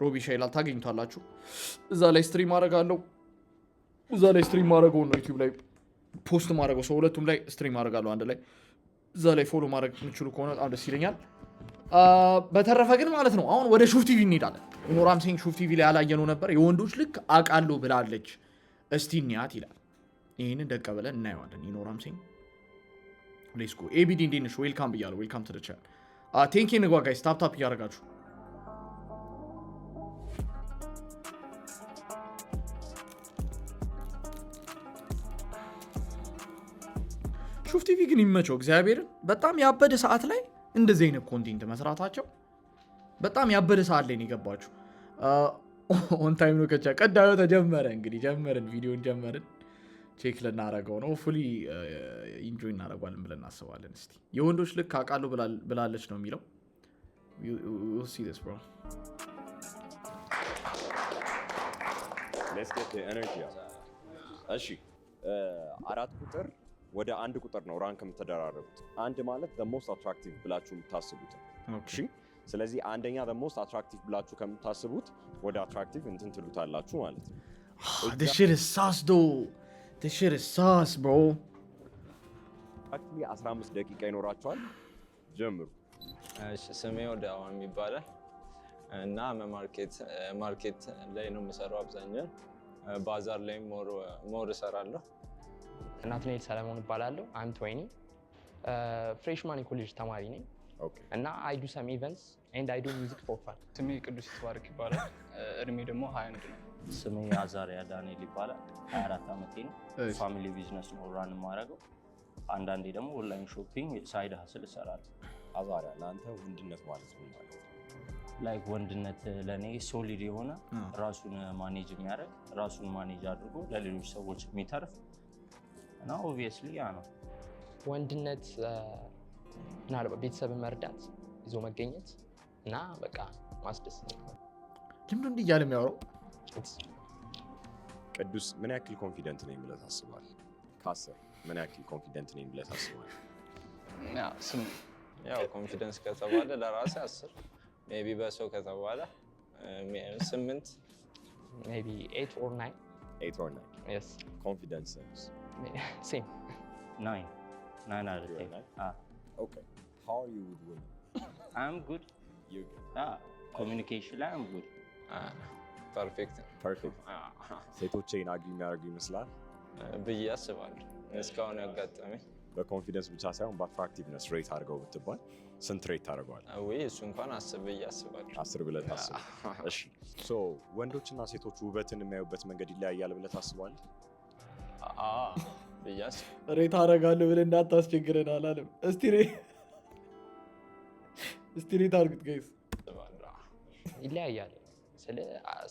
ሮቢሻ ይላል ታገኙታላችሁ። እዛ ላይ stream አደርጋለሁ። እዛ ላይ stream ማድረገው ነው ዩቲዩብ ላይ post ማድረገው ሰው ሁለቱም ላይ stream አደርጋለሁ አንድ ላይ። እዛ ላይ follow ማድረግ የምችሉ ከሆነ በጣም ደስ ይለኛል። በተረፈ ግን ማለት ነው አሁን ወደ ሹፍ ቲቪ እንሄዳለን። ኖራም ሴንግ ሹፍ ቲቪ ላይ ያላየነው ነበር። የወንዶች ልክ አውቃለሁ ብላለች፣ እስቲ እንያት ይላል። ይህንን ደቀ ብለን እናየዋለን። ኖራም ሴንግ let's go። ኤቢዲ እንዴት ነሽ? Welcome ብያለሁ። Welcome to the channel። 10K ንግባ guys፣ tap tap እያደረጋችሁ። ሹፍ ቲቪ ግን ይመቸው እግዚአብሔርን። በጣም ያበደ ሰዓት ላይ እንደዚህ አይነት content መስራታቸው በጣም ያበደ ሰዓት ላይ ነው የገባችሁ። On time ነው ከቻ ቀዳዩ ተጀመረ። እንግዲህ ጀመርን፣ ቪዲዮን ጀመርን። Check ልናረገው ነው። Fully enjoy እናደርጓለን ብለን እናስባለን። እስቲ የወንዶች ልክ አውቃለሁ ብላለች ነው የሚለው። We'll see this, bro. Let's get the energy up. እሺ፣ 4 ቁጥር ወደ 1 ቁጥር ነው rank የምትደራረጉት። አንድ ማለት the most attractive ብላችሁ የምታስቡት ነው። እሺ፣ ስለዚህ አንደኛ the most attractive ብላችሁ ከምታስቡት ወደ attractive እንትን ትሉታላችሁ ማለት ነው። This shit is sus though. This shit is sus, bro. Exactly 15 ደቂቃ ይኖራቸዋል። ጀምሩ። እሺ፣ ስሜ ወደ አሁን ይባላል እና market ላይ ነው የምሰራው። አብዛኛውን ባዛር ላይ more እሰራለሁ። ናትናኤል ሰለሞን እባላለሁ። I'm 20፣ freshman የኮሌጅ ተማሪ ነኝ እና I do some events and I do music for fun። ስሜ ቅዱስ ይትባረክ ይባላል። እድሜ ደግሞ 21 ነው። ስሜ አዛሪያ ዳንኤል ይባላል። 24 ዓመቴ ነው። Family business ነው run የማደርገው። አንዳንዴ ደግሞ online shopping side hustle እሰራለሁ። አዛሪያ፣ ለአንተ ወንድነት ማለት ምን ማለት ነው? Like ወንድነት ለእኔ solid የሆነ፣ ራሱን manage የሚያደርግ፣ ራሱን manage አድርጎ ለሌሎች ሰዎች የሚተርፍ እና obviously ያ ነው። ወንድነት ምናልባት ቤተሰብን መርዳት፣ ይዞ መገኘት እና በቃ ማስደሰት። ለምንድን እንዲህ እያለ የሚያወራው? ቅዱስ፣ ምን ያክል confident ነኝ ብለህ ታስባለህ? ከ10 ምን ያክል confident ነኝ ብለህ ታስባለህ? Yeah፣ 8። ያው confidence ከተባለ ለራሴ 10፣ maybe በሰው ከተባለ 8። Maybe 8 or 9። 8 or 9? Yes. Confidence? Same. 9, 9 out of 10. Nine? Okay, how are you with women? I'm good. You good? Communication ላይ I'm good. Perfect ነው። Perfect። ሴቶቼን agree የሚያደርጉ ይመስላል? ብዬ አስባለሁ። እስካሁን ያጋጠመኝ። በ confidence ብቻ ሳይሆን በ attractiveness rate አድርገው ብትባል ስንት rate ታደርገዋል? ወይ እሱ እንኳን 10 ብዬ አስባለሁ። 10 ብለህ ታስብ። እሺ፣ so ወንዶችና ሴቶች ውበትን የሚያዩበት መንገድ ይለያያል ብለህ ታስባለህ? አዎ ብዬ አስባለሁ። Rate አደርጋለሁ ብለህ እንዳታስቸግረን አላለም። እስቲ rate አድርጉት guys። ይለያያል። ስለ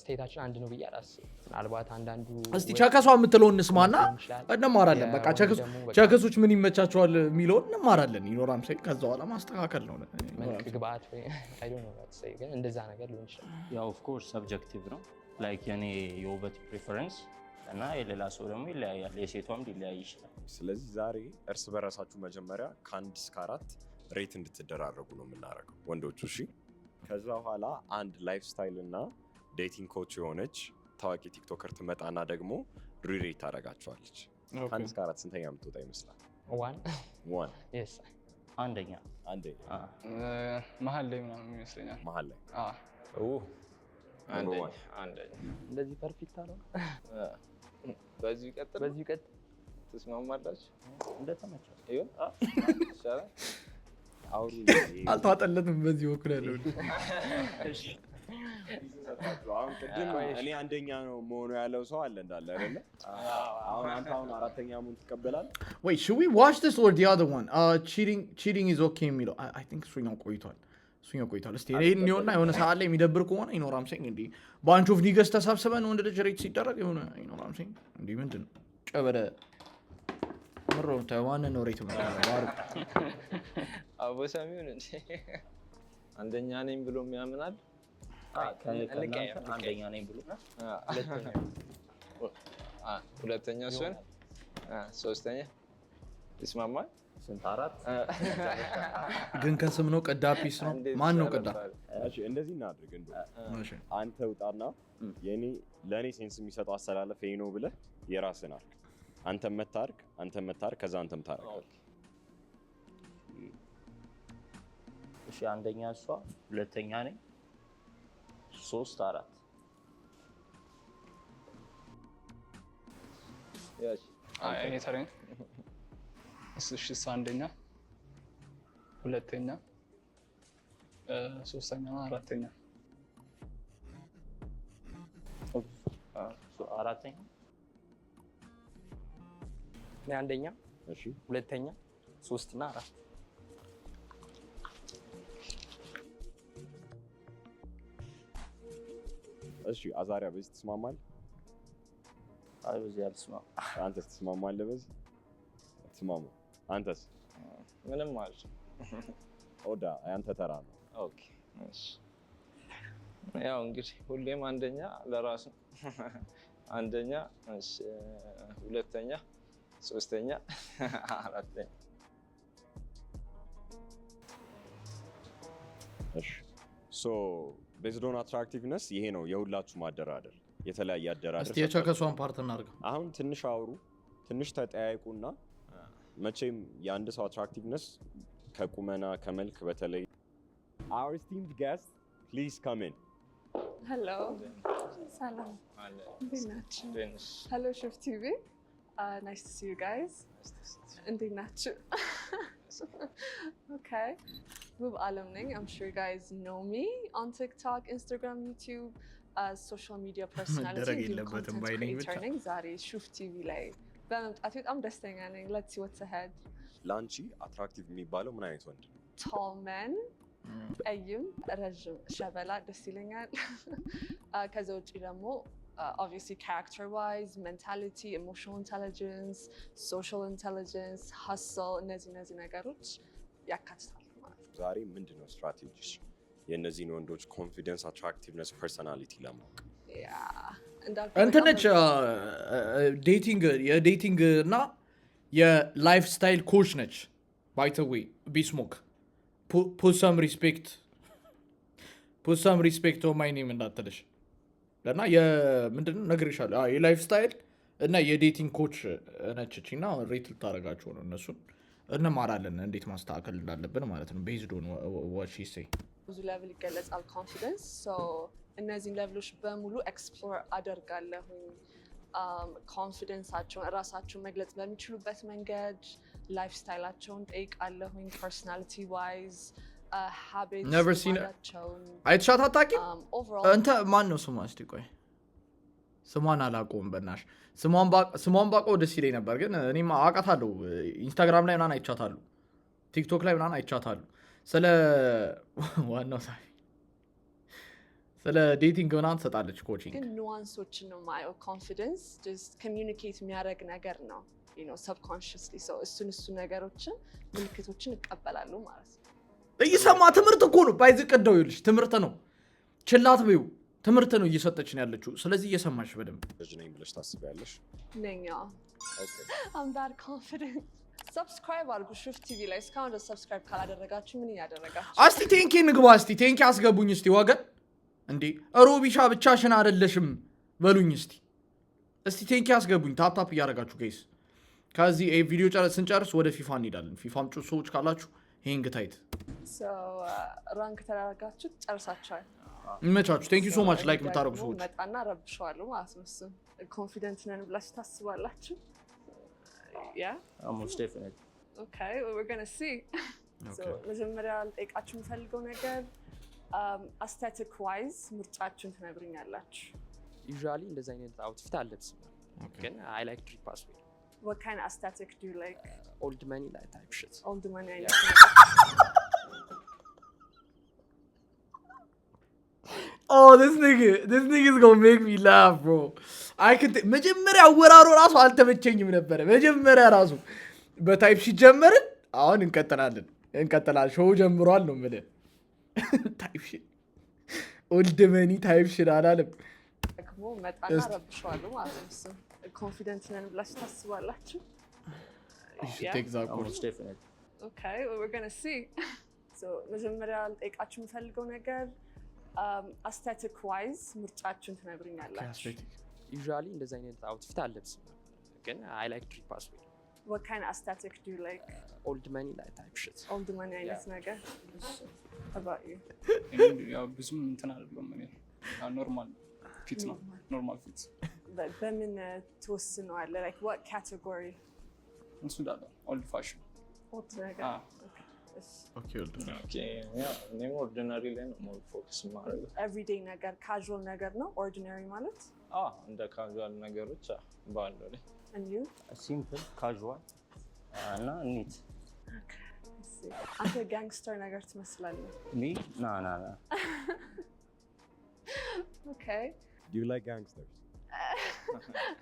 ስቴታችን አንድ ነው ብዬ አላስብም። ምናልባት አንዳንዱ እስቲ ቸከሷ የምትለውን እንስማና ሊሆን ይችላል። እንማራለን። በቃ የወንድ ደግሞ በቃ ቸከሶች ምን ይመቻቸዋል የሚለውን እንማራለን። ይኖራም ሳይ ከዛ በኋላ ማስተካከል ነው። መልክ ግብአት ወይ I don't know what to say፣ ግን እንደዛ ነገር ሊሆን ይችላል። ያው of course subjective ነው። Like የኔ የውበት preference እና የሌላ ሰው ደግሞ ይለያያል። የሴቷም ሊለያይ ይችላል። ስለዚህ ዛሬ እርስ በራሳችሁ መጀመሪያ ከ1 እስከ 4 rate እንድትደራረጉ ነው የምናደርገው ወንዶቹ። እሺ። ከዛ በኋላ አንድ lifestyle እና dating coach የሆነች ታዋቂ TikToker ትመጣና ደግሞ rerate ታደርጋቸዋለች። ከ1 እስከ 4 ስንተኛ የምትወጣ ይመስላል? One. One? Yes. አንደኛ። አንደኛ። መሀል ላይ ምናምን ይመስለኛል። መሀል ላይ። አዎ። አንደኛ። One. አንደኛ። እንደዚህ perfect አለው። በዚሁ ይቀጥል። በዚሁ ቀጥ ትስማማላችሁ? እንደተመቸው። ይሁን ይሻላል። አውሩ። አልተዋጠለትም በዚህ በኩል ያለው። አሁን ቅድም እኔ አንደኛ ነው መሆኑ ያለው ሰው አለ እንዳለ አይደለ? አሁን አንተ አሁን አራተኛ መሆን ትቀበላለህ? Wait, should we watch this or the other one? Cheating is okay የሚለው I think እሱኛው ቆይቷል። እሱኛው ቆይቷል። እስቲ ይሄን ይኸውና የሆነ ሰዓት ላይ የሚደብር ከሆነ ይኖራም saying እንዲህ bunch of niggas ተሰብስበን ወንድ ልጅ rate ሲደረግ የሆነ ይኖራም saying እንዲህ ምንድን ነው ጨበደ ምሮ ማንን ነው rate የምታደርገው? አርጉ። አቦ ሰሚውን እንዴ አንደኛ ነኝ ብሎ የሚያምናል? ከእናንተ አንደኛ ነኝ ብሎ ሁለተኛ እሱን፣ ሶስተኛ ይስማማል። ስንት? አራት። ግን ከስም ነው ቅዳ peace ነው። እንዴት ማን ነው ቅዳ? ይሻላል? እሺ፣ እንደዚህ እናድርግ። እንደው እሺ። አንተ ውጣና የኔ ለእኔ sense የሚሰጠው አሰላለፍ ይሄ ነው ብለህ የራስን አርግ። አንተም መታርግ፣ አንተም መታርግ፣ ከዛ አንተም ታረጋለህ። እሺ፣ አንደኛ እሷ፣ ሁለተኛ ነኝ፣ ሶስት፣ አራት። ያች አይ፣ እኔ ተረኝ። እሺ፣ እሱ አንደኛ፣ ሁለተኛ፣ ሶስተኛ፣ አራተኛ። አራተኛ። እኔ አንደኛ፣ ሁለተኛ፣ ሶስት እና አራት። እሺ፣ አዛሪያ በዚህ ትስማማለህ? አይ፣ በዚህ አልስማማም። አንተስ ትስማማለህ? በዚህ ትስማማ? አንተስ? ምንም ማለት ኦዳ፣ ያንተ ተራ ነው። Okay፣ እሺ። ያው እንግዲህ ሁሌም አንደኛ ለራሱ አንደኛ፣ እሺ፣ ሁለተኛ፣ ሶስተኛ፣ አራተኛ። እሺ፣ so based on attractiveness ይሄ ነው የሁላችሁ ማደራደር፣ የተለያየ አደራደር። እስቲ የቸከሷን part እናድርገው። አሁን ትንሽ አውሩ፣ ትንሽ ተጠያይቁና መቼም የአንድ ሰው attractiveness ከቁመና ከመልክ በተለይ our esteemed guest, please come in. Hello፣ ሰላም፣ እንዴት ናችሁ? Hello ሹፍ ቲቪ፣ nice to see you guys። እንዴት ናችሁ? Okay፣ ውብ አለም ነኝ። I'm sure you guys know me on TikTok, Instagram, YouTube, social media personality መደረግ እንዲሁም የለበትም content ባይ ነኝ creator ብቻ። ነኝ። ዛሬ ሹፍ ቲቪ ላይ በመምጣቴ በጣም ደስተኛ ነኝ። Let's see what's ahead. ለአንቺ attractive የሚባለው ምን አይነት ወንድ ነው? Tall men፣ ጠይም፣ ረዥም፣ ሸበላ ደስ ይለኛል። ከዛ ውጭ ደግሞ obviously character wise, mentality, emotional intelligence, social intelligence, hustle፣ እነዚህ ነገሮች ያካትታሉ ማለት ነው። ዛሬ ምንድን ነው ስትራቴጂሽ የእነዚህን ወንዶች confidence፣ attractiveness፣ personality ለማወቅ? Yeah፣ እንዳልኩህ እንትን በጣም ነች፣ dating የ dating እና የ lifestyle coach ነች። By the way, ቢስሞክ, put some respect on my name እንዳትልሽ እና የምንድን ነው ነግሬሻለሁ። አዎ፣ የ lifestyle እና የ dating coach ነች እቺ እና rate ልታደርጋቸው ነው እነሱን። እንማራለን እንዴት ማስተካከል እንዳለብን ማለት ነው። Based on what she say. ብዙ level ይገለጻል confidence። እነዚህን level ኦች በሙሉ explore አደርጋለሁኝ። Confidence ኣቸውን እራሳቸውን መግለጽ በሚችሉበት መንገድ፣ lifestyle ኣቸውን ጠይቃለሁኝ። Personality wise habit Never seen her. ልማዳቸውን አይተሻት አታውቂም? Overall እንተ ማን ነው ስሟ? እስቲ ቆይ፣ ስሟን አላውቀውም። በናሽ ስሟን ባውቀው ደስ ይለኝ ነበር፣ ግን እኔም አውቃታለሁ። ኢንስታግራም ላይ ምናምን አይቻታለሁ፣ ቲክቶክ ላይ ምናምን አይቻታለሁ። ስለ ዋናው ሳይ ስለ dating ምናምን ትሰጣለች coaching። ግን nuance ኦችን ነው የማየው። Confidence just communicate የሚያደርግ ነገር ነው subconsciously። So እሱን ነገሮችን ምልክቶችን እቀበላለሁ ማለት ነው። እየሰማ ትምህርት እኮ ነው። ባይዝ ቅደው ይኸውልሽ፣ ትምህርት ነው። ችላት በይው፣ ትምህርት ነው እየሰጠችን ያለችው። ስለዚህ እየሰማሽ በደንብ። ልጅ ነኝ ብለሽ ታስቢያለሽ? ነኝ። I'm that confident። Subscribe አድርጉ ሹፍ ቲቪ ላይ። እስካሁን ድረስ subscribe ካላደረጋችሁ ምን እያደረጋችሁ? እስቲ 10K ንግባ። እስቲ 10K አስገቡኝ እስቲ ወገን። እንዴ ሮቢሻ፣ ብቻሽን አይደለሽም በሉኝ እስቲ። እስቲ 10K አስገቡኝ። Tap tap እያደረጋችሁ guys። ከዚህ ይሄ ቪዲዮ ስንጨርስ ወደ ፊፋ እንሄዳለን። ፊፋም ጩ ሰዎች ካላችሁ hang tight። Rank ተደረጋችሁ ጨርሳችኋል። ይመቻችሁ። Thank you so much like የምታደርጉ ደግሞ ሰዎች። መጣና ረብሸዋለሁ ማለት ነው። እሱን confident ነን ብላችሁ ታስባላችሁ? Yeah? Most definitely. Okay, we're gonna see. So መጀመሪያ ልጠይቃችሁ የምፈልገው ነገር aesthetic wise ምርጫችሁን ትነግሩኛላችሁ። Usually እንደዚህ አይነት outfit አልለብስም፣ ግን I like drip as well. What kind of aesthetic do you like? Old money like type shit. Old money አይነት ነገር። Oh, this nigga is gonna make me laugh, bro. I could መጀመሪያ አወራሩ ራሱ አልተመቸኝም ነበረ። መጀመሪያ ራሱ በ type ሲጀመርን አሁን እንቀጥላለን እንቀጥላለን። Show ጀምሯል ነው የምልህ። Type shit, old money type shit አላለም። ደግሞ መጣና እስቲ። ረብሸዋለሁ ማለት ነው። እሱን confident ነን ብላችሁ ታስባላችሁ? You should Yeah? take that course. Most definitely. Okay, well, we're gonna see. So መጀመሪያ ልጠይቃችሁ የምፈልገው ነገር aesthetic wise ምርጫችሁን ትነግሩኛላችሁ። Usually እንደዚህ አይነት outfit አልለብስም ነበር፣ ግን I like drip as well. What kind of aesthetic do you like? Old money like type shit. Old money አይነት ነገር። እሺ። About you? እኔም ያው ብዙም እንትን አይደለም፣ እኔ ያው normal fit ነው፣ normal fit። በምን ትወስነዋለህ? Like what category? እሱ እንዳለ old fashion። Old ነገር። Okay. እሺ። Okay፣ ያው እኔም ordinary ላይ ነው more focus የማደርገው። Everyday ነገር፣ casual ነገር ነው ordinary ማለት? አዎ፣ እንደ casual ነገሮች፣ አዎ፣ ባለው ላይ። And you? Simple, casual እና neat። እሺ። አንተ gangster ነገር ትመስላለህ። Me? Nah, nah, nah. Okay. Do you like gangsters?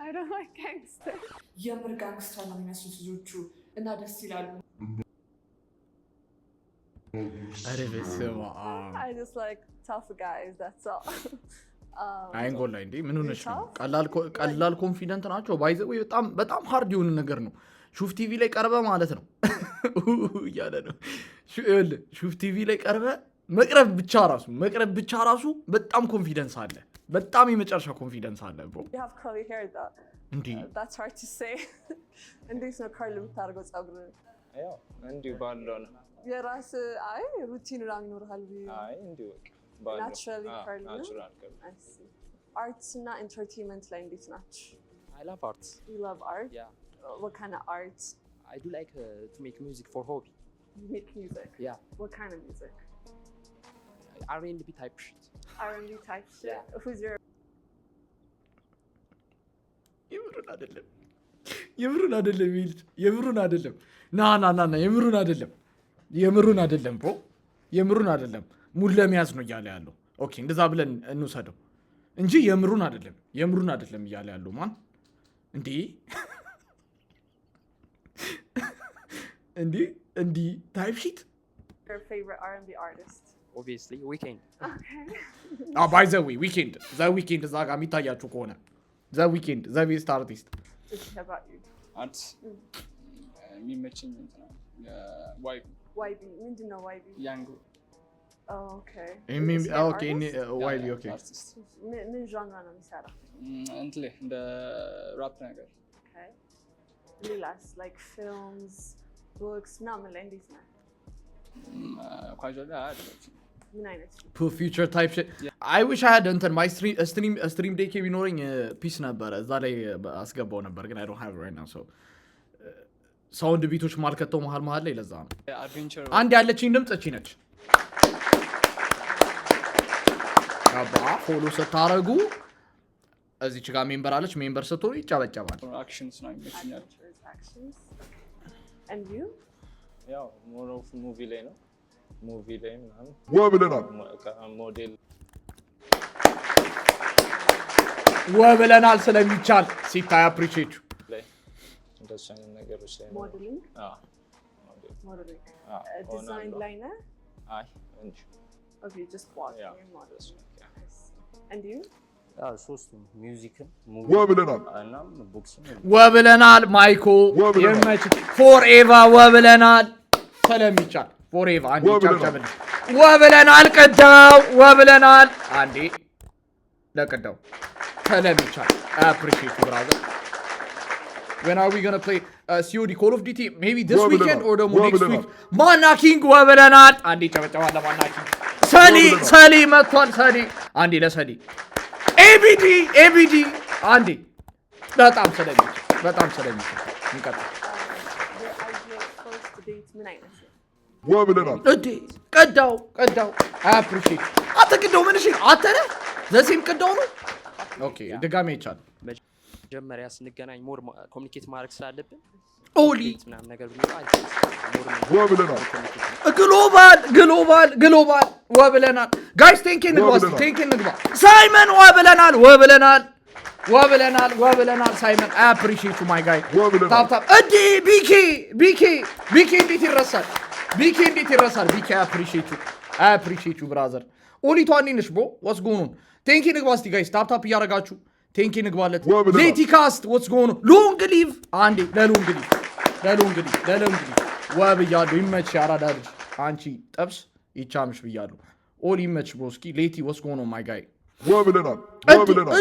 I don't like gangster. የምር gangster ነው የሚመስሉት ልጆቹ እና ደስ ይላሉ። ኧረ በስመ አብ። I just like tough guys, that's all. አይንጎል ላይ እንዴ፣ ምን ሆነሽ ነው? Tough? ቀላል confident ናቸው። By the way በጣም በጣም hard የሆነ ነገር ነው። ሹፍ ቲቪ ላይ ቀርበ ማለት ነው እያለ ነው። ይኸውልህ፣ ሹፍ ቲቪ ላይ ቀርበ መቅረብ ብቻ ራሱ በጣም confidence አለ። በጣም የመጨረሻ confidence አለ bro። You have curly hair though. እንዲህ። That's hard to say. እንዴት ነው curl የምታደርገው ፀጉርህን? ያው እንዲሁ ባለው ነው። የራስ አይ routine ምናምን ይኖርሃል ብዬ ነው። አይ፣ እንዲሁ በቃ ባለው። Naturally curly ነው? Natural curly። I see. Arts እና entertainment ላይ እንዴት ናችሁ? I love art. You love art? Yeah. What kind of art? I do like to make music for hobby. You make music? Yeah. What kind of music? R&B type shit. R&B type shit? Yeah. Who's your የምሩን አይደለም፣ የምሩን አይደለም፣ ይህ ልጅ የምሩን አይደለም። Nah, nah, nah, nah፣ የምሩን አይደለም፣ የምሩን አይደለም bro፣ የምሩን አይደለም። Mood ለመያዝ ነው እያለ ያለው። Okay፣ እንደዛ ብለን እንውሰደው እንጂ የምሩን አይደለም፣ የምሩን አይደለም እያለ ያለው። ማን እንዲህ እንዲህ እንዲህ type shit። Your favorite R&B artist? Obviously, Weeknd. Okay. By the way Weeknd፣ The Weeknd እዛ ጋር የሚታያችሁ ከሆነ The Weeknd the best artist። Just about you. Art የሚመቸኝ እንትና YB። YB ምንድን ነው YB? Young Oh, okay. Is he an Okay. artist? YB, okay. አርቲስት። ምን genre ነው የሚሰራው? እንትን ላይ እንደ ራፕ ነገር። Okay. ሌላስ like films, books ምናምን ላይ እንዴት ነው? Casual አይደለችም። ምን አይነት ፊልም? Future type. I wish I had እንትን my Stream Deck ቢኖረኝ peace ነበረ፣ እዛ ላይ አስገባው ነበር፣ ግን I don't have right now, so sound beat ኦች ማልከተው መሀል መሀል ላይ ለዛ ነው። Adventure። አንድ ያለችኝ ድምፅ እቺ ነች። ገባ? Follow ስታረጉ እዚች ጋር member አለች። Member ስትሆኑ ይጨበጨባል። Actions ነው ይመችኛል። Adventures, actions. Okay. And you? ያው more of movie ላይ ነው፣ movie ላይ ምናምን ወብለናል። ሞዴል። ወብለናል ስለሚቻል ሲታይ appreciate። ላይ እንደሱ አይነት ነገሮች ላይ ነው። Modeling? አዎ፣ ሞዴል። Modeling. አዎ፣ ዲዛይን ሆናለሁ። ላይ ነህ? አይ፣ እንዲሁ። Okay, just walking Yeah, and modeling. just, yeah. I see. And you? አዎ፣ ሶስቱም music ም ወብለናል። እናም books ም። ወብለናል ማይኮ። ወብለናል። ይመች forever። ወብለናል ስለሚቻል forever። አንዴ ወብለናል። ጨብጨብል። ወብለናል ቅዳው፣ ወብለናል። አንዴ ለቅዳው ስለሚቻል appreciate, brother. When are we gonna play COD, Call of Duty? Maybe this ወብለናል። weekend or ደግሞ next ወብለናል። week. ማና ኪንግ ወብለናል። አንዴ ጨበጨባ ለማና ኪንግ። ሰሊ። ወብለናል። ሰሊ መጥቷል። ሰሊ፣ አንዴ ለሰሊ። ኤቢዲ፣ ኤቢዲ፣ አንዴ። በጣም ስለሚችል፣ በጣም ስለሚችል እንቀጥል። Your ideal first date ምን አይነት ነው? ወብለናል። እንዴ ቀዳው፣ ቀዳው፣ appreciate። አንተ ቅዳው ምን? እሺ፣ አንተ ነህ the same ቅዳው ነው። Okay፣ ድጋሜ ይቻላል። መጀመሪያ ስንገናኝ more communicate ማድረግ ስላለብን ኦሊ። Date ምናምን ነገር ብንወጣ more ወብለናል። Global, global, global ወብለናል። Guys፣ 10K እንግባ እስቲ። ወብለናል። 10K እንግባ። ሳይመን ወብለናል፣ ወብለናል፣ ወብለናል፣ ወብለናል። ሳይመን፣ appreciate you, my guy። ወብለናል። Tap tap። እንዴ ቢኬ፣ ቢኬ፣ ቢኬ እንዴት ይረሳል? ቢኬ እንዴት ይረሳል? ቢኬ፣ appreciate you, appreciate you, brother። ኦሊቷ እንዴት ነሽ bro? What's going on? 10K ንግባ እስቲ guys፣ tap tap እያደረጋችሁ 10K ንግባለት። ወብለናል። ሌቲካስት፣ what's going on? Long live። አንዴ ለ long live፣ ለ long live፣ ለ long live። ወብያለሁ። ይመች አራዳ ልጅ፣ አንቺ ጠብስ ይቻምሽ ብያለሁ። All ይመች broski። ሌቲ, what's going on, my guy? ወብለናል፣ ወብለናል።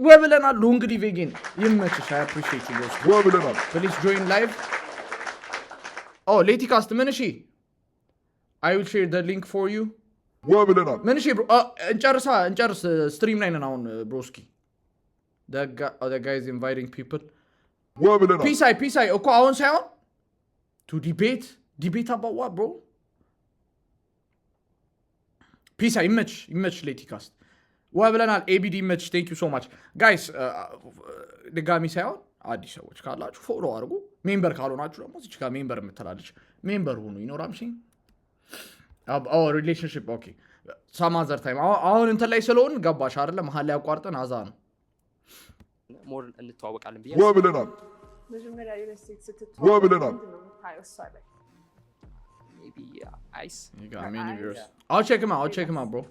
ወብለናል። Long live again። ይመችሽ። I appreciate you, broski። ወብለናል። Please join live። Oh, ሌቲ ካስት ምን? እሺ፣ I will share the link for you። ወብለናል። ምን? እሺ bro፣ እንጨርሳ እንጨርስ። Stream ላይ ነን አሁን broski። The guy is inviting people። ወብለናል። ፒሳይ ፒሳይ እኮ አሁን ሳይሆን to debate. Debate about what, bro? ፒሳይ ይመች፣ ይመች። ሌቲ ካስት ወብለናል። ኤቢዲ ይመች። Thank you so much, guys። ድጋሚ ሳይሆን አዲስ ሰዎች ካላችሁ follow አድርጉ። Member ካልሆናችሁ ደግሞ እዚች ጋር member የምትላለች member ሁኑ። ይኖራም relationship, okay, some other time። አሁን እንትን ላይ ስለሆን ገባሽ አይደለ? መሀል ላይ አቋርጠን አዛ ነው። More እንተዋወቃለን ብዬ ወብለናል። መጀመሪያ የሆነ ሴት ስትተዋወቅ ወብለናል። ምንድን ነው የምታየው እሷ ላይ? Maybe eyes. You got many viewers. I'll check him out. I'll check him out, bro.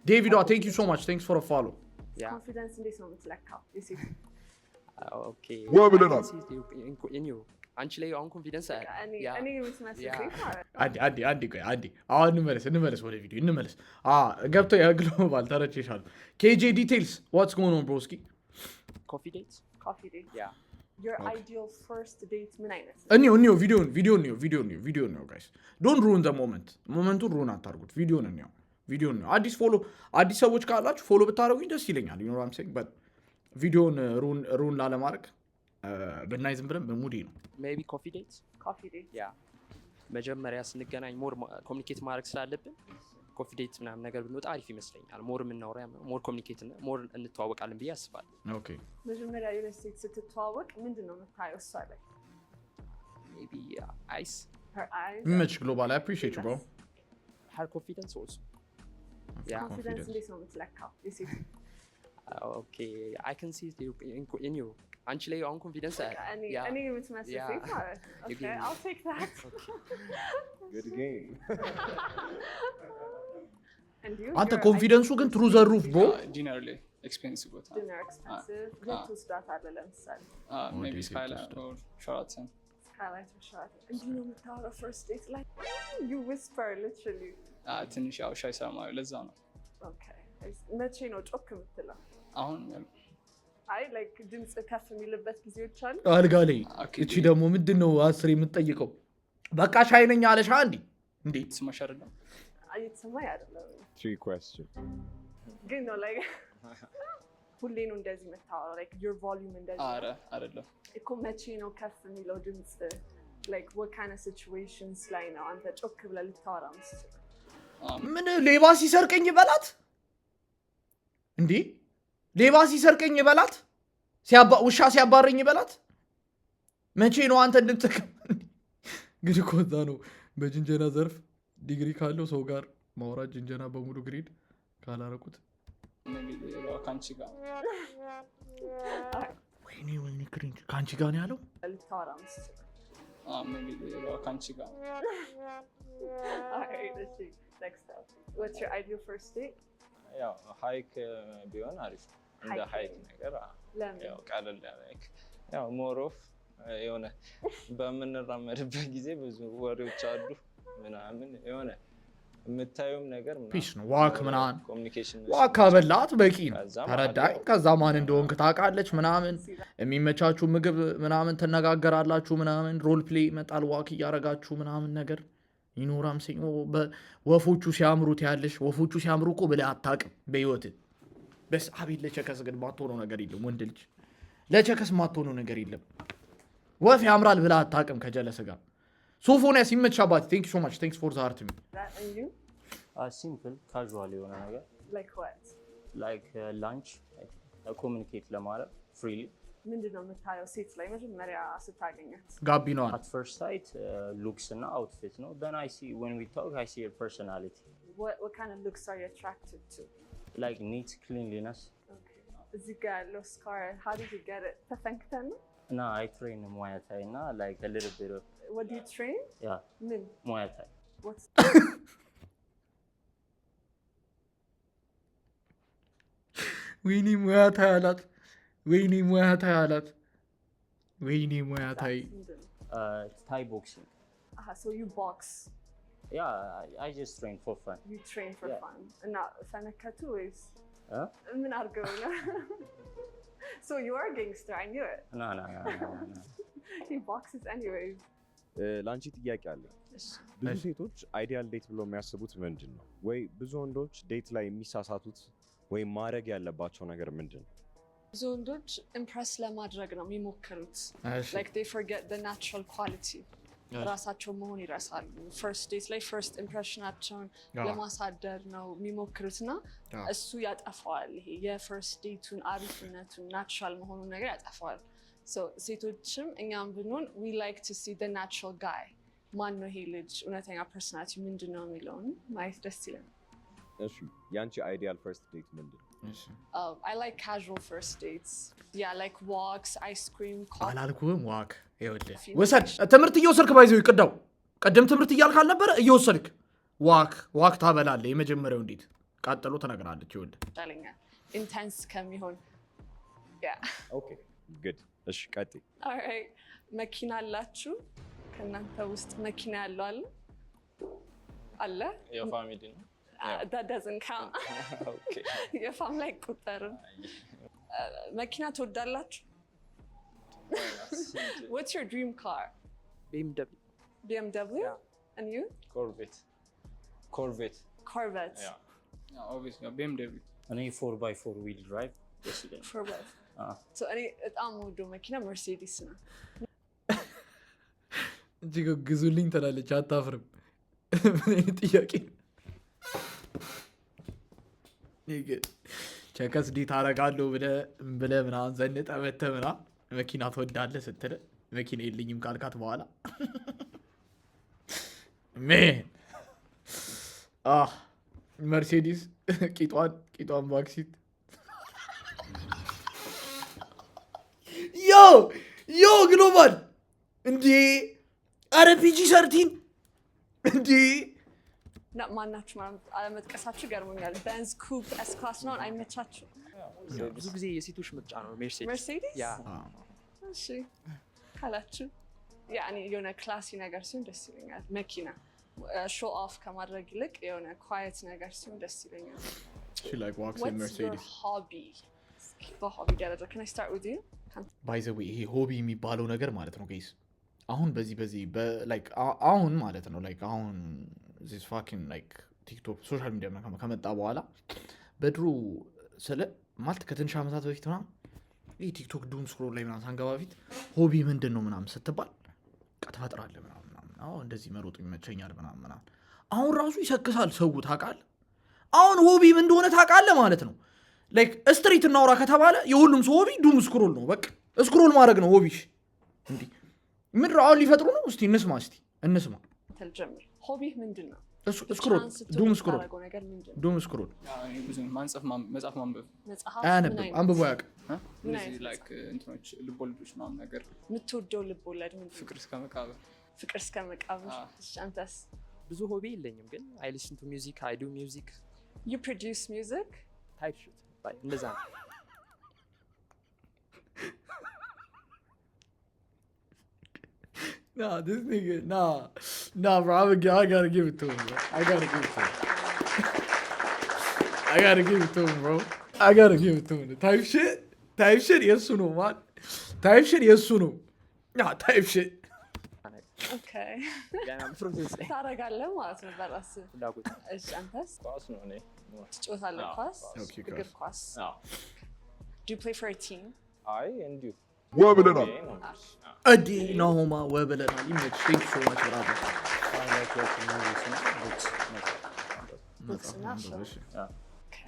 David, oh, thank you so much. Thanks for the follow. Yeah. Confidence እንዴት ነው የምትለካው የሴት? Okay. ወብለናል። አንቺ ላይ አሁን confidence እኔ የምትመስል ሴት ማለት ነው። አንዴ አንዴ አንዴ ቆይ አንዴ። አሁን እንመለስ እንመለስ፣ ወደ ቪዲዮ እንመለስ። ገብቶ የግሎባል ተረቼሻለሁ። ኬጄ ዲቴልስ, what's going on, broski? Coffee date. Coffee date. Yeah. Your ideal first date ምን አይነት ነው? እኒው እኒው ቪዲዮን ቪዲዮን እኒው ቪዲዮን እኒው ቪዲዮን እኒው። Guys, don't ruin the moment። Moment ኡን ruin አታርጉት። ቪዲዮን እኒው ቪዲዮን እኒው። አዲስ follow አዲስ ሰዎች ካላችሁ follow ብታደርጉኝ ደስ ይለኛል። You know what I'm saying? But ቪዲዮን ruin ላለማድረግ ብናይ ዝም ብለን በሙዴ ነው። Maybe coffee date. Coffee date. Yeah, መጀመሪያ ስንገናኝ more communicate ማድረግ ስላለብን coffee date ምናምን ነገር ብንወጣ አሪፍ ይመስለኛል። More የምናወራ more communicate more እንተዋወቃለን ብዬ አስባለሁ። Okay. መጀመሪያ የሆነ ሴት ስትተዋወቅ ምንድን ነው የምታየው እሷ ላይ? Maybe eyes. Her eyes. ይመች ግሎባል። I appreciate you, bro. Her confidence also, yeah. Confidence እንዴት ነው የምትለካው የሴት? Okay, I can see in you አንቺ ላይ አሁን confidence እኔ የምትመስል ሴት ማለት ነው። Okay, I'll take that. Good game. And you? አንተ Your confidence ኡ ግን through the roof, bro። Dinner ላይ expensive ቦታ። Dinner expensive የት ትወስዳታለህ ለምሳሌ? Maybe ወዴት ስካይላይት ትወስዳት? Or ሸራተን። ስካይላይት or ሸራተን። እንዲህ ነው የምታወራው first date ላይ? You whisper, literally. ትንሽ ያው shy ስለማየው ለዛ ነው። Okay, መቼ ነው ጮክ የምትለው? አሁን ያው አይ like ድምፅ ከፍ የሚልበት ጊዜዎች አሉ። አልጋ ላይ። Okay. እቺ ደግሞ ምንድን ነው አስር የምትጠይቀው? በቃ shy ነኝ አለሻ እንዲ እንዴ? ስማሽ አይደለም? እየተሰማኝ አይደለም። Three question. ግን ነው like ሁሌ ነው እንደዚህ የምታወራው? Like your volume እንደዚህ አረ አይደለም። እኮ መቼ ነው ከፍ የሚለው ድምፅ? Like what kind of situations ላይ ነው አንተ ጮክ ብለህ ልታወራ የምትችለው? ምን ሌባ ሲሰርቀኝ በላት እንዴ? ሌባ ሲሰርቀኝ በላት፣ ውሻ ሲያባረኝ በላት። መቼ ነው አንተ ድምፅ? ግን እኮ እዛ ነው በጅንጀና ዘርፍ ዲግሪ ካለው ሰው ጋር ማውራት ጅንጀና በሙሉ grade ካላረቁት Maybe ሌላዋ ከአንቺ ጋር። ወይኔ ወይኔ cringe። ከአንቺ ጋር ነው ያለው። ልታወራ የምትችለው? Maybe ሌላዋ ከአንቺ ጋር። Alright, let's see. Next up. What's your ideal first date? ያው hike ቢሆን አሪፍ ነው። እንደ Hiking. Hike ነገር ለምን? ያው ቀለል ያለ hike ያው more of የሆነ በምንራመድበት ጊዜ ብዙ ወሬዎች አሉ ምናምን የሆነ የምታዩም ነገር ምናምን Peace ነው walk ምናምን። Communication Walk ካበላት በቂ ነው። ከዛ መሀል ተረዳኝ። ያው ከዛ ማን እንደሆንክ ታውቃለች ምናምን፣ የሚመቻችሁ ምግብ ምናምን ትነጋገራላችሁ ምናምን፣ role play ይመጣል walk እያረጋችሁ ምናምን ነገር ይኖራም። ወፎቹ ሲያምሩት ያለሽ ወፎቹ ሲያምሩ እኮ ብለህ አታውቅም በህይወት። በስ አቤት ለ chicks ግን ማትሆነው ነገር የለም። ወንድ ልጅ ለ chicks ማትሆነው ነገር የለም። ወፍ ያምራል ብለህ አታውቅም ከጀለስ ጋር። ሶፎንያስ ይመችሽ አባቴ። Thank you so much. Thanks for the heart me. That and you? Simple casual የሆነ ነገር። Like what? Like lunch, communicate ለማድረግ freely. ምንድን ነው የምታየው ሴት ላይ መጀመሪያ ስታገኛት? ጋቢነዋል። At first sight looks እና outfit ነው። Then I see, when we talk, I see personality. What kind of looks are you attracted to? Like neat cleanliness. Okay. እዚህ ጋር ያለው scar, how did you get it? ተፈንክተህ ነው? እና I train Muay Thai እና like a little bit of What do you train? Yeah. ምን? Muay Thai. What's ወይኔ ሙያታይ አላት። ወይኔ ሙያታይ አላት። ወይኔ ሙያታይ። ምንድን ነው? Thai boxing. So you box? Yeah, I just train for fun. You train for fun እና ፈነከቱ ወይስ እ? ምን አድርገው ነው? So you are gangster, I knew it. No, no, no, no, no. He boxes anyways. ለአንቺ ጥያቄ አለ። እሺ። ብዙ ሴቶች ideal date ብሎ የሚያስቡት ምንድን ነው? ወይ ብዙ ወንዶች date ላይ የሚሳሳቱት ወይም ማድረግ ያለባቸው ነገር ምንድን ነው? ብዙ ወንዶች impress ለማድረግ ነው የሚሞክሩት። እሺ። Like they forget the natural quality. ራሳቸው መሆን ይረሳሉ። First date ላይ first impression ኣቸውን ለማሳደር ነው የሚሞክሩት እና እሱ ያጠፋዋል። ይሄ የ first date ኡን አሪፍነቱን natural መሆኑን ነገር ያጠፋዋል። So ሴቶችም እኛም ብንሆን we like to see the natural guy። ማን ነው ይሄ ልጅ፣ እውነተኛ personality ምንድን ነው የሚለውን ማየት ደስ ይላል። እሺ፣ የአንቺ ideal first date ምንድን ነው? I like casual first dates. Yeah, like walks, ice cream, coffee. አላልኩህም? Walk ይኸውልህ፣ ወሰድ ትምህርት እየወሰድክ ባይዘው ቅዳው ቀደም ትምህርት እያልክ አልነበረ? እየወሰድክ walk walk ታበላለህ። የመጀመሪያው እንዴት ቀጥሎ ትነግራለች። ይኸውልህ። ይሻለኛል intense ከሚሆን። Yeah. Okay, good። እሺ፣ ቀጥይ። Alright. መኪና አላችሁ? ከእናንተ ውስጥ መኪና ያለው አለ? አለ? የ family ነው። That doesn't count. Okay. የ family አይቆጠርም። መኪና ትወዳላችሁ? What's your dream car? BMW. BMW? And you? Corvette, Corvette. Corvette. Yeah. Obviously BMW. እኔ 4x4 wheel drive ደስ ይለኛል። 4x. So እኔ በጣም የምወደው መኪና መርሴዲስ ነው። እጅግ ግዙልኝ ትላለች፣ አታፍርም። ምን አይነት ጥያቄ ነው? Chicks date አደርጋለሁ ብለህ ምናምን ዘንጠህ መተህ ምናምን መኪና ትወዳለህ ስትል መኪና የለኝም ካልካት በኋላ man መርሴዲስ ቂጧን ቂጧን backseat yo yo ግሎባል እንዴ! አረ PG-13 እንዴ! እና ማናችሁ አለመጥቀሳችሁ ገርሞኛል። Benz coupe S class ነው አይመቻችሁ? ብዙ ጊዜ የሴቶች ምርጫ ነው ሜርሴዲስ። መርሴዲስ? Yeah. እሺ ካላችሁ። Yeah, እኔ የሆነ classy ነገር ሲሆን ደስ ይለኛል። መኪና show off ከማድረግ ይልቅ የሆነ quiet ነገር ሲሆን ደስ ይለኛል። She like walks in What's your Mercedes. hobby? እስኪ በ hobby ደረጃ can I start with you? By the way ይሄ hobby የሚባለው ነገር ማለት ነው guys፣ አሁን በዚህ like አሁን ማለት ነው like አሁን this fucking like ቲክቶክ social media ምናምን ከመጣ በኋላ በድሮ ስለ ማለት ከትንሽ ዓመታት በፊት ምናምን ይህ ቲክቶክ doom scroll ላይ ምናምን ሳንገባ በፊት hobby ምንድን ነው ምናምን ስትባል በቃ ትፈጥራለህ ምናምን ምናምን፣ አዎ እንደዚህ መሮጥ ይመቸኛል ምናምን ምናምን። አሁን ራሱ ይሰክሳል ሰው ታውቃለህ። አሁን hobby ምን እንደሆነ ታውቃለህ ማለት ነው። Like straight እናውራ ከተባለ የሁሉም ሰው hobby doom scroll ነው። በቃ scroll ማድረግ ነው hobby ሽ። እንዲህ ምንድን ነው አሁን ሊፈጥሩ ነው? እስቲ እንስማ፣ እስቲ እንስማ። ልጀምር። Hobby ህ ምንድን ነው? Scroll ብቻህን ስትሆን doom scroll የምታደርገው ነገር ምንድን ነው? Doom scroll። ብዙ ማንጸፍ መጽሐፍ ማንበብ። መጽሐፍ ምን አያነብም፣ አይነት? አንብቦ አያውቅም። እ? ምን እነዚህ አይነት? Like እንትኖች ልቦለዶች ምናምን ነገር። የምትወደው ልቦለድ ምንድን ነው? ፍቅር እስከ መቃብር። ፍቅር እስከ መቃብር። አዎ። እሺ፣ አንተስ? ብዙ hobby የለኝም፣ ግን I listen to music, I do music. You produce music? Type shit እንደዛ ነው። Nah, this nigga, nah, nah, bro. I gotta give it to him, bro. I gotta give it to him. I gotta give it to him, bro. I gotta give it to him. Type shit, type shit, የሱ ነው man. Type shit የሱ ነው። Nah, type shit. Okay. ገና process ላይ። ታደርጋለህ ማለት ነው በራስህ። ፍላጎት። እሺ፣ አንተስ? ኳስ ነው እኔ። ትጫወታለህ? አዎ፣ ኳስ? Okay, እግር ኳስ። ኳስ? አዎ። Do you play for a team? አይ እንዲሁ ዋ ብለናል። ይሄ ነው። እዲ ናሆማ ወብለናል። ይመች። Thank so much, brother. I like watching movies እና books መጽሐፍ ማንበብ። Books እና ማንበብ፣ እሺ። Okay.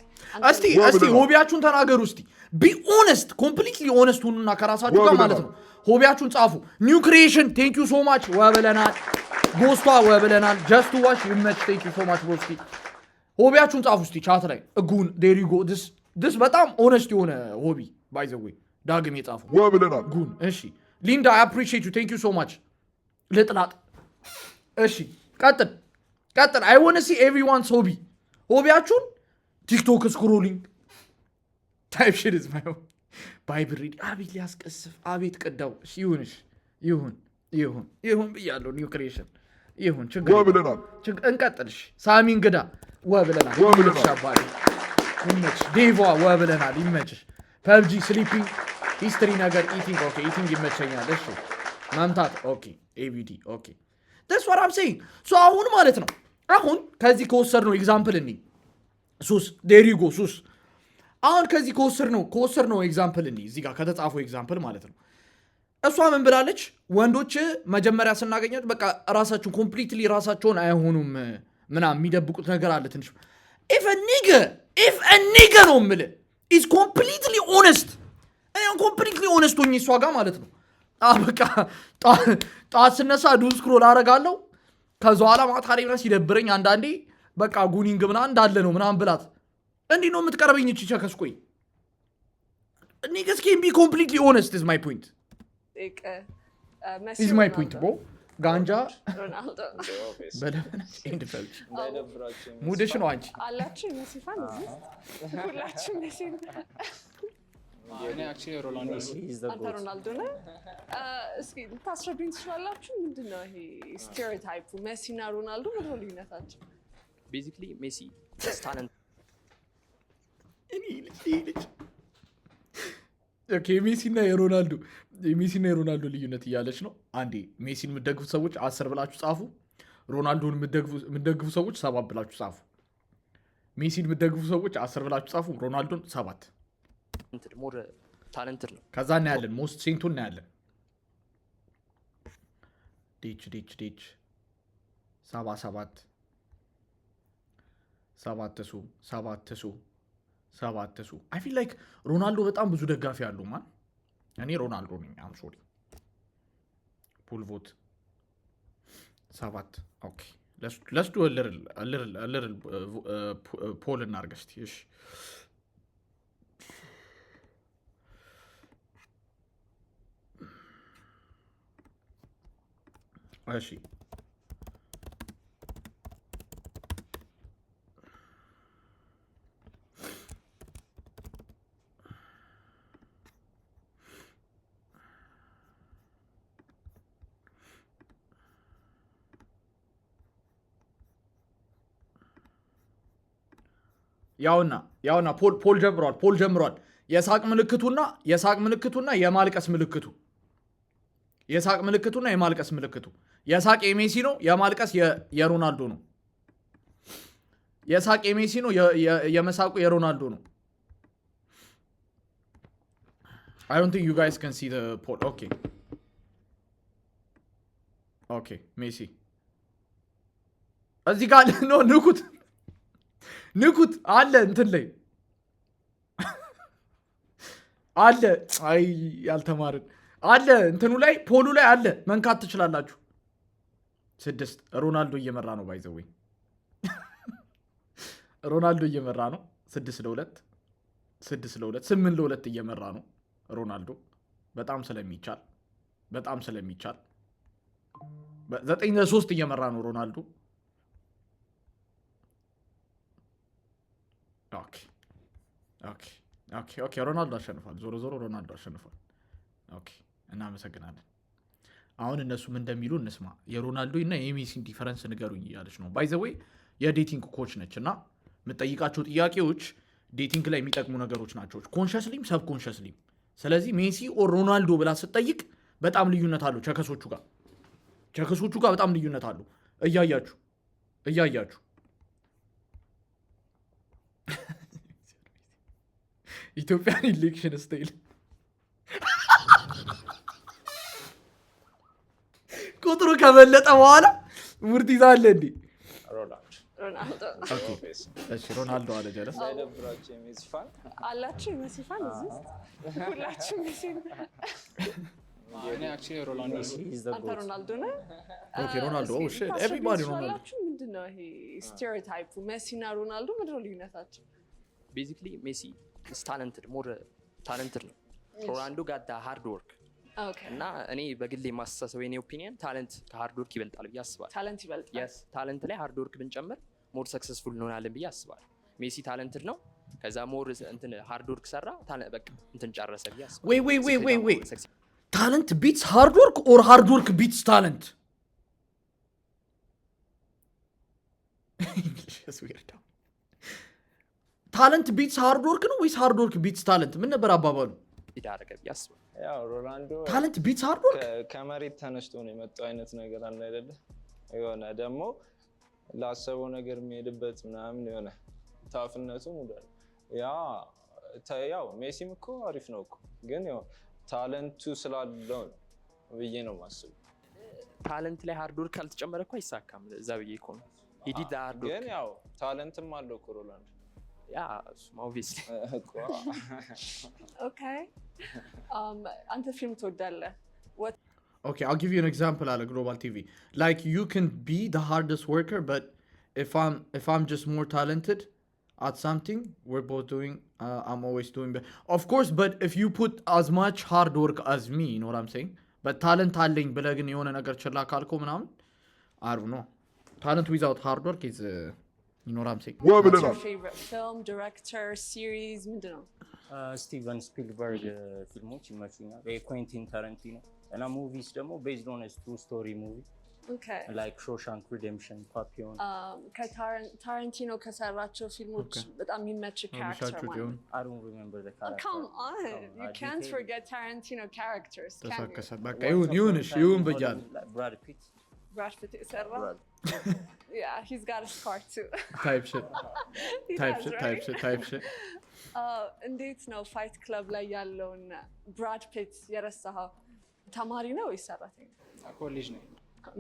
እስቲ እስቲ hobby ያችሁን ተናገሩ። እስቲ be honest, completely honest ሁኑና ከራሳችሁ ጋር ማለት ነው hobby ያችሁን ጻፉ። New Creation, thank you so much ወብለናል። ጎስቷ ወብለናል። Just watch ይመች። Thank you so much broski። Hobby ያችሁን ጻፉ እስቲ chat ላይ። እጉን there you go. This በጣም honest የሆነ hobby by the way ዳግም የጻፈው። ወብለናል። ጉን እሺ። ሊንዳ, I appreciate you, thank you so much ልጥላጥ። እሺ ቀጥል ቀጥል። I wanna see everyone's hobby። Hobby ያችሁን ቲክቶክ scrolling type shit is my Bible read። አቤት ሊያስቀስፍ፣ አቤት ቅዳው። እሺ ይሁንሽ፣ ይሁን ይሁን ይሁን ብያለሁ። New Creation ይሁን ችግር ዋ የለም። ብለናል። እንቀጥልሽ። ሳሚ እንግዳ ወ ብለናል። ወ ብለናል። ይመችሽ አባቴ ይመችሽ። ዴቫ ወ ብለናል። ይመችሽ። PUBG፣ sleeping፣ history ነገር፣ eating። Okay, eating ይመቸኛል። እሺ መምታት። Okay, ABD። Okay, that's what I'm saying. So አሁን ማለት ነው፣ አሁን ከዚህ ከወሰድነው example እኒ ሱስ there you go ሱስ። አሁን ከዚህ ከወሰድነው example እኒ እዚህ ጋር ከተጻፈው example ማለት ነው፣ እሷ ምን ብላለች? ወንዶች መጀመሪያ ስናገኛቸው በቃ ራሳቸውን completely ራሳቸውን አይሆኑም ምናምን፣ የሚደብቁት ነገር አለ ትንሽ። If a nigga ነው የምልህ is completely honest፣ እኔ completely honest ሆኜ እሷ ጋር ማለት ነው በቃ ጠዋት ስነሳ doom scroll አረጋለሁ፣ ከዛ በኋላ ማታ ላይ ምናምን ሲደብረኝ አንዳንዴ በቃ ጉኒንግ ምናምን እንዳለ ነው ምናምን ብላት እንዲህ ነው የምትቀርበኝ እቺ ቸከስ? ቆይ፣ niggas can be completely honest is my point. ጠይቅ፣ መሲ is my point, bro. ጋንጃ ሮናልዶ። በለበና and PUBG። እንዳይደብራቸው የሜሲ ሙድሽ ነው አንቺ። አላችሁ የሜሲ fan እዚህ ውስጥ? ሁላችሁም ሜሲ? እኔ actually ሮናልዶ ነው። አንተ ሮናልዶ ነህ። እስኪ ልታስረዱኝ ትችላላችሁ? ምንድን ነው ይሄ stereotype ኡ? ሜሲ እና ሮናልዶ ምንድን ነው ልዩነታቸው? Basically ሜሲ talent እኔ ልጅ ይሄ ልጅ፣ okay፣ የሜሲና የሮናልዶ ልዩነት እያለች ነው። አንዴ ሜሲን የምትደግፉ ሰዎች 10 ብላችሁ ጻፉ። ሮናልዶን የምትደግፉ ሰዎች 7 ብላችሁ ጻፉ። ሜሲን የምትደግፉ ሰዎች 10 ብላችሁ ጻፉ። ሮናልዶን 7። More talented ነው። ከዛ እናያለን። Most sent ኡ እናያለን። ዲች ዲች ዲች፣ 77፣ 7 ሱ፣ 7 ሱ፣ 7 ሱ። I feel like ሮናልዶ በጣም ብዙ ደጋፊ አሉ። Man, እኔ ሮናልዶ ነኝ። I'm sorry. Poll vote 7። Okay, let's do little poll እናድርግ እስቲ። እሺ። እሺ፣ ያውና ያውና poll ጀምሯል። Poll ጀምሯል። የሳቅ ምልክቱና የማልቀስ ምልክቱ፣ የሳቅ ምልክቱና የማልቀስ ምልክቱ። የሳቅ የሜሲ ነው፣ የማልቀስ የሮናልዶ ነው። የሳቅ የሜሲ ነው፣ የመሳቁ የሮናልዶ ነው። I don't think you guys can see the poll. Okay, ሜሲ እዚህ ጋር no፣ ንኩት ንኩት፣ አለ እንትን ላይ አለ። አይ ያልተማርን አለ፣ እንትኑ ላይ poll ኡ ላይ አለ፣ መንካት ትችላላችሁ። 6። ሮናልዶ እየመራ ነው። By the way, ሮናልዶ እየመራ ነው። 6-2፣ 6-2፣ 8-2 እየመራ ነው ሮናልዶ። በጣም ስለሚቻል፣ በጣም ስለሚቻል 9-3 እየመራ ነው ሮናልዶ። Okay, ሮናልዶ አሸንፏል። ዞሮ ዞሮ ሮናልዶ አሸንፏል። Okay, እናመሰግናለን። አሁን እነሱ ምን እንደሚሉ እንስማ። የሮናልዶ እና የሜሲን difference ንገሩኝ እያለች ነው። By the way, የ dating coach ነች እና የምጠይቃቸው ጥያቄዎች dating ላይ የሚጠቅሙ ነገሮች ናቸው፣ consciously ም subconsciously ም። ስለዚህ ሜሲ or ሮናልዶ ብላ ስትጠይቅ በጣም ልዩነት አለው ቸከሶቹ ጋር በጣም ልዩነት አለው። እያያችሁ እያያችሁ Ethiopian election style ቁጥሩ ከበለጠ በኋላ ሙርት ይዛለ እንዴ? ሮናልዶ። ሮናልዶ። እሺ፣ ሮናልዶ አለ ጀለስ። እንዳይደብራቸው የሜሲ fan። አላችሁ የሜሲ fan እዚህ ውስጥ? ሁላችሁም ሜሲ? እኔ actually ሮናልዶ ነው። አንተ ሮናልዶ ነህ። Okay, ሮናልዶ። እስኪ Oh shit, ልታስረዱኝ everybody ሮናልዶ። ትችላላችሁ? ምንድን ነው ይሄ stereotype ኡ? ሜሲ እና ሮናልዶ ምንድን ነው ልዩነታቸው? Basically ሜሲ talented፣ more talented ነው። ሮናልዶ got the hard work። እና እኔ በግሌ የማስተሳሰብ የኔ opinion talent ከ hard work ይበልጣል ብዬ አስባለሁ። Talent ይበልጣል። Yes, talent ላይ hard work ብንጨምር more successful እንሆናለን ብዬ አስባለሁ። ሜሲ talented ነው። ከዛ more እንትን hard work ሰራ፣ በቃ እንትን ጨረሰ ብዬ አስባለሁ። Wait, wait, wait, wait, wait. ስኬታማ። Talent beats hard work or hard work beats talent? English is weird. Talent beats hard work ነው ወይስ hard work beats talent? ምን ነበር አባባሉ? አደረገ ብዬ አስባለሁ። ያው ሮናልዶ Talent beats hard work? ከመሬት ተነስቶ ነው የመጣው አይነት ነገር አለ አይደለ? የሆነ ደግሞ ላሰበው ነገር የሚሄድበት ምናምን የሆነ tough ነቱ ሙሉ አለ። ያው ሜሲም እኮ አሪፍ ነው እኮ፣ ግን ያው talent ኡ ስላለው ነው ብዬ ነው የማስበው። Talent ላይ hard work ካልተጨመረ እኮ አይሳካም። እዛ ብዬ እኮ ነው he did hard ግን work። ያው talent ም አለው እኮ ሮናልዶ። Yeah፣ እሱማ obviously። እኮ። Okay፣ አንተ ፊልም ትወዳለህ? Okay, I'll give you an example out of Global TV. Like, you can be the hardest worker, but if I'm just more talented at something we're both doing, I'm always doing better. Of course, but if you put as much hard work as me, you know what I'm saying? But talent አለኝ ብለህ ግን የሆነ ነገር ችላ ካልከው ምናምን፣ I don't know. Talent without hard work is, you know what I'm saying? ዋ What's your ብለናል። favorite film, director, series? ምንድን ነው? ስቲቨን ስፒልበርግ ፊልሞች ይመቹኛል። የኩዌንቲን ታረንቲኖ እና movies ደግሞ based on true story movie like Shawshank Redemption፣ Papillon። ከታረንቲኖ ከሰራቸው ፊልሞች በጣም የሚመች character አበሻችሁ ማለት ነው? ጆን። I don't remember the Come character. on, you can't forget Tarantino characters, can you? ተሳከሰ። በቃ ይሁን ይሁን፣ እሺ ይሁን ብያለሁ። ብራድ ፒት። Brad Pitt የሰራው? Yeah, he's got a scar too. Type shit. He Type does, shit, type right? shit, type shit. እንዴት ነው Fight Club ላይ ያለውን ብራድ ፒት የረሳኸው? ተማሪ ነው ወይስ ሰራተኛ? ኮሌጅ ነኝ።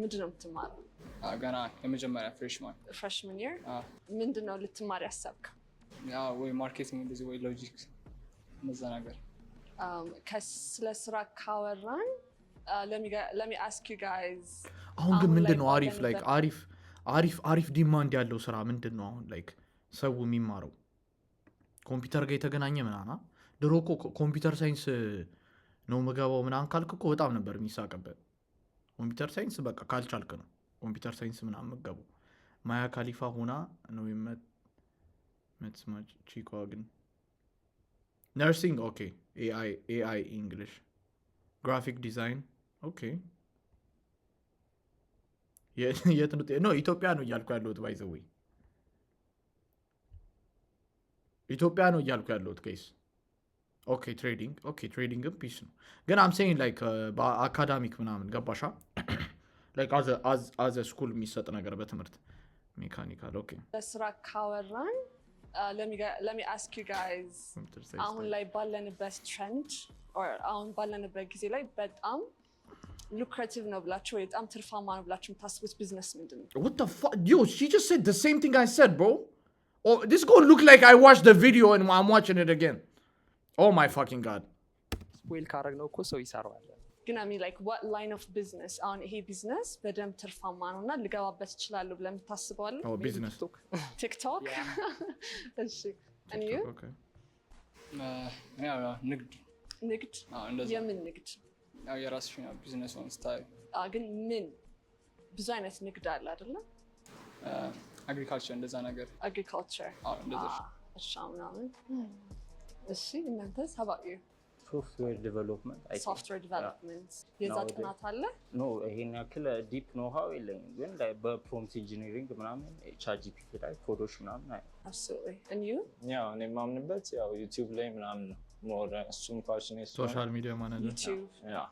ምንድን ነው የምትማረው? ገና የመጀመሪያ freshman። Freshman year? ምንድን ነው ልትማር ያሰብከው? ወይ marketing እንደዚህ ወይ ሎጂክስ እነዛ ነገር። ስለ ስራ ካወራን let me ask you guys አሁን ግን አሁን ምንድን ላይ ነው አሪፍ like ባለንበት አሪፍ አሪፍ አሪፍ demand ያለው ስራ ምንድን ነው አሁን like ሰው የሚማረው? ኮምፒውተር ጋር የተገናኘ ምናና። ድሮ እኮ computer science ነው ምገባው ምናምን ካልክ እኮ በጣም ነበር የሚሳቅበት። Computer science በቃ ካልቻልክ ነው computer science ምናምን ምገባው። ማያ ካሊፋ ሆና ነው የምትስማች ቺኳ ግን። Nursing, okay, AI, English, graphic design, okay። የት ነው? No፣ ኢትዮጵያ ነው እያልኩ ያለሁት። By the way ኢትዮጵያ ነው እያልኩ ያለሁት guys። Okay, trading, okay, trading ም peace ነው፣ ግን I'm saying like በ academic ምናምን ገባሻ? Like as a school የሚሰጥ ነገር በትምህርት mechanical, okay። ለስራ ካወራን let me ask you guys Computer science. አሁን ላይ ባለንበት trend or አሁን ባለንበት ጊዜ ላይ በጣም lucrative ነው ብላችሁ ወይ በጣም ትርፋማ ነው ብላችሁ የምታስቡት ቢዝነስ ምንድን ነው? What the fuck? Yo, she just said the same thing I said, bro. Oh, this gonna look like I watched the video and I'm watching it again. Oh my fucking God. Spoil ካረግነው እኮ ሰው ይሰራዋል። ግን I mean, like, what line of business? አሁን ይሄ ቢዝነስ በደንብ ትርፋማ ነው እና ልገባበት እችላለሁ ብለህ የምታስበው አለ? Oh, business. ቲክቶክ። ቲክቶክ፣ እሺ። And you? Okay. ያው ንግድ። ንግድ? አዎ፣ እንደዛ። የምን ንግድ? ያው የራስሽ ቢዝነስ ሆን ስታይ። ግን ምን? ብዙ አይነት ንግድ አለ አይደለም? Agriculture እንደዛ ነገር። Agriculture? አዎ፣ እንደዛ። እርሻ ምናምን። እሺ፣ እናንተስ? How about you? Software development. Software development። የዛ ጥናት አለ? No፣ ይሄን ያክል deep know-how የለኝም፣ ግን በ prompt engineering ምናምን ChatGPT ላይ ኮዶች ምናምን አይ Absolutely. And you? ያው እኔ የማምንበት ያው ዩቲዩብ ላይ ምናምን ነው more፣ እሱም passion Social media manager. ዩቲዩብ። Yeah.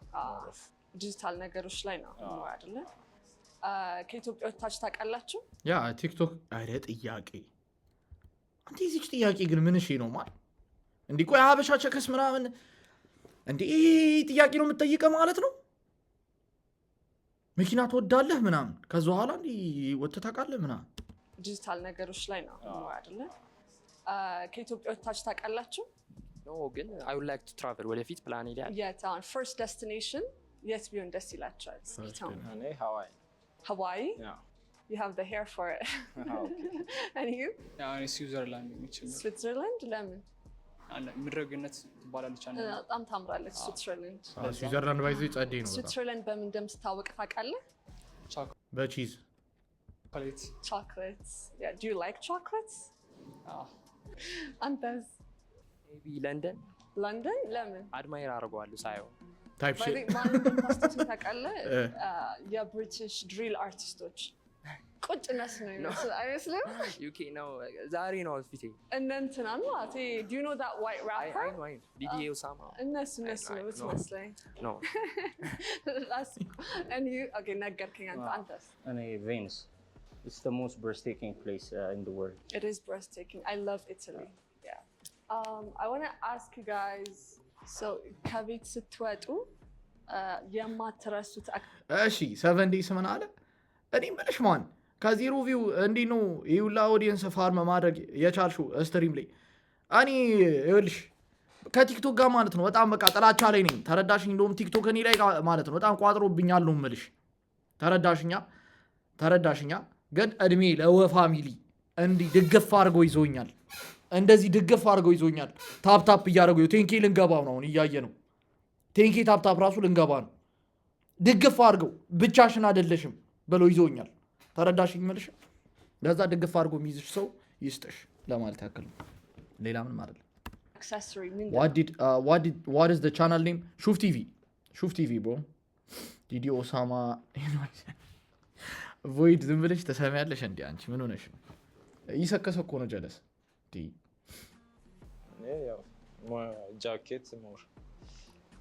ዲጂታል ነገሮች ላይ ነው more አይደለ? ከኢትዮጵያ ወጥታችሁ ታውቃላችሁ? Yeah, ቲክቶክ። ኧረ ጥያቄ፣ አንተ የዚች ጥያቄ ግን ምን እሺ ነው ማለት እንዲህ? ቆይ፣ ሀበሻ chicks ምናምን እንዲህ ይሄ ጥያቄ ነው የምትጠይቀ ማለት ነው? መኪና ትወዳለህ ምናምን፣ ከዛ በኋላ እንዲህ ወጥተህ ታውቃለህ ምናምን። ዲጂታል ነገሮች ላይ ነው more አይደለ? ከኢትዮጵያ ወጥታችሁ ታውቃላችሁ? No፣ ግን I would like to travel። ወደፊት ፕላን ይላል። የት? አሁን first destination የት ቢሆን ደስ ይላችኋል? እስኪ tell me. እኔ ሀዋይ። Hawaii? Yeah. You have the hair for it. And you? ያው እኔ ስዊዘርላንድ የሚችል። ስዊትዘርላንድ ለምን? ምድረገነት ትባላለች አንድ። በጣም ታምራለች ስዊትዘርላንድ። ስዊዘርላንድ by the way ጸዴ ነው በጣም። ስዊትዘርላንድ በምን እንደምትታወቅ ታውቃለህ? በ cheese። ቾኮሌት። Chocolates. Yeah. Do you like chocolates? አንተስ? Maybe ለንደን። ለንደን ለምን? Admire አድርገዋለሁ ሳየው። Type By the shit. way፣ ማን እንደምታስታውሰው ታውቃለህ? እ። የ British drill አርቲስቶች ቁጭ እነሱ ነው የሚመስል አይመስልም? UK ነው ዛሬ ነው outfit ኤ። እነ እንትናን ማለት፣ do you know that white rapper? I know, I ዲዲ ኦሳማ። እነሱ ነው የምትመስለኝ። No. And you? Okay, ነገርከኝ አንተ። አንተስ? እኔ Venice. It's the most breathtaking place in the world. It is breathtaking. I love Italy. Yeah. I want to ask you guys. So ከቤት ስትወጡ የማትረሱት እሺ፣ 7 days ምን አለ? እኔ ምልሽ ማን ከ zero view እንዲህ ነው ይህ ሁላ audience farm ማድረግ የቻልሽው stream ላይ? እኔ ይኸውልሽ ከቲክቶክ ጋር ማለት ነው በጣም በቃ ጥላቻ ላይ ነኝ። ተረዳሽኝ? እንደውም ቲክቶክ እኔ ላይ ማለት ነው በጣም ቋጥሮብኛል ነው የምልሽ። ተረዳሽኛ? ተረዳሽኛ? ግን እድሜ ለወ family እንዲህ ድግፍ አድርገው ይዞኛል። እንደዚህ ድግፍ አድርገው ይዞኛል። Tap tap እያደረገው 10K ልንገባ ነው አሁን፣ እያየ ነው። 10K tap tap ራሱ ልንገባ ነው። ድግፍ አድርገው ብቻሽን አይደለሽም ብለው ይዞኛል። ተረዳሽኝ? መልሽ ለዛ ድግፍ አድርጎ የሚይዝሽ ሰው ይስጥሽ ለማለት ያክል ነው። ሌላ ምንም አይደለም። Accessory ምንድን ነው? What is the channel name? ሹፍ ቲቪ፣ ሹፍ ቲቪ bro። ዲዲ ኦሳማ ቮይድ ዝም ብለሽ ተሰሚያለሽ እንዲ? አንቺ ምን ሆነሽ ነው? እየሰከሰ እኮ ነው ጀለስ ዲ። እኔ ያው ጃኬት፣ more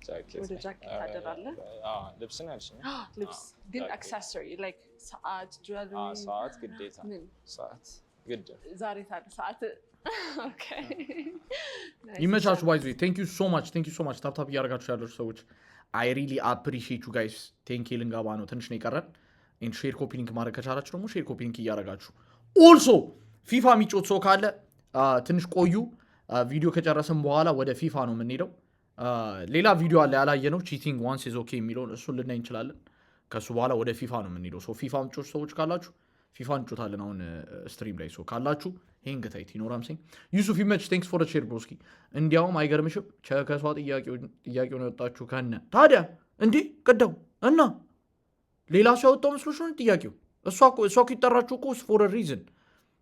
ጃኬት። ወደ ጃኬት ታደላለህ? አዎ፣ ልብስ ነው ያልሽኝ? ልብስ ግን ጃኬት። Accessory like ሰዓት፣ jewelry? ሰዓት ግዴታ። ምን? ሰዓት ግድ። ዛሬ ታዲያ ሰዓት፣ okay። ይመቻችሁ። By the way, thank you so much, thank you so much። Tap tap እያደረጋችሁ ያላችሁ ሰዎች I really appreciate you guys። 10K ልንገባ ነው፣ ትንሽ ነው የቀረን። And share copy link ማድረግ ከቻላችሁ ደግሞ share copy link እያደረጋችሁ። Also ፊፋ የሚጫወት ሰው ካለ ትንሽ ቆዩ። ቪዲዮ ከጨረስን በኋላ ወደ ፊፋ ነው የምንሄደው። ሌላ ቪዲዮ አለ ያላየነው፣ cheating once is okay የሚለውን እሱን ልናይ እንችላለን። ከእሱ በኋላ ወደ ፊፋ ነው የምንሄደው። So ፊፋ ምትጫወቱ ሰዎች ካላችሁ ፊፋ እንጫወታለን አሁን stream ላይ። So ካላችሁ ይህን ግታይት ይኖራም። ዩሱፍ ይመች፣ thanks for share broski። እንዲያውም አይገርምሽም ከሷ ጥያቄውን ያወጣችሁ ከነ ታዲያ እንዲህ ቅደው እና ሌላ ሰው ያወጣው መስሎሽ ነው ጥያቄው? እሷ እኮ የጠራችሁ እኮ for reason.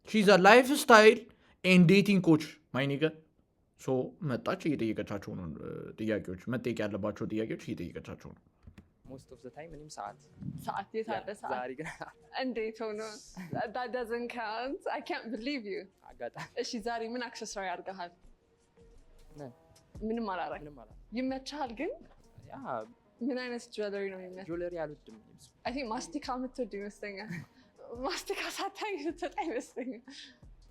She's a lifestyle and dating coach, my nigga. So መጣች፣ እየጠየቀቻቸው ነው ጥያቄዎች፣ መጠየቅ ያለባቸው ጥያቄዎች እየጠየቀቻቸው ነው። Most of the time እኔም ሰዓት። ሰዓት የት አለ ሰዓት? ዛሬ ግን እንዴት ሆኖ? That doesn't count. I can't believe you. አጋጣሚ። እሺ፣ ዛሬ ምን accessory አድርገሃል? ምን? ምንም አላረግ? ምንም አላ ይመችሃል ግን? Yeah. ምን አይነት jewelry ነው የሚመችህ? Jewelry አልወድም እኔ ብዙ። I think ማስቲካ የምትወድ ይመስለኛል። ማስቲካ ሳታይ ስትወጣ ይመስለኛል።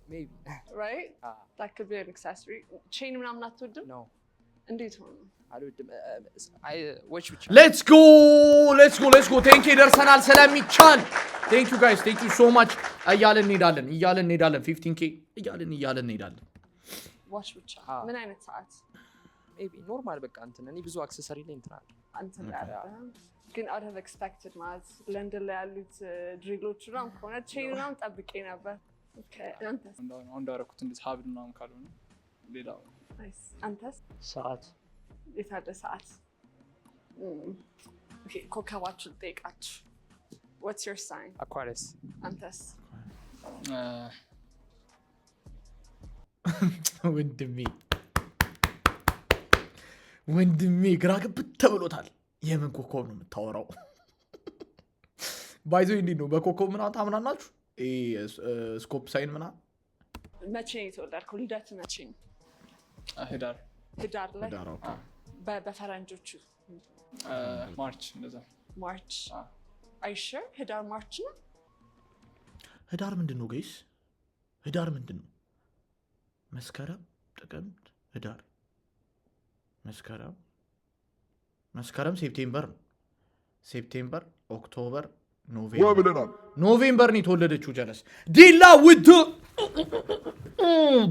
Maybe. Right? That could be an accessory. Chain ምናምን አትወድም? No. እንዴት ሆኖ? አልወድም። አይ watch ብቻ። Let's go, let's go, let's go! 10K ደርሰናል ስለሚቻል thank you guys, thank you so much። እያለን እንሄዳለን፣ እያለን እንሄዳለን፣ 15K እያለን እያለን እንሄዳለን። Watch ብቻ? ምን አይነት ሰዓት? Maybe normal በቃ እንትን እኔ ብዙ accessory ላይ እንትን አለ። እንትን ላይ አይደለም ግን I'd have expected ማለት ለንደን ላይ ያሉት drill ኦች ምናምን ከሆነ chain ምናምን ጠብቄ ነበር። Okay፣ አንተስ? አሁን እንዳደረኩት እንደዚህ ሀብል ምናምን ካልሆነ ሌላው Nice። አንተስ? ሰዓት። የታለ ሰዓት? Okay፣ ኮከባችሁ ልጠይቃችሁ። What's your sign? Aquarius. አንተስ? ወንድሜ፣ ወንድሜ ግራ ግብት ተብሎታል። የምን ኮከብ ነው የምታወራው? By the way እንዴት ነው፣ በኮከብ ምናምን ታምናላችሁ? ይሄ scope sign ምናምን? መቼ ነው የተወለድከው? ልደት መቼ ነው? ህዳር። ህዳር ላይ? ህዳር፣ okay። በፈረንጆቹ? March እንደዛ። March? Are you sure ህዳር March ነው? ህዳር ምንድን ነው guys? ህዳር ምንድን ነው? መስከረም፣ ጥቅምት፣ ህዳር፣ መስከረም፣ መስከረም September ነው። September፣ October፣ November። ብለናል። November ነው የተወለደችው። ጀለስ ዲላ with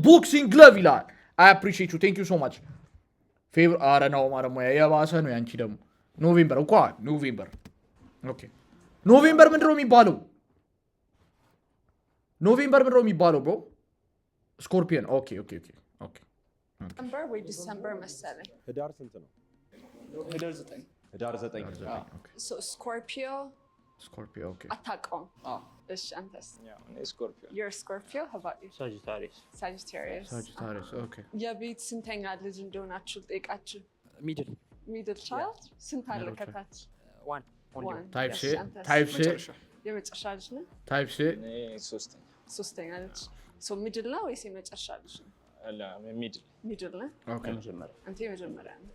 boxing glove ይላል። I appreciate you, thank you so much። ፌብር አረ ነው ደግሞ የባሰ ነው ያንቺ ደግሞ። November እኳ November፣ okay። November ምንድን ነው የሚባለው? November ምንድን ነው የሚባለው bro? Scorpion፣ okay. November ወይ December መሰለኝ። ህዳር ስንት ነው? ህዳር 9። ህዳር 9። Scorpio. Scorpio, okay. አታውቀውም? እሺ፣ አንተስ? እኔ Scorpio። You're Scorpio. How about you? Sagittarius. Sagittarius. Sagittarius, okay. የቤት ስንተኛ ልጅ እንደሆናችሁ ልጠይቃችሁ። Middle. Middle child። ስንት አለ Middle child. ከታች? One. One. Type Yes, shit. አንተስ? Type shit. መጨረሻ። የመጨረሻ ልጅ ነህ? Type shit. እኔ ሶስተኛ። ሶስተኛ ልጅ። So middle ነህ ወይስ የመጨረሻ ልጅ ነህ? Middle። Middle ነህ? የመጀመሪያ። አንተ የመጀመሪያ ነህ።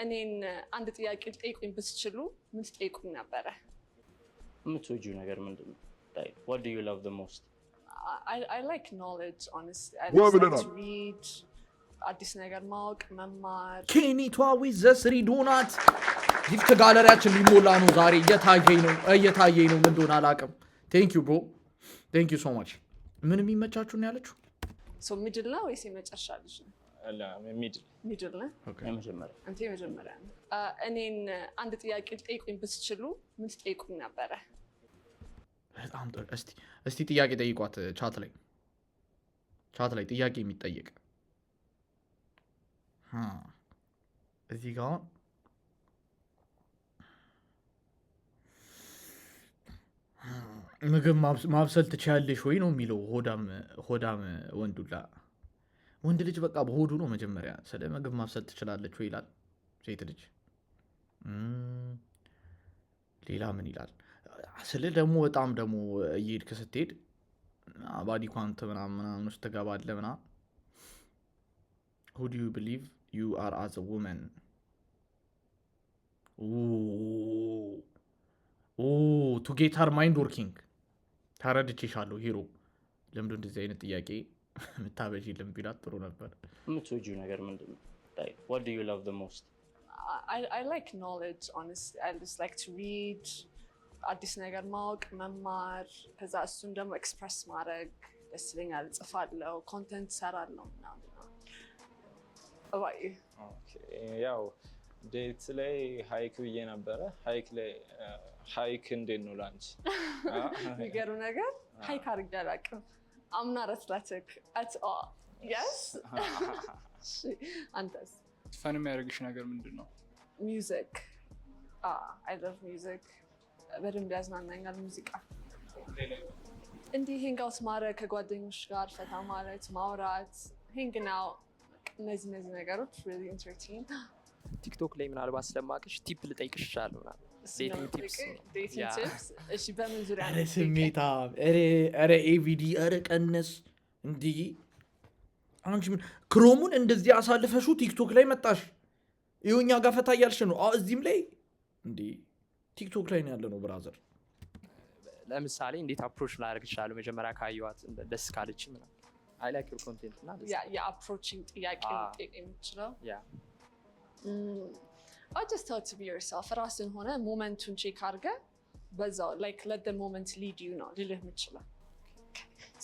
እኔን አንድ ጥያቄ ልጠይቁኝ ብትችሉ ምን ትጠይቁኝ ነበረ? የምትወጂው ነገር ምንድን ነው? What do you love the most? I like knowledge, honestly. I ዋ just like ብለናል። to read፣ አዲስ ነገር ማወቅ፣ መማር። ኬኒቷ with the three donut። Gift gallery ያችን ሊሞላ ነው ዛሬ። እየታየኝ ነው፣ እየታየኝ ነው። ምን እንደሆነ አላውቅም። Thank you, bro, thank you so much። ምን የሚመቻችሁ ነው ያለችው? So middle ነህ ወይስ የመጨረሻ ልጅ ነህ? Middle። Middle ነህ? የመጀመሪያ። አንተ የመጀመሪያ ነህ። እኔን አንድ ጥያቄ ልጠይቁኝ ብትችሉ ምን ትጠይቁኝ ነበረ? በጣም ጥሩ። እስቲ ጥያቄ ጠይቋት። Chat ላይ ጥያቄ የሚጠየቅ እዚህ ጋ አሁን ምግብ ማብሰል ትችያለሽ ወይ ነው የሚለው። ሆዳም ሆዳም ወንዱላ ወንድ ልጅ በቃ በሆዱ ነው መጀመሪያ። ስለ ምግብ ማብሰል ትችላለች ወይ ይላል ሴት ልጅ። ሌላ ምን ይላል? ስለ ደግሞ በጣም ደግሞ እየሄድክ ስትሄድ body count ምናምን ምናምን ውስጥ ትገባለህ ምናምን። Who do you believe you are as a woman? To get her mind working። ተረድቼሻለሁ ሂሮ። ለምንድን እንደዚህ አይነት ጥያቄ የምታበዢልን ቢላት ጥሩ ነበር። የምትወጂው ነገር ምንድን ነው? What do you love the most? I like knowledge, honestly. I just like to read፣ አዲስ ነገር ማወቅ፣ መማር፣ ከዛ እሱን ደግሞ express ማድረግ ደስ ይለኛል። ጽፋለሁ፣ content ሰራለሁ ምናምን። About you? Okay፣ ያው date ላይ hike ብዬ ነበረ። Hike ላይ hike እንዴት ነው ላንቺ? የሚገርም ነገር hike አድርጌ አላውቅም። I'm not athletic at all. Yes? እሺ፣ አንተስ? Fun የሚያደርግሽ ነገር ምንድን ነው? Music. I love music። በደንብ ያዝናናኛል ሙዚቃ። እንዲህ hang out ማድረግ፣ ከጓደኞች ጋር ፈታ ማለት፣ ማውራት፣ hanging out፣ እነዚህ ነገሮች really entertain ቲክቶክ ላይ ምናልባት ስለማቅሽ tip ልጠይቅሽ እችላለሁ ምናምን፣ dating tips። Dating Yeah. Tips። እሺ፣ በምን ዙሪያ ኧረ ነው የምትጠይቀኝ? ስሜታም! ኧረ ኤቪዲ፣ ኧረ ቀነስ። እንዲህ አንቺ ምን ክሮሙን እንደዚህ አሳልፈሹ ቲክቶክ ላይ መጣሽ። ይኸው እኛ ጋር ፈታ እያልሽ ነው። አዎ፣ እዚህም ላይ እንዲህ ቲክቶክ ላይ ነው ያለ ነው brother። ለምሳሌ እንዴት approach ላደርግ እችላለሁ? መጀመሪያ ካየኋት ደስ ካለች ምናምን፣ I like your content እና ደስ የ approaching ጥያቄ መጠየቅ የምችለው? Yeah. I just tell to be yourself። ራስን ሆነ moment ኡን check አድርገህ በዛው like let the moment lead you ነው ልልህ የምችለው።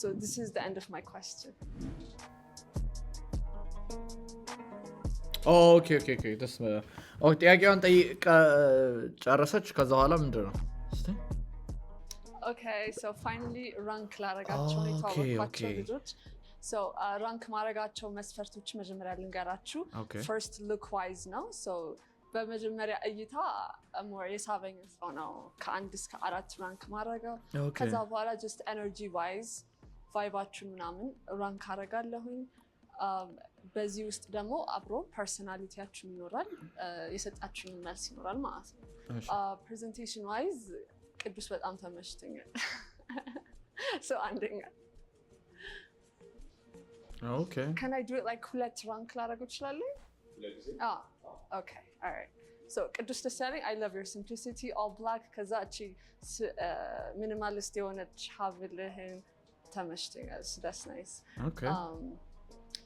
So this is the end of my question. Okay, ደስ okay። ጥያቄዋን ጠይቀ ጨረሰች። ከዛ በኋላ ምንድን ነው እስቲ? Okay, so finally rank ላረጋቸው ነው የተዋወቅኳቸው ልጆች። So rank ማድረጋቸው መስፈርቶች መጀመሪያ ልንገራችሁ። First look wise ነው። So በመጀመሪያ እይታ more የሳበኝ ሰው ነው ከአንድ እስከ አራት rank ማድረገው። ከዛ በኋላ just energy wise vibe ኣችሁ ምናምን rank አረጋለሁኝ። በዚህ ውስጥ ደግሞ አብሮ personality ያችሁ ይኖራል፣ የሰጣችሁኝ መልስ ይኖራል ማለት ነው። Presentation wise ቅዱስ በጣም ተመችቶኛል። So አንደኛ። Can I do it like ሁለት rank ላደርገው እችላለሁ? Okay, alright. So ቅዱስ ደስ ያለኝ I love your simplicity፣ all black፣ ከዛ እቺ minimalist የሆነች ሀብልህን ተመችቶኛል። So that's nice.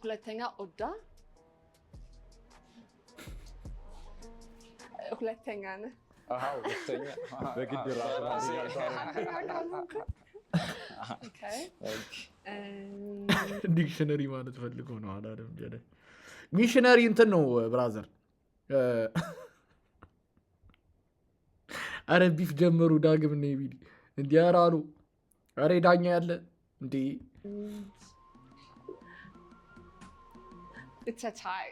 ሁለተኛ ኦዳ፣ ሁለተኛ ነህ። አዎ፣ ሁለተኛ። በግድ ራሱን አንደኛ ካልሆንኩ። Okay. Dictionary ማለት ፈልጎ ነው አላለም። ሚሽነሪ እንትን ነው brother። አረ beef ጀመሩ ዳግም እና ቢዲ። እንዲህ ኧረ አሉ። ኧረ ዳኛ ያለ እንዴ! It's a tie.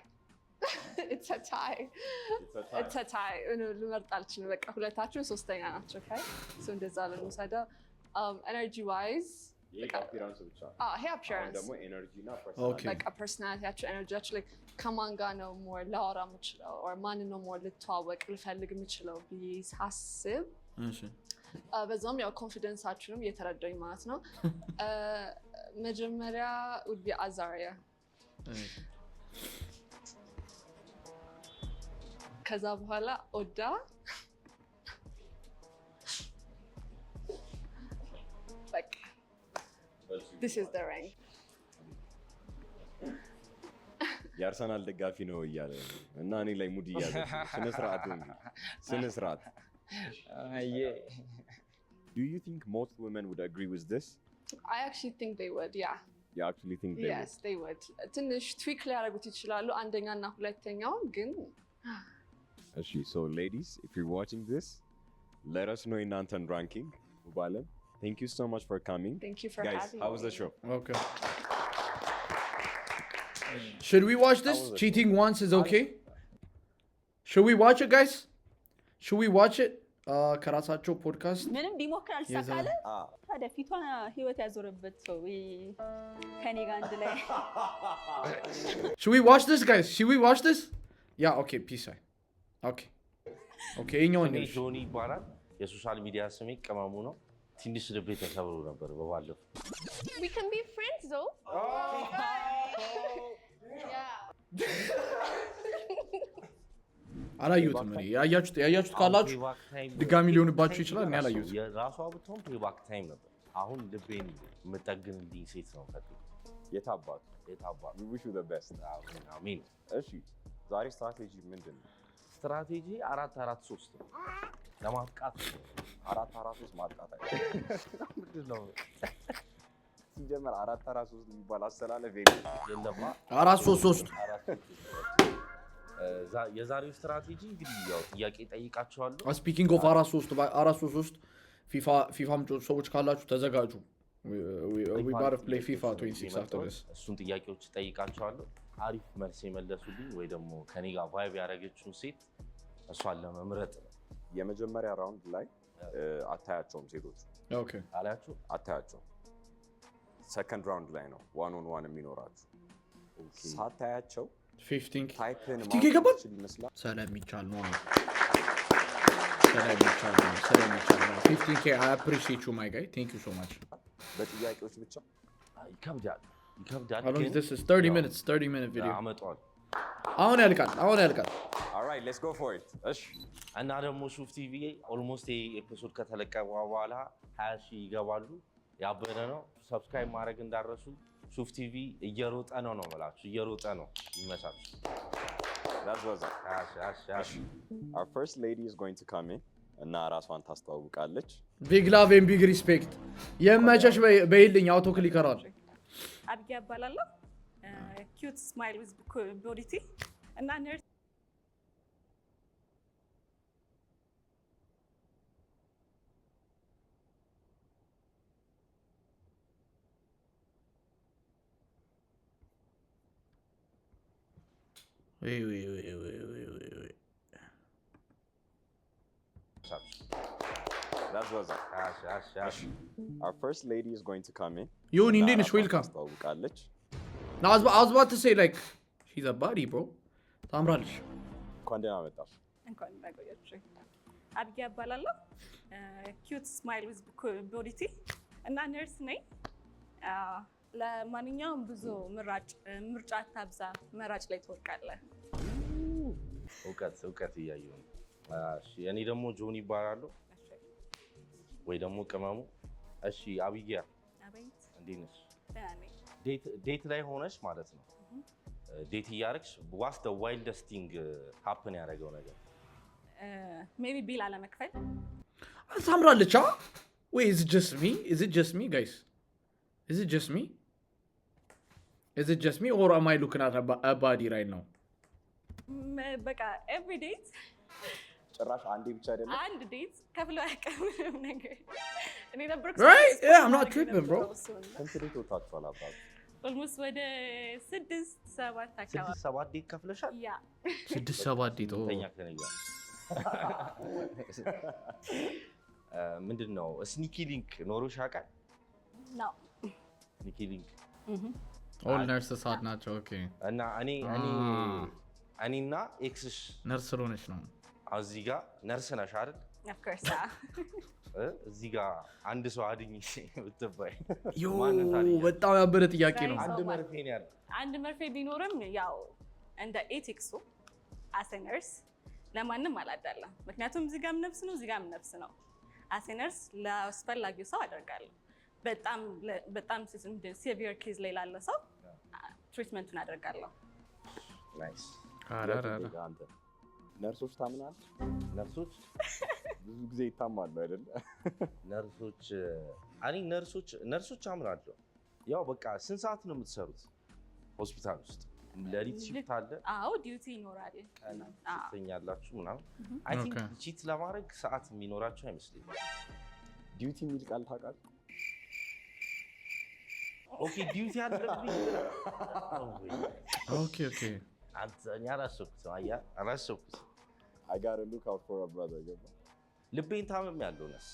It's a tie. It's a tie. እኔ ልመርጥ አልችልም። በቃ ሁለታችሁ ሶስተኛ ናቸው። Okay? So እንደዛ ልንውሰደው። Energy wise ይሄ appearance ብቻ። ይሄ አሁን appearance። ደግሞ energy እና በቃ personality ያችሁ፣ energy ያችሁ like ከማን ጋር ነው more ላወራ የምችለው or ማንን ነው more ልተዋወቅ ልፈልግ የምችለው ብዬ ሳስብ በዛውም ያው confidence ኣችሁንም እየተረዳኝ ማለት ነው። መጀመሪያ would be አዛሪያ፣ ከዛ በኋላ ኦዳ፣ በቃ this is the rank። የአርሰናል ደጋፊ ነው እያለ ነው እና እኔ ላይ mood እያዘ ነው። ስነ ስርዓት እንጂ ስነ ስርዓት። አየ። Do you think most women would agree with this? I actually think they would, yeah. You actually think they Yes, they would. ትንሽ tweak ሊያደርጉት ይችላሉ አንደኛ እና ሁለተኛውን ግን። would? እሺ፣ so ladies, if you're watching this, let us know የእናንተን ranking። ውባለም, thank you so much for coming. Thank you for Guys, having how was the me. show? Okay. Should we watch this? How was it? Cheating once is okay. Should we watch it, guys? Should we watch it? ከራሳቸው ፖድካስት ምንም ቢሞክር አልሳካለ። ታዲያ ፊቷን ህይወት ያዞረበት ሰው ወይ ከኔ ጋር አንድ ላይ። Should we watch this, guys? Should we watch this? Yeah, okay, peace. Okay. ይኸኛውን ስሜ ነው። ጆኒ ይባላል። የ social media ስሜ ቅመሙ ነው። ትንሽ ልቤ ተሰብሮ ነበር በባለፈው። We can be friends though. Yeah. አላየሁትም እኔ። ያያችሁት ካላችሁ payback time ድጋሚ ሊሆንባችሁ ይችላል። እኔ አላየሁትም። የራሷ ብትሆን payback time ነበር። አሁን ልቤን የምጠግንልኝ ሴት ነው ፈልግ። የታባቱ የታባቱ። We wish you the best. አሜን አሜን። እሺ፣ ዛሬ ስትራቴጂ ምንድን ነው? ስትራቴጂ 4-4-3 ነው ለማጥቃት ነው። 4-4-3 ማጥቃት አይደለም። ምንድን ነው? ሲጀመር 4-4-3 የሚባል አሰላለፍ የለም። የለማ። 4-3-3። 4-3-3። የዛሬው ስትራቴጂ እንግዲህ ያው ጥያቄ ጠይቃቸዋለሁ። Speaking of 4-3-3፣ ፊፋ ፊፋ ምጮቱ ሰዎች ካላችሁ ተዘጋጁ። We about play FIFA 26 after this. እሱን ጥያቄዎች ጠይቃቸዋለሁ። አሪፍ መልስ የመለሱልኝ ወይ ደግሞ ከኔ ጋር vibe ያደረገችውን ሴት እሷን ለመምረጥ ነው። የመጀመሪያ round ላይ አታያቸውም ሴቶቹ። Okay. አላያችሁ። አታያቸውም። Second round ላይ ነው one on one የሚኖራችሁ። ሳታያቸው 15 type ን 15 K ገባል? ማወቅ ይመስላል። ስለሚቻል ነው፣ ስለሚቻል ነው፣ ስለሚቻል ነው። 15 K, I appreciate you, my guy, thank you so much. በጥያቄዎች ብቻ። ይከብዳል፣ ይከብዳል። How long is ግን this? Is 30 ያው minutes, 30 minute video. አመጣዋለሁ። አሁን ያልቃል፣ አሁን ያልቃል። Alright, let's go for it። እሺ። እና ደግሞ ሹፍ ቲቪ almost episode ከተለቀቀ በኋላ 20,000 ይገባሉ። ያበደ ነው። Subscribe ማድረግ እንዳረሱ። ሹፍ ቲቪ እየሮጠ ነው ነው የምላችሁ፣ እየሮጠ ነው። ይመቻችሁ። That's what's up. እሺ፣ እሺ። Our first lady is going to come in እና ራሷን ታስተዋውቃለች። Big love and big respect። የመቸሽ በይልኝ። Auto clicker ኣል። አብጊያ እባላለሁ። Cute smile with beauty እና ነርስ። Wait, wait, wait, wait, wait, wait, wait. That's what's up. እሺ፣ እሺ፣ እሺ። Our first lady is going to come in ዮኒ እና እንዴት ነሽ? ራሷን Welcome. ታስተዋውቃለች። Now, I was about to say, like, she's a body, bro. ታምራለች። እንኳን ደህና መጣሽ። እንኳን ደህና ቆያችሁ። አብጊያ እባላለሁ። Cute smile with beauty እና ነርስ ነኝ። ለማንኛውም ብዙ ምራጭ ምርጫ አታብዛ፣ መራጭ ላይ ትወድቃለህ። እውቀት እውቀት እያየሁ ነው። እሺ፣ እኔ ደግሞ ጆኒ ይባላለሁ ወይ ደግሞ ቅመሙ። እሺ አቢጊያ። አቤት። እንዴት ነሽ? ደህና ነኝ። Date ላይ ሆነሽ ማለት ነው፣ date እያደረግሽ what's the wildest thing happen ያደረገው ነገር? Maybe bill አለመክፈል። ታምራለች። አ ወይ is just me? Is just me, guys? Is just me? Is just me or am I looking at a body right now? በቃ every date. ጭራሽ አንዴ ብቻ አይደለም። አንድ date ከፍሎ አያውቅም ምንም ነገር። እኔ ነበርኩ Right? Yeah, I'm not tripping, bro. ስንት date ወጥታችኋል አብራችሁ? Almost ወደ ስድስት ሰባት አካባቢ። ስድስት ሰባት date ከፍለሻል? Yeah. ስድስት ሰባት date, oh. ተኛ ከእኔ ጋር። ምንድን ነው sneaky link ኖሮሽ ያውቃል? ነው። Sneaky link. All nurses hot ናቸው። Okay. እና እኔ እኔና ex ሽ ነርስ ስለሆነች ነው። አሁን እዚህ ጋር ነርስ ነሽ አይደል? Of course. እዚህ ጋር አንድ ሰው አድኝ ብትባይ Yo፣ ማንን ታድኛለሽ? በጣም ያበደ ጥያቄ ነው። አንድ መርፌ ነው ያለው። አንድ መርፌ ቢኖርም ያው እንደ ethics ኡ as a nurse ለማንም አላዳላም። ምክንያቱም እዚህ ጋርም ነፍስ ነው፣ እዚህ ጋርም ነፍስ ነው። As a nurse ለአስፈላጊው ሰው አደርጋለሁ። በጣም በጣም severe case ላይ ላለ ሰው treatment ኡን አደርጋለሁ። Nice። ኧረ ኧረ ኧረ። አንተ ነርሶች ታምናለህ? ነርሶች ብዙ ጊዜ ይታማሉ አይደለ? ነርሶች፣ እኔ ነርሶች አምናለሁ። ያው በቃ ስንት ሰዓት ነው የምትሰሩት ሆስፒታል ውስጥ? ሌሊት shift አለ፣ አዎ፣ duty ይኖራል። ቀን አዎ። ትተኛላችሁ ምናምን። I think cheat ለማድረግ ሰዓት የሚኖራቸው አይመስለኝም። Duty የሚል ቃል ታውቃለህ? Okay፣ duty አለብኝ። Okay. አንተ፣ እኔ አላሰብኩትም። አየህ፣ አላሰብኩትም። I gotta look out for a brother፣ ገባ? ልቤን ታመም ያለው ነስ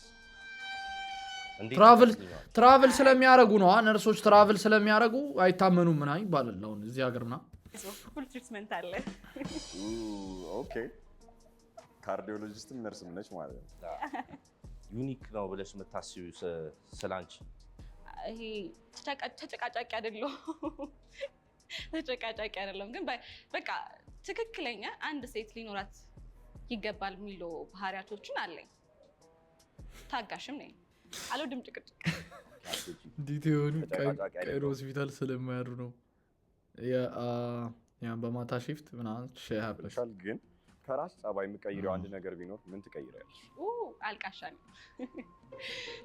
እንዴት Travel ይመስለኛል? Travel ስለሚያደርጉ ነው። ነርሶች travel ስለሚያደርጉ አይታመኑም ምናምን ይባላል። አሁን እዚህ ሀገር ምናምን Full treatment አለ። Okay፣ cardiologist ም ነርስም ነች ማለት ነው። Unique ነው ብለሽ የምታስቢው ስላንቺ? ይሄ ተጨቃጫቂ አይደለሁም፣ ተጨቃጫቂ አይደለም፣ ግን በቃ ትክክለኛ አንድ ሴት ሊኖራት ይገባል የሚሉ ባህሪያቶችን አለኝ። ታጋሽም ነኝ። አልወድም ጭቅጭቅ። እንዴት የሆኑ ተጨቃጫቂ ቀን አይደለሁም። ሆስፒታል ስለማያድሩ ነው። ያ በማታ shift ምናምን shit happens። ብለሻል። ግን ከራስ ጸባይ የምትቀይሪው አንድ ነገር ቢኖር ምን ትቀይሪያለሽ? አልቃሻ ነኝ።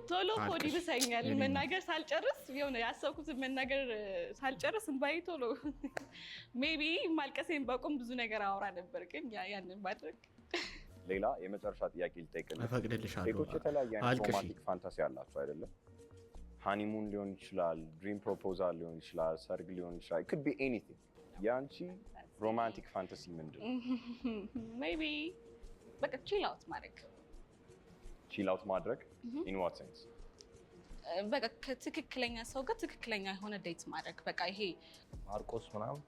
ቶሎ ሆድ አልቅሽ። ይብሰኛል። የኔ እናት። መናገር ሳልጨርስ፣ የሆነ ያሰብኩትን መናገር ሳልጨርስ እንባዬ ቶሎ። Maybe ማልቀሴን በቁም ብዙ ነገር አወራ ነበር፣ ግን ያንን ማድረግ ሌላ የመጨረሻ ጥያቄ ልጠይቅልህ። እፈቅድልሻለሁ። ሴቶች የተለያየ አይነት አልቅሺ። Romantic fantasy አላቸው አይደለም? Honeymoon ሊሆን ይችላል፣ dream proposal ሊሆን ይችላል፣ ሰርግ ሊሆን ይችላል። Could be anything። የአንቺ romantic fantasy ምንድን ነው? Maybe በቃ chill out ማድረግ። Chill out ማድረግ in what sense? በቃ ከትክክለኛ ሰው ጋር ትክክለኛ የሆነ date ማድረግ፣ በቃ ይሄ ማርቆስ ምናምን፣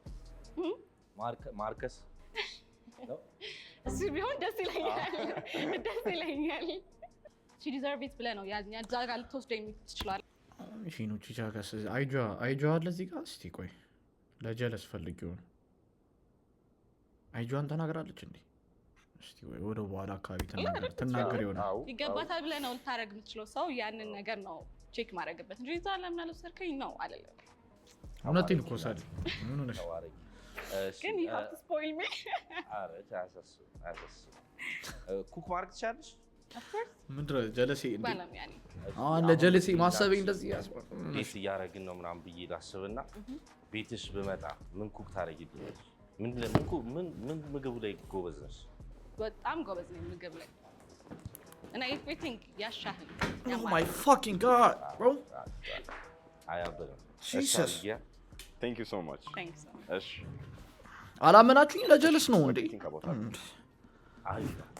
ማርከስ ነው? እሱ ቢሆን ደስ ይለኛል፣ ደስ ይለኛል። She deserve it ብለህ ነው እዛ ጋር ልትወስደው የምትችለዋል። ሺኑ ቺቻከስ አይጇ አይጇ አለ እዚህ ጋር። እስቲ ቆይ፣ ለጀለስ ፈልጌው ነው። አይጇን ተናግራለች እንዴ? እስቲ ወይ ወደ በኋላ አካባቢ ትናገር ይሆናል። ይገባታል ብለህ ነው ልታደርግ የምትችለው ሰው፣ ያንን ነገር ነው check ማድረግበት እንጂ እዛ ለምን አልወሰድከኝ ነው አይደለም። እውነቴን እኮ ሳሊ፣ ምን ሆነሽ? ተባረኪ። እሺ፣ ግን you have to spoil me. ኧረ አያሳስብም፣ አያሳስብም። Cook ማድረግ ትችላለሽ? Of course. ምንድን ነው ጀለሴ እንዴ? ባለሙያ ነኝ። አሁን ለጀለሴ ማሰቤ እንደዚህ Date እያደረግን ነው ምናምን ብዬ ላስብና ቤትሽ ብመጣ ምን cook ታደርጊልኛለሽ? ምን ምግቡ ላይ ጎበዝ ነሽ? በጣም ጎበዝ ነኝ ምግብ ላይ እና everything ያሻህን። Oh my fucking God, bro. አያበለም። Jesus. Thank you so much. Thanks. እሺ። አላመናችሁኝ? ለጀለስ ነው እንዴ? አሪፍ ናት፣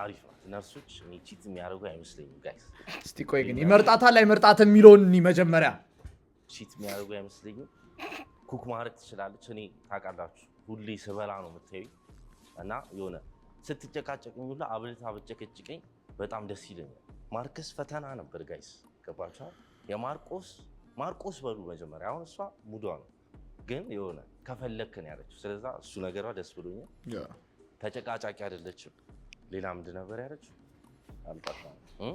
አሪፍ ናት። ነርሶች እኔ cheat የሚያደርጉ አይመስለኝም guys። እስቲ ቆይ ግን ይመርጣታል አይመርጣትም የሚለውን እኒ መጀመሪያ። Cheat የሚያደርጉ አይመስለኝም። Cook ማድረግ ትችላለች። እኔ ታውቃላችሁ ሁሌ ስበላ ነው የምታዩኝ እና የሆነ ስትጨቃጨቅኝ ሁላ አብልታ ብጨቀጭቀኝ በጣም ደስ ይለኛል። ማርከስ ፈተና ነበር guys፣ ገባችኋል? የማርቆስ ማርቆስ በሉ መጀመሪያ። አሁን እሷ ሙዷ ነው ግን የሆነ ከፈለክ ነው ያለችው። ስለዛ እሱ ነገሯ ደስ ብሎኛል። ተጨቃጫቂ አይደለችም። ሌላ ምንድን ነበር ያለችው? አልቃሻ። እ?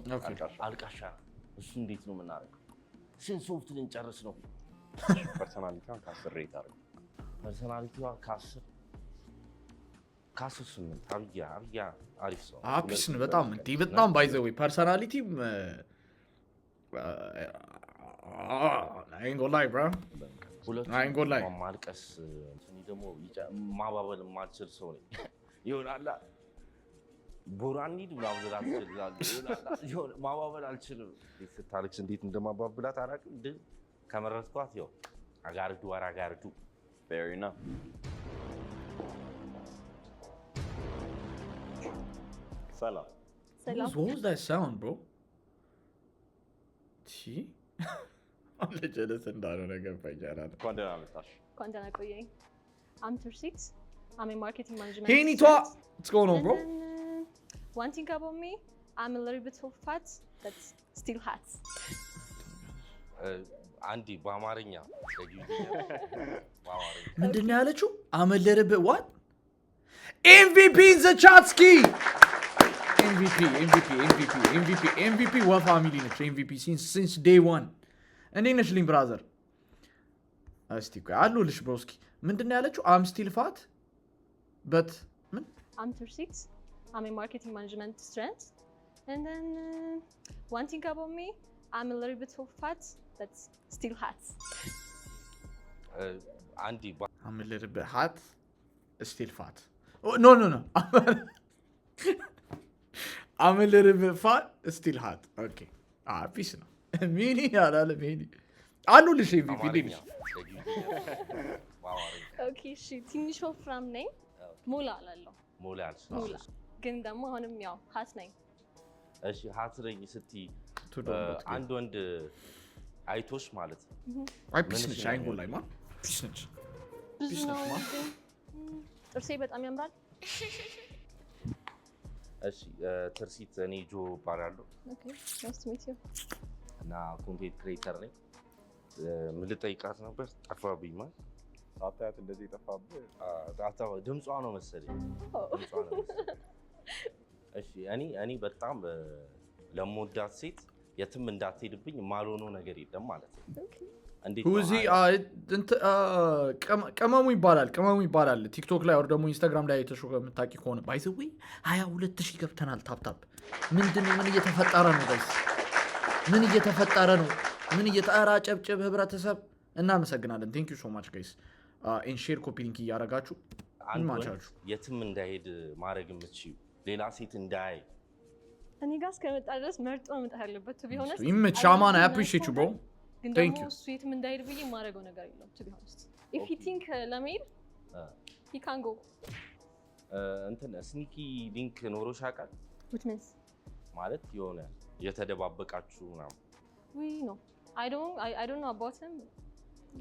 አልቃሻ። እሱ እንዴት ነው የምናደርገው? ስንት ሶፍት ልንጨርስ ነው? Personality ዋን ከ10 rate አድርገው። Personality ዋ ከ10 8። አብያ አብያ አሪፍ ሰው ነው። አፒስ ነው በጣም እንዴ፣ በጣም by the way personality I ain't gonna lie, bro. ሁለቱ I ain't gonna lie. ማልቀስ፣ እኔ ደግሞ ማባበል የማልችል ሰው ነኝ። ይሆናላ ቦራ እንሂድ ምናምን ልላት እችላለሁ። ይሆናላ የሆነ ማባበል አልችልም። እንዴት ስታለቅስ እንዴት እንደማባብላት አላውቅም። ግን ከመረጥኳት ያው አጋርዱ አራጋርዱ። Fair enough. ሰላም። ሰላም። What was that sound, bro? ቺ ለጀለስ እንዳልሆነ ገባኝ አላለም። እንኳን ደህና መጣሽ። እንኳን ደህና ቆየኝ። I'm Tursit. I'm a marketing management Hey, Nitwa! student. What's going on, bro? And then, one thing about me, I'm a little bit of fat, but still hot. አንዲ በአማርኛ ደግሚልኝ። በአማርኛ። ምንድን ነው ያለችው? I'm a little bit what? MVP in the chatski. MVP, MVP, MVP, MVP, MVP. ወ family ነች። MVP since day one። እንዴት ነሽ ልኝ brother? እስቲ ቆይ አሉልሽ broski። ምንድን ነው ያለችው? I'm still fat but ምን? I'm 36. I'm a marketing management student. And then one thing about me, I'm a little bit of fat, but still hot. አንዲ I'm a little bit hot, still fat. No, no, no, I'm a little bit fat, still hot. Okay, peace ነው። ሚኒ አላለ ሚኒ አሉልሽ። MVP እንዴት በአማርኛ ነሽ? ደግሚልኝ። በአማርኛ። Okay, እሺ፣ ትንሽ ወፍራም ነኝ። ሞላ እላለሁ። ሞላ ያልሽ። ሞላ ግን ደግሞ አሁንም ያው hot ነኝ። እሺ፣ hot ነኝ ስትይ አንድ ወንድ አይቶሽ ማለት ነው አይ peace ምንሽ ነች። ነው? አይንጎል ላይ ማ peace ነች። ብዙ peace ነው ነች ማ ግን ጥርሴ በጣም ያምራል። እሺ ትርሲት፣ እኔ ጆ እባላለሁ። Okay, nice to meet you. እና content creator ነኝ። ምን ልጠይቃት ነበር? ጠፋብኝ። ማን ሳታያት እንደዚህ የጠፋብህ? ድምጿ ነው መሰለኝ። ድምጿ ነው መሰለኝ። እሺ፣ እኔ በጣም ለምወዳት ሴት የትም እንዳትሄድብኝ የማልሆነው ነገር የለም ማለት ነው። እንዴት ነው? ሁዚ ቅመሙ ይባላል። ቅመሙ ይባላል። ቲክቶክ ላይ or ደግሞ ኢንስታግራም ላይ የተሾ የምታውቂ ከሆነ። By the way 22,000 ገብተናል። Tap tap ምንድን ነው? ምን እየተፈጠረ ነው guys? ምን እየተፈጠረ ነው? ምን እየጠራ ጨብጭብ ህብረተሰብ እናመሰግናለን። Thank you so much, guys, and share, copy link እያደረጋችሁ አንድ ወንድ ይማቻችሁ። የትም እንዳይሄድ ማድረግ የምትችይው፣ ሌላ ሴት እንዳያይ? እኔ ጋር እስከመጣ ድረስ መርጦ መምጣት ያለበት to be honest። ይመች አማን። I appreciate you, bro. ግን Thank ደግሞ you. እሱ የትም እንዳይሄድ ብዬ የማደርገው ነገር የለውም to be honest. If he think ለመሄድ he can go. እንትን sneaky link ኖሮሽ ያውቃል? Which means? ማለት የሆነ የተደባበቃችሁ ምናምን። We no, I don't know about him.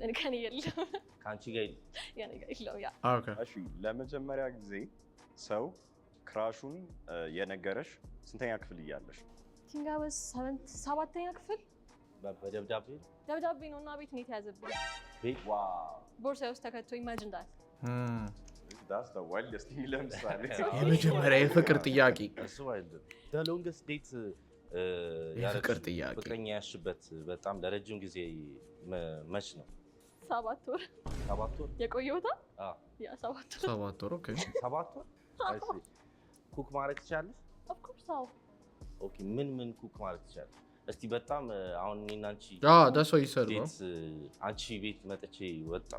እኔ ከኔ የለም። ከአንቺ ጋር የለም? የኔ ጋር የለም፣ yeah. እሺ፣ ለመጀመሪያ ጊዜ ሰው crush ኡን የነገረሽ ስንተኛ ክፍል እያለሽ? Think I was ሰባተኛ ክፍል። በደብዳቤ ነው? ደብዳቤ ነው እና ቤት ነው የተያዘብኝ። ቤት? ቦርሳዬ ውስጥ ተከቶ፣ imagine that. That's the wildest thing ለምሳሌ። የመጀመሪያ የፍቅር ጥያቄ። እሱ አይደለም። Longest date የፍቅር ጥያቄ። ፍቅረኛ ያሽበት በጣም ለረጅም ጊዜ መች ነው? 7 ወር። 7 ወር? የቆየሁት። አዎ። Yeah፣ 7 ወር። 7 ወር፣ okay። 7 ወር። እሺ፣ cook ማድረግ ትችላለሽ? Of course፣ አዎ። Okay፣ ምን ምን cook ማድረግ ትችላለሽ? እስቲ በጣም አሁን እኔና አንቺ That's what you said, bro. Date አንቺ ቤት መጥቼ ወጣ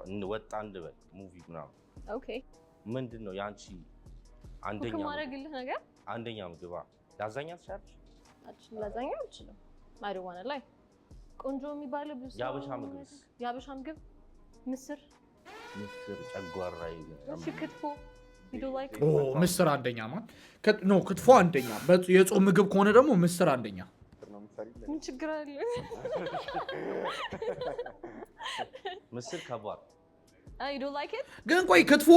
እንበል movie ምናምን ምንድን ነው የአንቺ Cook አንደኛ ምግብ? ማድረግልህ ነገር? አንደኛ ምግብ ላዛኛ ትችላለሽ? አልችልም፣ ላዛኛ አልችልም። I don't wanna lie. ቆንጆ የሚባለው ብዙ ሰው የሀበሻ ምግብስ? የሀበሻ ምግብ ምስር። ምስር ጨጓራ። እሺ፣ ክትፎ you do like? ኦ፣ ምስር አንደኛ ማን no፣ ክትፎ አንደኛ። የጾም ምግብ ከሆነ ደግሞ ምስር አንደኛ። ምን ችግር አለ? ምስር ከባድ። You do like it? ግን ቆይ፣ ክትፎ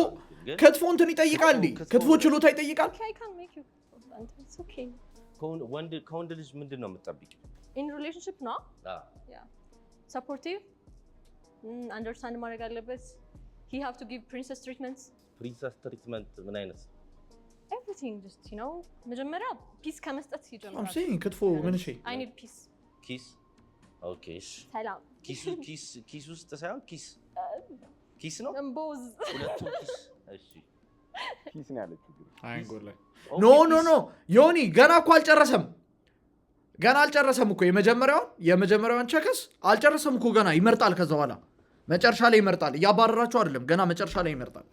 ክትፎ እንትን ይጠይቃል እንዴ? ክትፎ ችሎታ ይጠይቃል። Okay, I can make you. It's okay. ከወንድ ልጅ ምንድን ነው የምትጠብቂው? In relationship ነው? Yeah, supportive, understand ማድረግ አለበት። He have to give princess treatments. Princess treatment ምን አይነት? Everything, just መጀመሪያ peace ከመስጠት I'm ይጀምራል። saying ክትፎ ምን እሺ። I need peace. Kiss, okay፣ እሺ። ሰላም። ኪሱ ኪስ ኪስ ውስጥ ሳይሆን kiss kiss ነው። Both. ሁለቱም kiss። እሺ። Kiss ነው ያለችው ግን። አይንጎል ላይ። No, no, no፣ ዮኒ ገና እኮ አልጨረሰም። ገና አልጨረሰም እኮ። የመጀመሪያውን chicks አልጨረሰም እኮ። ገና ይመርጣል። ከዛ በኋላ መጨረሻ ላይ ይመርጣል። እያባረራችሁ አይደለም፣ ገና መጨረሻ ላይ ይመርጣል።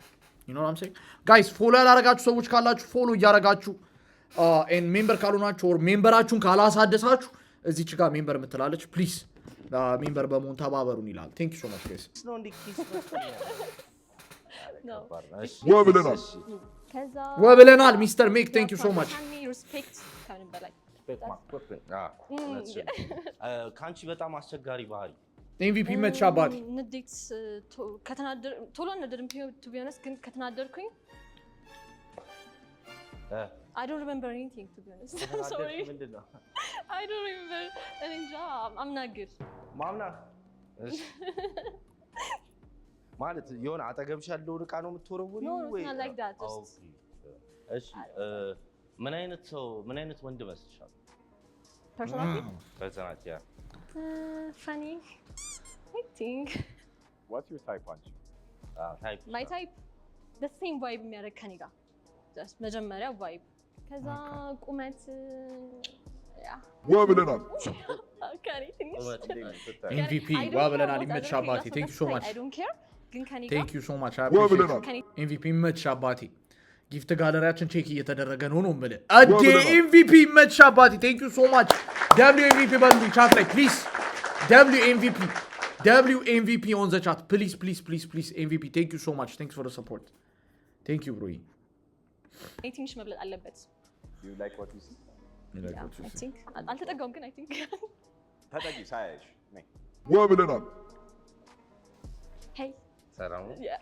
You know what I'm saying? Guys, follow ያላረጋችሁ ሰዎች ካላችሁ follow እያረጋችሁ፣ member ካልሆናችሁ or member ኣችሁን ካላሳደሳችሁ እዚች ጋር member የምትላለች፣ please member በመሆን ተባበሩን ይላል። Thank you so much, guys. Kiss ነው እንዴ? Kiss ነው። ወብለናል። ከዛ ወብለናል። ሚስተር ሜክ፣ thank you so much. Respect ከምንም በላይ። ከአንቺ በጣም አስቸጋሪ ባህሪ? MVP መች አባቴ። ንዴት። ቶሎ አልናደድም to be honest፣ ግን ከተናደድኩኝ I don't remember anything, to be honest. I'm sorry. ምንድን ነው? I don't remember. እኔ እንጃ፣ I'm not good. ማምና እሺ። ማለት የሆነ አጠገብሽ ያለውን እቃ ነው የምትወረውሪው No, it's ወይ? not like that. Just Okay። እሺ፣ ምን አይነት ሰው፣ ምን አይነት ወንድ መስልሻል? Personality? Personality, yeah. Funny, I think. What's your type አንቺ? Type. My type, the same vibe የሚያደርግ ከኔ ጋር። Just መጀመሪያ vibe፣ ከዛ ቁመት፣ yeah. ዋ ብለናል። ከኔ ትንሽ MVP ዋ ብለናል። ይመችሽ አባቴ። Thank you so much. I don't care፣ ግን ከኔ ጋር Thank you so much. ዋ ብለናል። MVP ይመችሽ አባቴ። Gift gallery ያችን check እየተደረገ ነው ነው የምልህ። አዴ MVP ይመችሽ አባቴ። Thank you so much. W MVP በሉኝ chat ላይ please። W MVP, W MVP on the chat, please, please, please, please. MVP, thank you so much. Thanks for support. Thank you, bro. እኔ ትንሽ መብለጥ አለበት። You like what you see? I think. አልተጠጋውም ግን I think. ተጠጊ ሳያይሽ ነይ። ዋ ብለናል። Hey. ሰላም ነው? Yeah.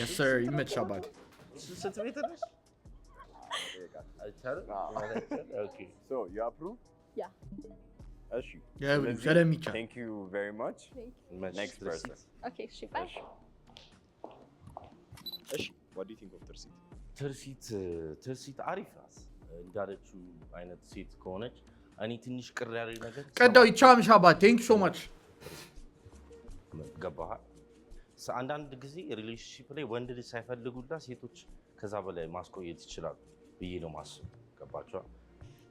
Yes sir. ይመችሽ አባቴ። ስንት ሜትር ነሽ? አይቻልም? Okay. So you approve? Yeah. እሺ። W ስለሚቻል። Thank you very much. Thank Next person. Okay, እሺ፣ bye. እሺ፣ what do you think of ትርሲት? ትርሲት፣ ትርሲት አሪፍ ናት። እንዳለችው አይነት ሴት ከሆነች እኔ ትንሽ ቅር ያለኝ ነገር ቀዳው ይቻምሽ አባቴ። Thank you so much. ገባህ? አንዳንድ ጊዜ relationship ላይ ወንድ ልጅ ሳይፈልጉላ ሴቶች ከዛ በላይ ማስቆየት ይችላሉ ብዬ ነው ማስብ። ገባችኋል?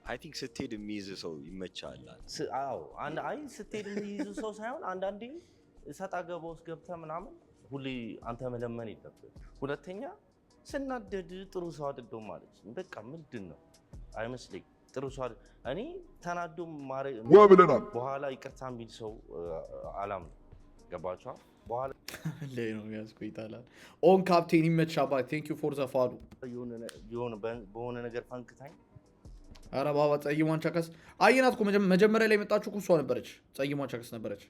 I think ስትሄድ የሚይዝ ሰው ይመቻል። አዎ፣ አይ፣ ስትሄድ የሚይዙ ሰው ሳይሆን አንዳንዴ እሰጥ አገባ ውስጥ ገብተህ ምናምን ሁሌ አንተ መለመን የለብህም። ሁለተኛ ስናደድ ጥሩ ሰው አይደለሁም ማለች። በቃ ምንድን ነው አይመስለኝም። ጥሩ ሰው እኔ ተናዶ ዋ ብለናል። በኋላ ይቅርታ የሚል ሰው አላምንም። ገባችኋል? በኋላ ላይ ነው ያስቆይታላል። ኦን ካፕቴን ይመችሽ አባቴ። Thank you for the follow. በሆነ ነገር ፈንክታኝ ኧረ ባባ፣ ጸይሟን ቸከስ አየናት እኮ። መጀመሪያ ላይ የመጣችሁ እኮ እሷ ነበረች። ጸይሟን ቸከስ ነበረች።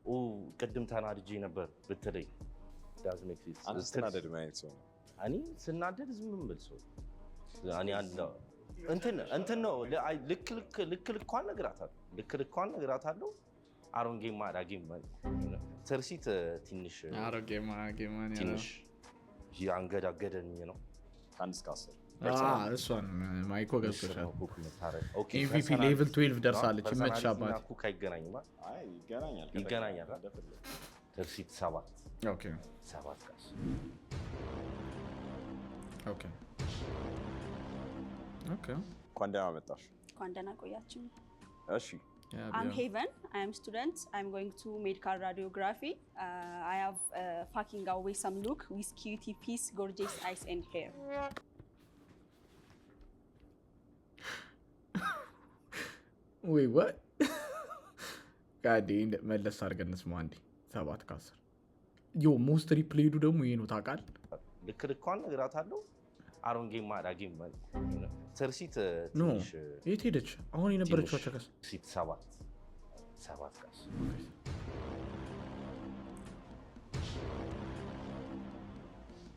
ኦ ቅድም ተናድጄ ነበር ብትለኝ does make sense። አንተ ስትናደድ ምን አይነት ሰው ነው? እኔ ስናደድ ዝም የምል ሰው፣ እኔ አንድ እንትን እንትን ነው፣ አይ ልክ ልክ ልክ ልኳን እነግራታለሁ። ልክ ልኳን እነግራታለሁ። አሮንጌማ ዳጌማ ትርሲት ትንሽ አሮጌማ ጌማ ትንሽ ያንገዳገደኝ ነው። ከ1 እስከ 10? እሷን ማይኮ ገብቶሻል። Cook የምታረግ፣ okay። MVP level 12 ደርሳለች። ይመችሽ Personality እና አባቴ። Cook አይገናኝማ። አይ፣ ይገናኛል። ይገናኛል። ትርሲት 7። Okay. 7 ጋር። Okay. እንኳን ደህና መጣሽ። እንኳን ደህና ቆያችሁ። እሺ። I'm Haven. I am student. I'm going to medical radiography. I have fucking awesome look with cutie piece, gorgeous eyes and hair. Wait, what? ጋዴ መለስ አድርገን እንስማ አንዴ። 7 ከ10። Yo, most replayed ኡ ደግሞ ይሄ ነው ታውቃለህ። ልክ ልኳን እነግራታለሁ። አሮንጌማ ዳጌማ ትርሲት No. ትንሽ የት ሄደች አሁን የነበረችው ትንሽ ቸከስ? ትርሲት 7፣ 7 ጋር።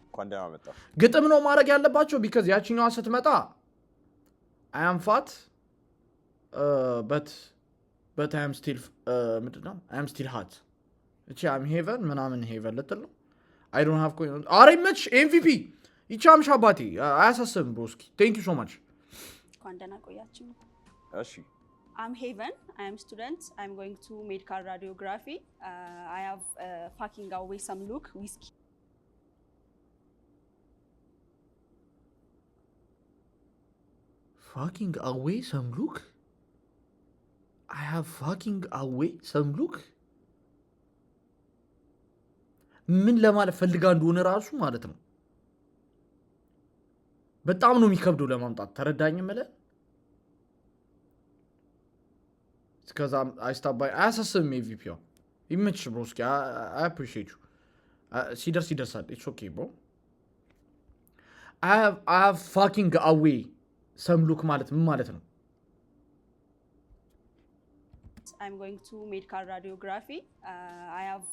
እንኳን ደህና መጣሽ። ግጥም ነው ማድረግ ያለባቸው because ያችኛዋ ስትመጣ I'm fat but I'm still ምንድን ነው፣ I'm still hot። እቺ I'm ሄቨን ምናምን ሄቨን ልትል ነው። I don't have coin። አረ ይመች MVP ይቻምሽ አባቴ። አያሳስብም broski። Thank you so much. እንኳን ደህና ቆያችሁ። እሺ። I'm Haven. I am student. I'm going to medical radiography. I have fucking awesome look with Fucking awesome look. I have fucking awesome look ምን ለማለት ፈልጋ እንደሆነ ራሱ ማለት ነው በጣም ነው የሚከብደው ለማምጣት። ተረዳኝ ምለ እስከዛ አይስታባይ አያሳስብም። MVP ዋ ይመችሽ broski። I appreciate you. ሲደርስ ይደርሳል። It's okay, bro. I have fucking awesome look ማለት ምን ማለት ነው? I'm going to medical radiography. I have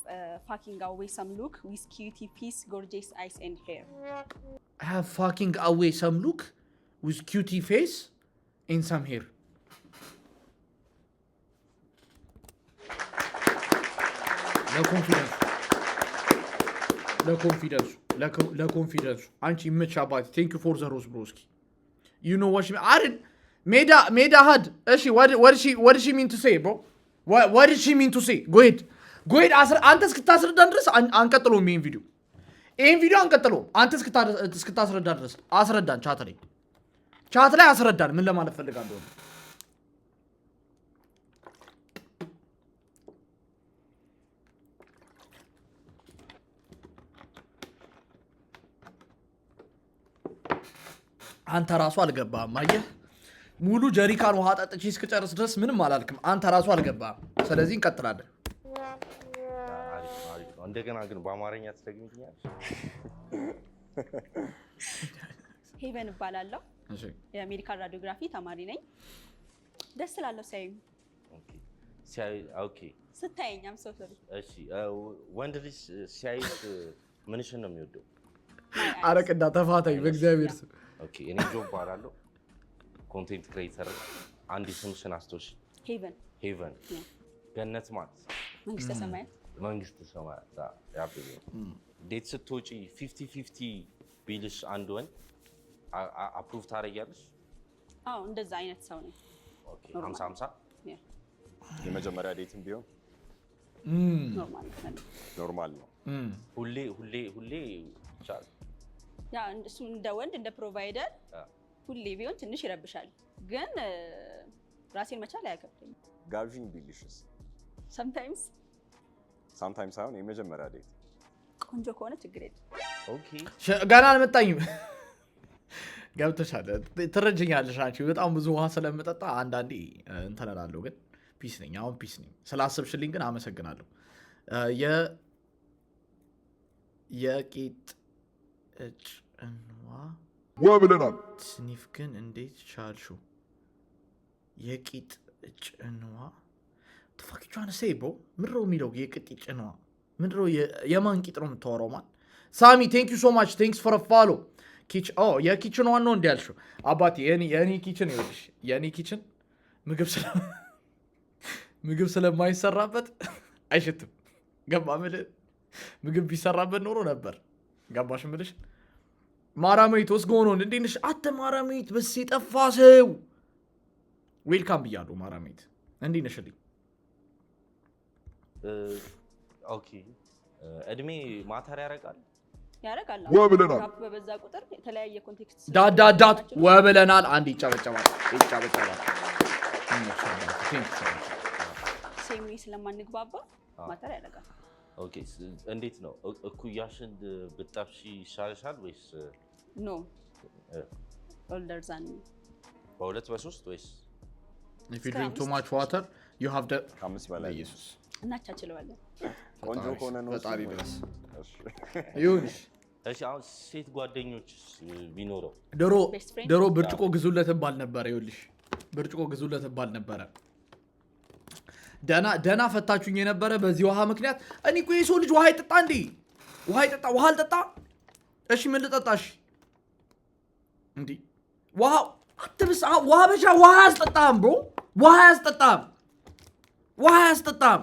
fucking awesome look with cutie piece, gorgeous eyes and hair. I have fucking awesome look. with cutie face and some hair. ለ confidence ኡ ለ confidence ኡ ለ confidence ኡ አንቺ ይመች አባቴ። Thank you for the rose, broski. You know what አይደል? ሜዳ ሜዳ ሀድ። እሺ፣ what she mean to say, bro? What she mean to say? Go ahead, go ahead. አንተ እስክታስረዳን ድረስ አንቀጥለውም። ይሄን ቪዲዮ አንቀጥለውም። አንተ እስክታስረዳ ድረስ አስረዳን። Chat ላይ አስረዳን ምን ለማለት ፈልጋ እንደሆነ። አንተ ራሱ አልገባህም። አየህ፣ ሙሉ ጀሪካን ውሃ ጠጥቼ እስክጨርስ ድረስ ምንም አላልክም። አንተ ራሱ አልገባህም። ስለዚህ እንቀጥላለን። አሪፍ ነው፣ አሪፍ ነው። እንደገና ግን በአማርኛ ትደግሚልኛለሽ? ሄቨን እባላለሁ። የ medical radiography ተማሪ ነኝ። ደስ ስላለው ሲያዩኝ። Okay. ስታየኝ፣ I'm so sorry. እሺ፣ ወንድ ልጅ ሲያይሽ ምንሽን ነው የሚወደው? አረቅዳ ተፋታኝ በእግዚአብሔር ስም። Okay፣ እኔ ጆ እባላለሁ፣ content creator። አንድ ስምሽን አስቶሽ። ሄቨን። ሄቨን፣ ገነት ማለት። መንግስተ ሰማያት። መንግስተ ሰማያት ያብብ። Date ስትወጪ 50-50 ቢልሽ አንድ ወንድ approve ታደርጊያለሽ? አዎ፣ እንደዛ አይነት ሰው ነኝ። Okay፣ 50-50። Yeah. የመጀመሪያ date ም ቢሆን? Normal ነው። Normal ነው። ሁሌ ሁሌ ሁሌ ይቻላል። Yeah፣ እሱ እንደ ወንድ እንደ provider ሁሌ ቢሆን ትንሽ ይረብሻል፣ ግን ራሴን መቻል አያከብደኝም። ጋብዥኝ ቢልሽስ? Sometimes. Sometime ሳይሆን የመጀመሪያ date። ቆንጆ ከሆነ ችግር የለም። Okay. ገና አልመጣኝም። ገብተሻል። ትረጅኛለሽ። አንቺ በጣም ብዙ ውሃ ስለምጠጣ አንዳንዴ እንትን እላለሁ፣ ግን peace ነኝ። አሁን peace ነኝ። ስላሰብሽልኝ ግን አመሰግናለሁ። የቂጥ ጭንዋ ዋ ብለናል። Sniff ግን እንዴት ቻልሽው? የቂጥ ጭንዋ fuck say, bro? ምንድነው የሚለው? የቂጥ ጭንዋ ምንድነው? የማን ቂጥ ነው የምታወራው? ማን ሳሚ፣ thank you so much, thanks for follow. የ kitchen ዋን ነው እንዲ ያልሽው አባቴ። የኔ kitchen፣ ይኸውልሽ፣ የኔ kitchen ምግብ ስለማይሰራበት አይሸትም። ገባ ምልህ? ምግብ ቢሰራበት ኖሮ ነበር። ገባሽ ምልሽ? ማራሜት ወስ ጎኖ፣ እንዴት ነሽ? አተ ማራሜት በስ የጠፋ ሰው welcome ብያለሁ። ማራሜት እንዴት ነሽልኝ? Okay፣ እድሜ matter ያደርጋል? ያደርጋል። ዋ ብለናል። Gap በበዛ ቁጥር የተለያየ context dot dot dot ወብለናል። አንድ ይጨበጨባል፣ ይጨበጨባል። Same way ስለማንግባባ matter ያደርጋል። Okay፣ እንዴት ነው፣ እኩያሽን ብጠብሺ ይሻልሻል ወይስ? No, older than. በሁለት በሶስት ወይስ? If you drink too much water, you have the ከአምስት በላይ። ኢየሱስ። እናቻችለዋለን። ቆንጆ ከሆነ ነው እሱ ፈጣሪ ወይ? ድረስ። እሺ። ይሁንሽ። እሺ፣ አሁን ሴት ጓደኞች ቢኖረው? ድሮ Best friend? ድሮ ብርጭቆ ግዙለት ባል ነበረ። ይኸውልሽ፣ ብርጭቆ ግዙለት ባል ነበረ። ደና ደና ፈታችሁኝ የነበረ በዚህ ውሃ ምክንያት። እኔ እኮ የሰው ልጅ ውሃ ይጠጣ እንዴ? ውሃ ይጠጣ? ውሃ አልጠጣ። እሺ፣ ምን ልጠጣ? እሺ፣ እንዲ ውሃ አትብስ። ውሃ በሻ ውሃ አያስጠጣም bro፣ ውሃ አያስጠጣም፣ ውሃ አያስጠጣም።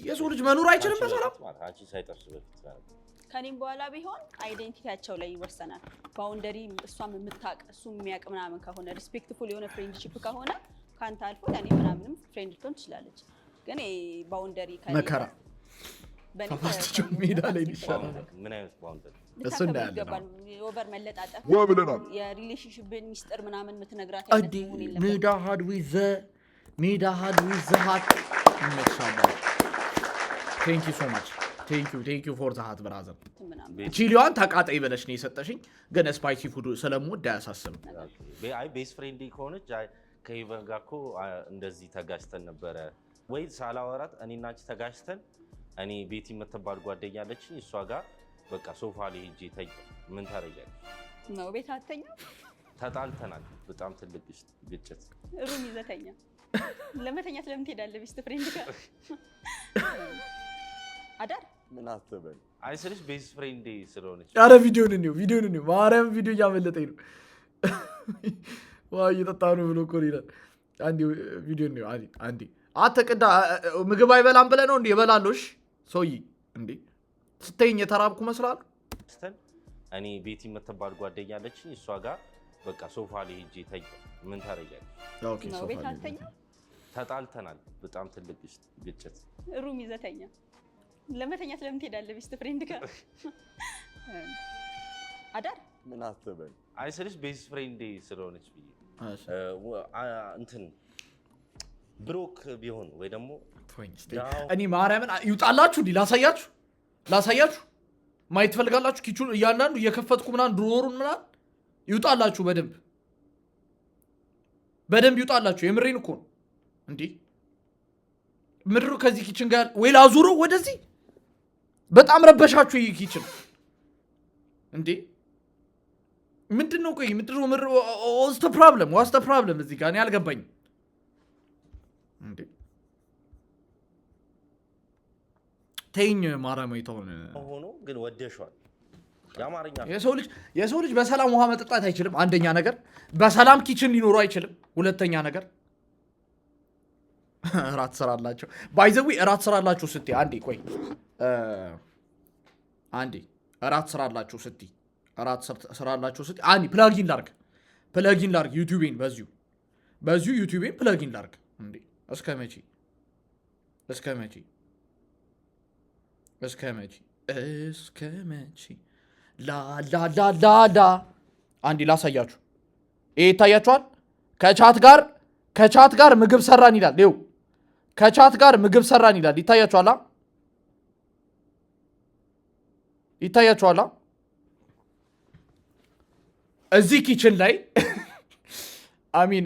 የሰው ልጅ መኖር አይችልም በሰላም? ማለት አንቺ ሳይጠብስ በፊት ማለት ነው። ከኔም በኋላ ቢሆን identity ያቸው ላይ ይወሰናል። Boundary እሷም የምታውቅ እሱ የሚያውቅ ምናምን ከሆነ፣ respectful የሆነ friendship ከሆነ ከአንተ አልፎ ለእኔ ምናምንም friend ልትሆን ትችላለች። ግን boundary መከራ ተፋስቸው ሜዳ ላይ ይሻላል። ምን አይነት boundary? እሱ ልታከብር እንዳለ ይገባል። Over መለጣጠፍ፣ ዋ ብለናል። የ relationship ን ሚስጥር ምናምን የምትነግራት አይነት አዲ መሆን የለበትም። ሜዳ ሀድ with the ሜዳ ሀድ with the hat ይመችሻል። Thank you so much, thank you, thank you for the hat, brother. ምናምን። Chili ዋን ተቃጣይ ብለሽ ነው የሰጠሽኝ፣ ግን spicy food ስለምወድ አያሳስብም። አይ፣ best friend ከሆነች፣ አይ ከኢቨን ጋር እኮ እንደዚህ ተጋጭተን ነበረ ወይ ሳላወራት እኔና አንቺ ተጋጭተን እኔ ቤቲ የምትባል ጓደኛ አለችኝ፣ እሷ ጋር በቃ ሶፋ ላይ ሄጄ ተኛሁ። ምን ታደርጊያለሽ? ነው ቤት አተኛ። ተጣልተናል። በጣም ትልቅ ግጭት። Room ይዘህ ተኛ። ለመተኛት ለምን ትሄዳለህ best friend ጋር? አዳር ምን አስበህ ነው? አይ ስልሽ best friend ስለሆነች። ኧረ ቪዲዮን እንየው፣ ቪዲዮን እንየው። ማርያም ቪዲዮ እያመለጠኝ ነው። ውሃ እየጠጣ ነው ብሎ እኮ ነው ይላል። አንዴ ቪዲዮ እንየው። አንዴ፣ አንዴ። አንተ ቅዳ ምግብ አይበላም ብለህ ነው እንዴ? እበላለሁ። እሺ ሰውዬ፣ እንዴ ስተኝ የተራብኩ መስላለሁ። ስተን እኔ ቤቲ የምትባል ጓደኛ አለችኝ። እሷ ጋር በቃ ሶፋ ላይ ሄጄ ተኛ። ምን ታደርጊያለሽ? Okay። ነው ሶፋ ቤት ላይ አልተኛ። ተጣልተናል። በጣም ትልቅ ግጭት። Room ይዘህ ተኛ። ለመተኛት ለምን ትሄዳለህ? Best friend ጋር አዳር። ምን አስበህ ነው? አይ ስልሽ best friend ስለሆነች ብዬ። እንትን broke ቢሆን ወይ ደግሞ ተወኝ እስቲ። እኔ ማርያምን ይውጣላችሁ፣ እንዲህ ላሳያችሁ፣ ላሳያችሁ፣ ማየት ትፈልጋላችሁ? Kitchen ኡ እያንዳንዱ እየከፈትኩ ምናምን drawer ኡን ምናምን ይውጣላችሁ፣ በደንብ በደንብ ይውጣላችሁ። የምሬን እኮ ነው። እንዲህ ምድሩ ከዚህ kitchen ጋር ወይ ላዙረው ወደዚህ። በጣም ረበሻችሁ። ይህ kitchen እንዴ ምንድን ነው? ቆይ ምንድን ነው? What's the problem? What's the problem? እዚህ ጋር እኔ አልገባኝም። እንዴ ተይኝ ማርያም ተውን። ሆኖ ግን ወደሸዋል። የአማርኛ የሰው ልጅ በሰላም ውሃ መጠጣት አይችልም። አንደኛ ነገር በሰላም kitchen ሊኖረው አይችልም። ሁለተኛ ነገር እራት ስራላቸው፣ by the way እራት ስራላችሁ ስትይ፣ አንዴ ቆይ፣ አንዴ እራት ስራላችሁ ስትይ አንዴ plug in ላርግ፣ plug in ላርግ ዩቲዩቤን፣ በዚሁ ዩቲዩቤን plug in ላርግ። እንዴ እስከ መቼ፣ እስከ መቼ፣ እስከ መቼ፣ እስከ መቼ? ላ ላ ላ ላ ላ። አንዴ ላሳያችሁ። ይሄ ይታያችኋል። ከ chat ጋር ምግብ ሰራን ይላል። ይኸው ከ chat ጋር ምግብ ሰራን ይላል። ይታያችኋል? አ? ይታያችኋል? አ? እዚህ kitchen ላይ I mean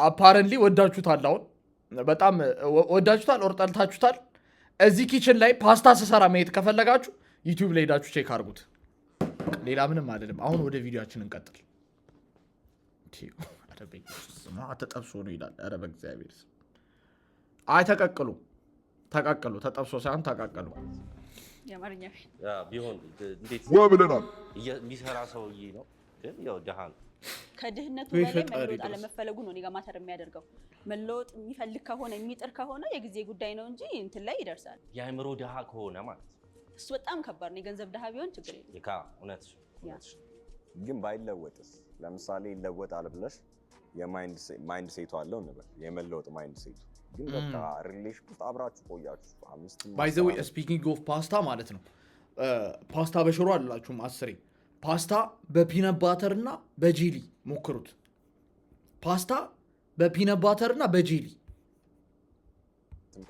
apparently ወዳችሁታል። አሁን በጣም ወዳችሁታል or ጠልታችሁታል። እዚህ kitchen ላይ ፓስታ ስሰራ ማየት ከፈለጋችሁ ዩቲዩብ ላይ ሄዳችሁ check አድርጉት። ሌላ ምንም አይደለም። አሁን ወደ ቪዲዮችን እንቀጥል። ኧረ በኢየሱስ ስም ተጠብሶ ነው ይላል። ኧረ በእግዚአብሔር ስም፣ አይ ተቀቅሎ፣ ተቀቅሎ፣ ተጠብሶ ሳይሆን ተቀቅሎ። የአማርኛ Yeah ቢሆን እንዴት ዋ ብለናል። የሚሰራ ሰውዬ ነው፣ ግን ያው ድሃ ነው። ከድህነቱ ወይ በላይ ፈጣሪ መለወጥ ድረስ። አለመፈለጉ ነው እኔ ጋር matter የሚያደርገው። መለወጥ የሚፈልግ ከሆነ፣ የሚጥር ከሆነ የጊዜ ጉዳይ ነው እንጂ እንትን ላይ ይደርሳል። የአእምሮ ድሃ ከሆነ ማለት ነው። እሱ በጣም ከባድ ነው። የገንዘብ ድሃ ቢሆን ችግር የለም። ይካ እውነት እውነት። ግን ባይለወጥስ? ለምሳሌ ይለወጣል ብለሽ የ mindset ኡ አለው እንበል፣ የመለወጥ mindset ኡ ግን በቃ relation ውስጥ አብራችሁ ቆያችሁ 5 By the way, speaking of ፓስታ ማለት ነው፣ ፓስታ በሽሮ አላችሁም አስሬ፣ ፓስታ በ peanut butter እና በ jelly ሞክሩት። ፓስታ በ peanut butter እና በ jelly።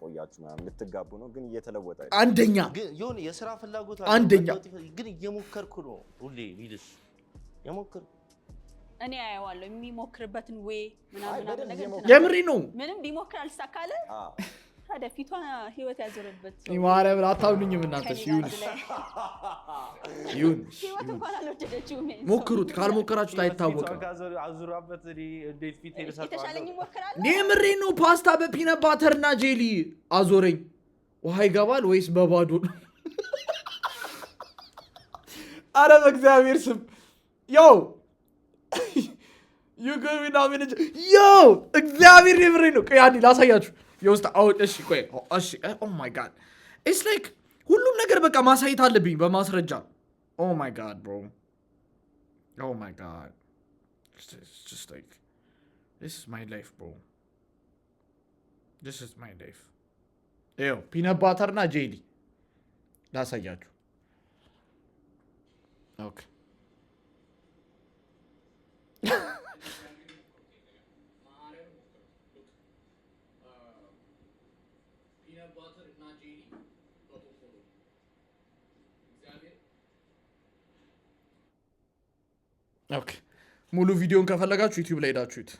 ቆያችሁ ምናምን ልትጋቡ ነው፣ ግን እየተለወጠ አይደለም። አንደኛ። ግን የሆነ የስራ ፍላጎት አለው፣ አንደኛ። መለወጥ ግን እየሞከርኩ ነው ሁሌ ቢልስ የሞከርኩ እኔ አየዋለሁ የሚሞክርበትን way ምናምን አይ፣ ምናምን በደንብ ነገር እየሞከረ እንትን የምሬ ነው። ምንም ቢሞክር አልሳካለ። ታዲያ ፊቷ ህይወት ያዞረበት ሰው ማርያምን አታምኑኝም እናንተ። ከኔ ጋር ይሁን አንድ ላይ ይሁን። ህይወት ይሁን። እንኳን አልወደደችውም ይሄን ሰው። ሞክሩት። ካልሞከራችሁት አይታወቅም። አዙራበት እኔ እንዴት ፊት የተሻለኝ ይሞክራል። የምሬ ነው። ፓስታ በ peanut butter እና jelly አዞረኝ። ውሃ ይገባል ወይስ በባዶ ነው? አረ በእግዚአብሔር ስም yo yo እግዚአብሔር የምሬ ነው። ቆይ አንዴ ላሳያችሁ የውስጥ አዎ፣ እሺ ቆይ እሺ። Oh my God, it's like ሁሉም ነገር በቃ ማሳየት አለብኝ በማስረጃ። Oh my God, bro. Oh my God, just like this is my life, bro. This is my life. ይኸው peanut butter እና jelly ላሳያችሁ። Okay. Peanut butter እና jelly በቶፎ እግዚአብሔር። Okay፣ ሙሉ ቪዲዮን ከፈለጋችሁ ዩቲዩብ ላይ ሄዳችሁት።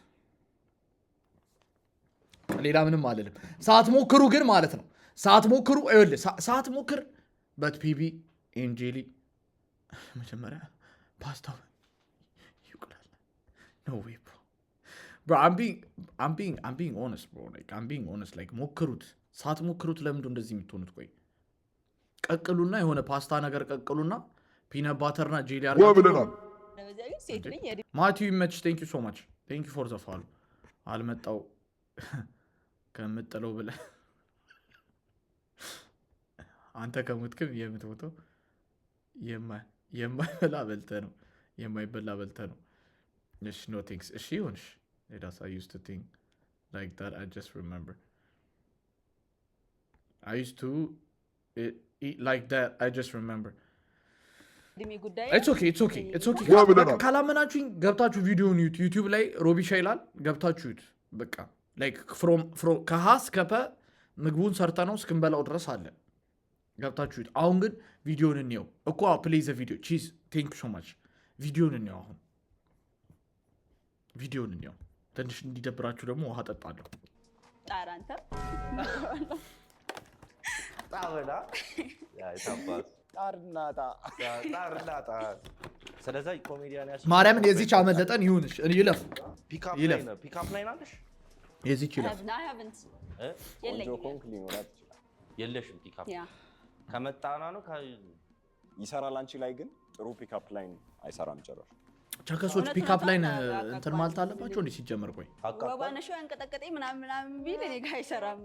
ሌላ ምንም አልልም። ሳትሞክሩ ግን ማለት ነው፣ ሳትሞክሩ፣ ይኸውልህ ሳትሞክር but PB and jelly መጀመሪያ ፓስታው ይቁላል። No way, bro. Bro, I'm being honest, bro. Like, I'm being honest. Like ሞክሩት። ሳትሞክሩት ለምንድን እንደዚህ የምትሆኑት? ቆይ። ቀቅሉና የሆነ ፓስታ ነገር ቀቅሉና peanut butter ና jelly ዋ አድርጋችሁ ብለናል። በዚያ ግን ሴት ነኝ የእድሜ ማቲው ይመች። Thank you so much, thank you for the follow። አልመጣው ከምጥለው ብለህ አንተ ከሞትክም የምትሞተው የማይበላ በልተህ ነው፣ የማይበላ በልተህ ነው። እሺ፣ no thanks። እሺ ይሁንሽ። ሌላስ? I used to think like that. I just remember I used to eat like that. I just remember. እድሜ ጉዳይ። It's okay, it's okay, it's okay። ዋ ብለናል። ካላመናችሁኝ ገብታችሁ ቪዲዮን ዩት፣ ዩቲዩብ ላይ ሮቢሻ ይላል፣ ገብታችሁ ዩት። በቃ like from ከሀ እስከ ፐ ምግቡን ሰርተ ነው እስክንበላው ድረስ አለ። ገብታችሁ ዩት። አሁን ግን ቪዲዮን እንየው እኮ። Play the video ቺዝ፣ thank so much። ቪዲዮን እንየው፣ አሁን ቪዲዮን እንየው። ትንሽ እንዲደብራችሁ ደግሞ ውሃ ጠጣለሁ። ጣር አንተ። ጣበላ የታባቱ። ጣርና ጣ። ጣርና ጣ። ስለዛ ኮሜዲያን ያስ ማርያምን የዚች አመለጠን። ይሁንሽ፣ ይለፍ። ፒካፕ ይለፍ። line፣ pickup line አለሽ? የዚች ይለፍ። I haven't። እ? ቆንጆ የለኝም። ኮንክ ሊኖራት ይችላል። የለሽም ፒካፕ? ያ። ከመጣና ነው ይሰራል። አንቺ ላይ ግን ጥሩ pickup line አይሰራም ጭራሽ። ቸከሶች እውነቱን ፒካፕ line በጣም እንትን ማለት አለባቸው እንዴ ሲጀመር? ቆይ። ወባነሽ አንቀጠቀጠኝ ምናምን ምናምን ቢል እኔ ጋር አይሰራም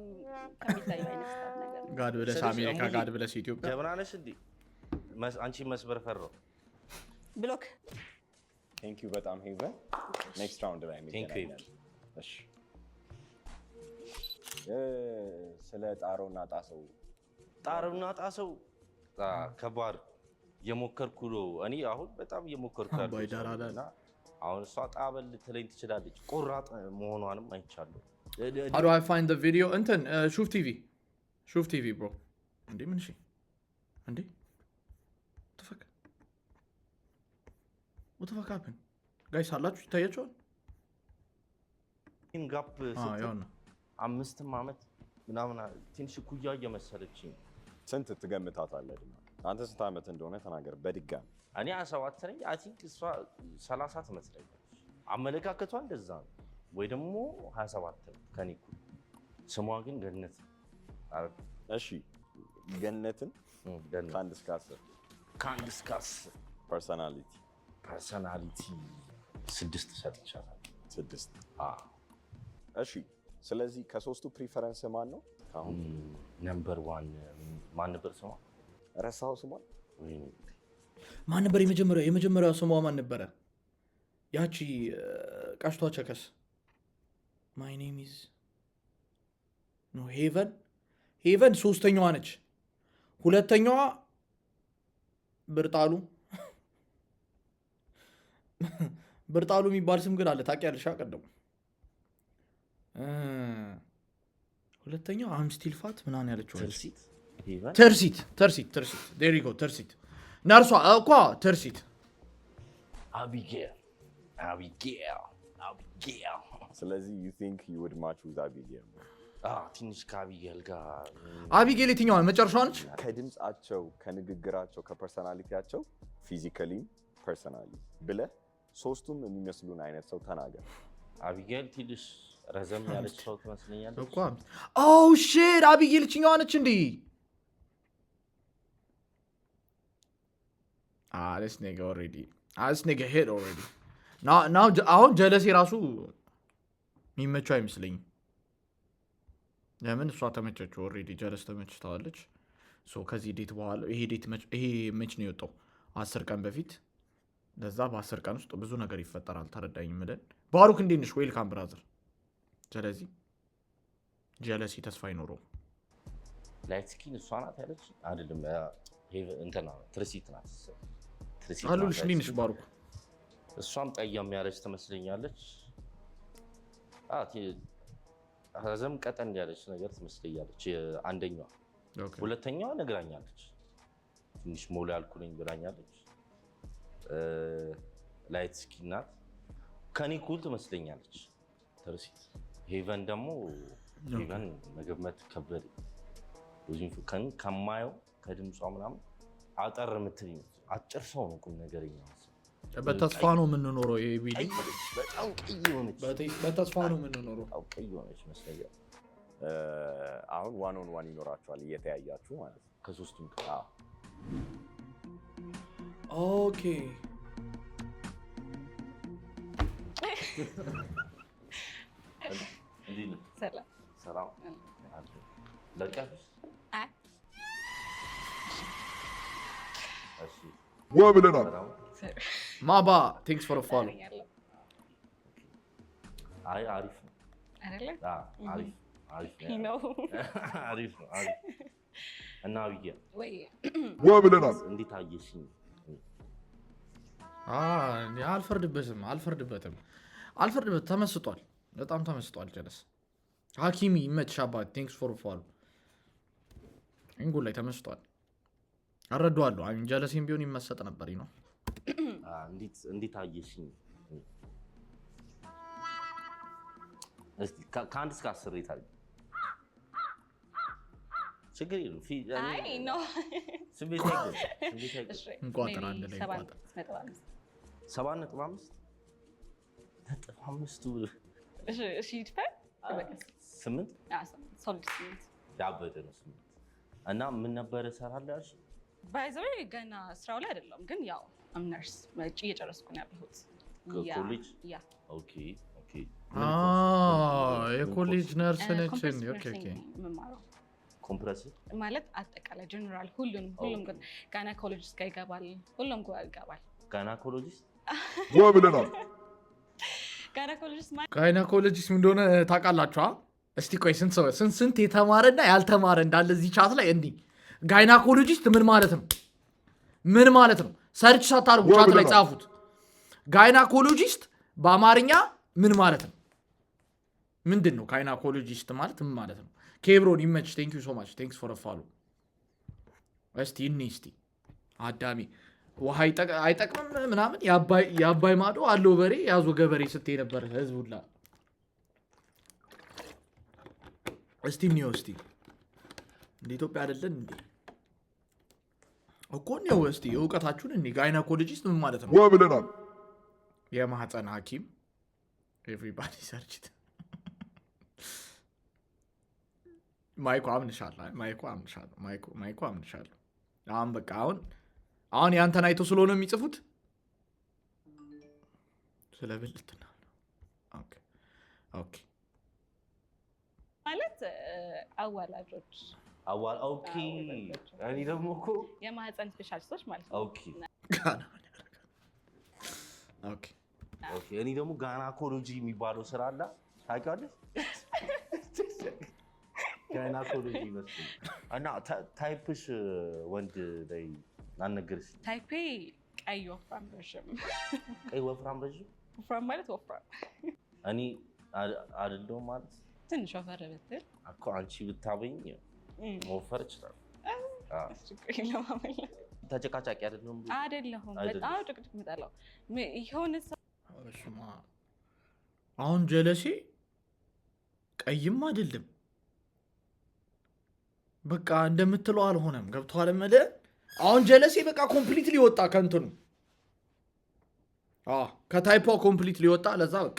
ከሚታየው አይነት stuff ነገር ነው። God bless ስለዚህ አሜሪካ፣ እሙዬ፣ God bless ኢትዮጵያ። ጀብና ነሽ እንዴ? አንቺ መስበር ፈራው። Block። Thank you በጣም ሄቨን። Next round ላይ Thank you. እንገናኛለን። እሺ፣ ስለ ጣረውና ጣሰው። ጣርና ጣሰው ከባድ እየሞከርኩ ነው። እኔ አሁን በጣም እየሞከርኩ ያለሁት አባይ ሰው ዳር ነኝ። አላለ። እና አሁን እሷ ጣበል ልትለኝ ትችላለች። ቆራጥ መሆኗንም አይቻለሁ። How do I find the video? እንትን ሹፍ ቲቪ፣ ሹፍ ቲቪ bro። እንዴ ምን? እሺ እንዴ፣ what the fuck? What the fuck happened? Guys አላችሁ? ይታያቸዋል? Gap ስትል ያው ነው። 5ም ዓመት ምናምን ትንሽ እኩያ እየመሰለችኝ። ስንት ትገምታታለህ? እድሜዋ? አንተ ስንት ዓመት እንደሆነ ተናገር በድጋሚ። እኔ 27 ነኝ። I think እሷ 30 ትመስለኛለች። አመለካከቷ እንደዛ ነው። ወይ ደግሞ 27 ነው ከኔ እኩል። ስሟ ግን ገነት ነው። እሺ፣ ገነትን ገነት። ከ1 እስከ 10። ከ1 እስከ 10። Personality። Personality 6 ሰጥቻታለሁ። 6። እሺ፣ ስለዚህ ከሶስቱ preference ማን ነው? አሁን Number one ማን ነበር ስሟ? ረሳኸው ስሟን? ወይኔ። ማን ነበር የመጀመሪያው? የመጀመሪያው ስሟ ማን ነበረ? ያቺ ቀሽቷ ቸከስ፣ my name is no ሄቨን፣ ሄቨን ሶስተኛዋ ነች። ሁለተኛዋ ብርጣሉ፣ ብርጣሉ የሚባል ስም ግን አለ ታውቂያለሽ? ቀደሙ ሁለተኛው I'm still fat ምናምን ያለችው ነች። ትርሲት፣ ሄቨን። ትርሲት፣ ትርሲት፣ ትርሲት፣ there you go፣ ትርሲት ነርሷ እኳ ትርሲት። አቢጌል፣ አቢጌል፣ አቢጌል። ስለዚህ you think you would match with አቢጌል? ትንሽ ከአቢጌል ጋር። አቢጌል የትኛዋ መጨረሻዋ ነች? ከድምፃቸው፣ ከንግግራቸው፣ ከ personality ያቸው፣ physically ም personally ብለህ ሶስቱም የሚመስሉን አይነት ሰው ተናገር። አቢጌል ትንሽ ረዘም ያለች ሰው ትመስለኛለች። እኮ oh shit፣ አቢጌል ይችኛዋ ነች እንዴ? This nigga already, this nigga hit already now። አሁን ጀለሴ ራሱ የሚመቸው አይመስለኝም። ለምን እሷ ተመቸችው already፣ ጀለስ ተመችተዋለች። So ከዚህ date በኋላ ይሄ date ይሄ መች ነው የወጣው? 10 ቀን በፊት። ለዛ በ10 ቀን ውስጥ ብዙ ነገር ይፈጠራል። ተረዳኝ ምለን። ባሩክ እንዴት ነሽ? Welcome brother። ስለዚህ ጀለሲ ተስፋ አይኖረውም። Light skin እሷ ናት ያለች አይደለም፣ እንትና ትርሲት ናት። ትርሲት ናት አሉልሽ። እንዴት ነሽ light skin። ባሩክ? እሷም ጠያም ያለች ትመስለኛለች። ረዘም ቀጠን ያለች ነገር ትመስለኛለች። አንደኛዋ፣ ሁለተኛዋ ነግራኛለች። ትንሽ ሞላ ያልኩ ነኝ ብላኛለች። Light skin ናት። ከኔ እኩል ትመስለኛለች ትርሲት። ሄቨን ደግሞ፣ ሄቨን መገመት ከበደ። ብዙ ከማየው ከድምጿ ምናምን አጠር የምትል ይመስል አጭር ሰው ነው፣ ቁም ነገረኛ መሰለኝ። በተስፋ ነው የምንኖረው። ይሄ ቪዲዮ በጣም ቀይ የሆነች በተስፋ ነው የምንኖረው። በጣም ቀይ የሆነች ይመስለኛል። አሁን one on one ይኖራችኋል እየተያያችሁ ማለት ነው። ከሶስቱም አዎ። Okay። እንዴት ነህ? ሰላም። ሰላም ለቀህ? አይ። እሺ። ዋ ብለናል። ማባ thanks for follow። አይ አሪፍ ነው። አይደለ? አዎ፣ አሪፍ አሪፍ ነው። ነው። አሪፍ ነው፣ አሪፍ። እና አብዬ ወይ። ዋ ብለናል። እንዴት አየሽኝ? አልፈርድበትም፣ አልፈርድበትም፣ አልፈርድበት። ተመስጧል፣ በጣም ተመስጧል። ጀለስ ሀኪሚ ይመችሽ አባት። Thanks for follow። እንጉ ላይ ተመስጧል። አረዳዋለሁ። አይ ጀለሴም ቢሆን ይመሰጥ ነበር ነው። እንዴት አየሽኝ? እስቲ ከ1 እስከ 10 rate አድርጊ። ችግር የለውም። አይ no። ስሜት አይገባም፣ ስሜት አይገባም። እሺ፣ እንቋጥር፣ maybe አንድ ላይ ሰባት እንቋጥር። ነጥብ አምስት። 7.5 ነጥብ አምስቱ። እሺ፣ እሺ፣ ይድፈን። በቃ። 8። አዎ፣ 8፣ solid 8። ያበደ ነው 8። እና ምን ነበረ እሰራለሁ ያልሽው? By the way ገና ስራው ላይ አይደለም፣ ግን ያው I'm nurse፣ መጪ እየጨረስኩ ነው ያለሁት። Yeah። ኮሌጅ? Yeah። Okay። የኮሌጅ ነርስ ነች። Compress Okay። Nursing ነው የምማረው። Compress? ማለት አጠቃላይ ጀነራል ሁሉንም፣ ሁሉም gynecologist ጋር ይገባል፣ ሁሉም ጋር ይገባል። Gynecologist? ዋ ብለናል። Gynecologist ማለት Gynecologist ምን እንደሆነ ታውቃላችሁ? አ? እስቲ ቆይ፣ ስንት ሰው ስንት ስንት የተማረና ያልተማረ እንዳለ እዚህ chat ላይ እንዲህ gynecologist ምን ማለት ነው? ምን ማለት ነው? Search ሳታርጉ ዋ chat ላይ ብለናል። ጻፉት። Gynecologist በአማርኛ ምን ማለት ነው? ምንድን ነው gynecologist ማለት ምን ማለት ነው? ኬብሮን ይመች። Thank you so much, thanks for follow። እስቲ እኒ እስቲ አዳሚ ውሃ አይጠቅምም ምናምን የአባይ ማዶ አለው በሬ ያዞ ገበሬ ስትይ ነበር ህዝብ ሁላ። እስቲ እንየው፣ እስቲ እንደ ኢትዮጵያ አይደለን እንዴ እኮ እንየው እስቲ እውቀታችሁን እኒ gynecologist ምን ማለት ነው? ዋ ብለናል። የማህፀን ሐኪም። Everybody search it። ማይኮ አምንሻለሁ። አይ ማይኮ አምንሻለሁ። ማይኮ፣ ማይኮ አምንሻለሁ። አሁን በቃ አሁን ያንተን አይቶ ስለሆነ የሚጽፉት ስለ ብልትና ነው። Okay። ማለት አዋላጆች። አዋል okay። እኔ ደግሞ እኮ የማህፀን specialist ኦች ማለት ነው። Okay። ጋና okay። Okay። እኔ ደግሞ gynecology የሚባለው ስራ አለ፣ ታውቂዋለሽ? Gynecology ይመስለኛል። እና type ሽ ወንድ ላይ አልነገርሽም? Type ኤ ቀይ ወፍራም ረዥም። ቀይ ወፍራም ረዥም? ወፍራም ማለት ወፍራም። እኔ አይደለሁም ማለት? ትንሽ ወፈር ብትል። እኮ አንቺ ብታበኝ መወፈር እችላለሁ። አዎ። ችግር የለውም አመለ። ተጨቃጫቂ አይደለሁም? አይደለሁም። አይደለሁም። በጣም ጭቅጭቅ የምጠላው የሆነ ሰው በስመ አብ። አሁን ጀለሴ ቀይም አይደለም፣ በቃ እንደምትለው አልሆነም። ገብቶሃል የምልህ? አሁን ጀለሴ በቃ completely ወጣ ከእንትኑ፣ አዎ ከ type ዋ completely ወጣ። ለዛ በቃ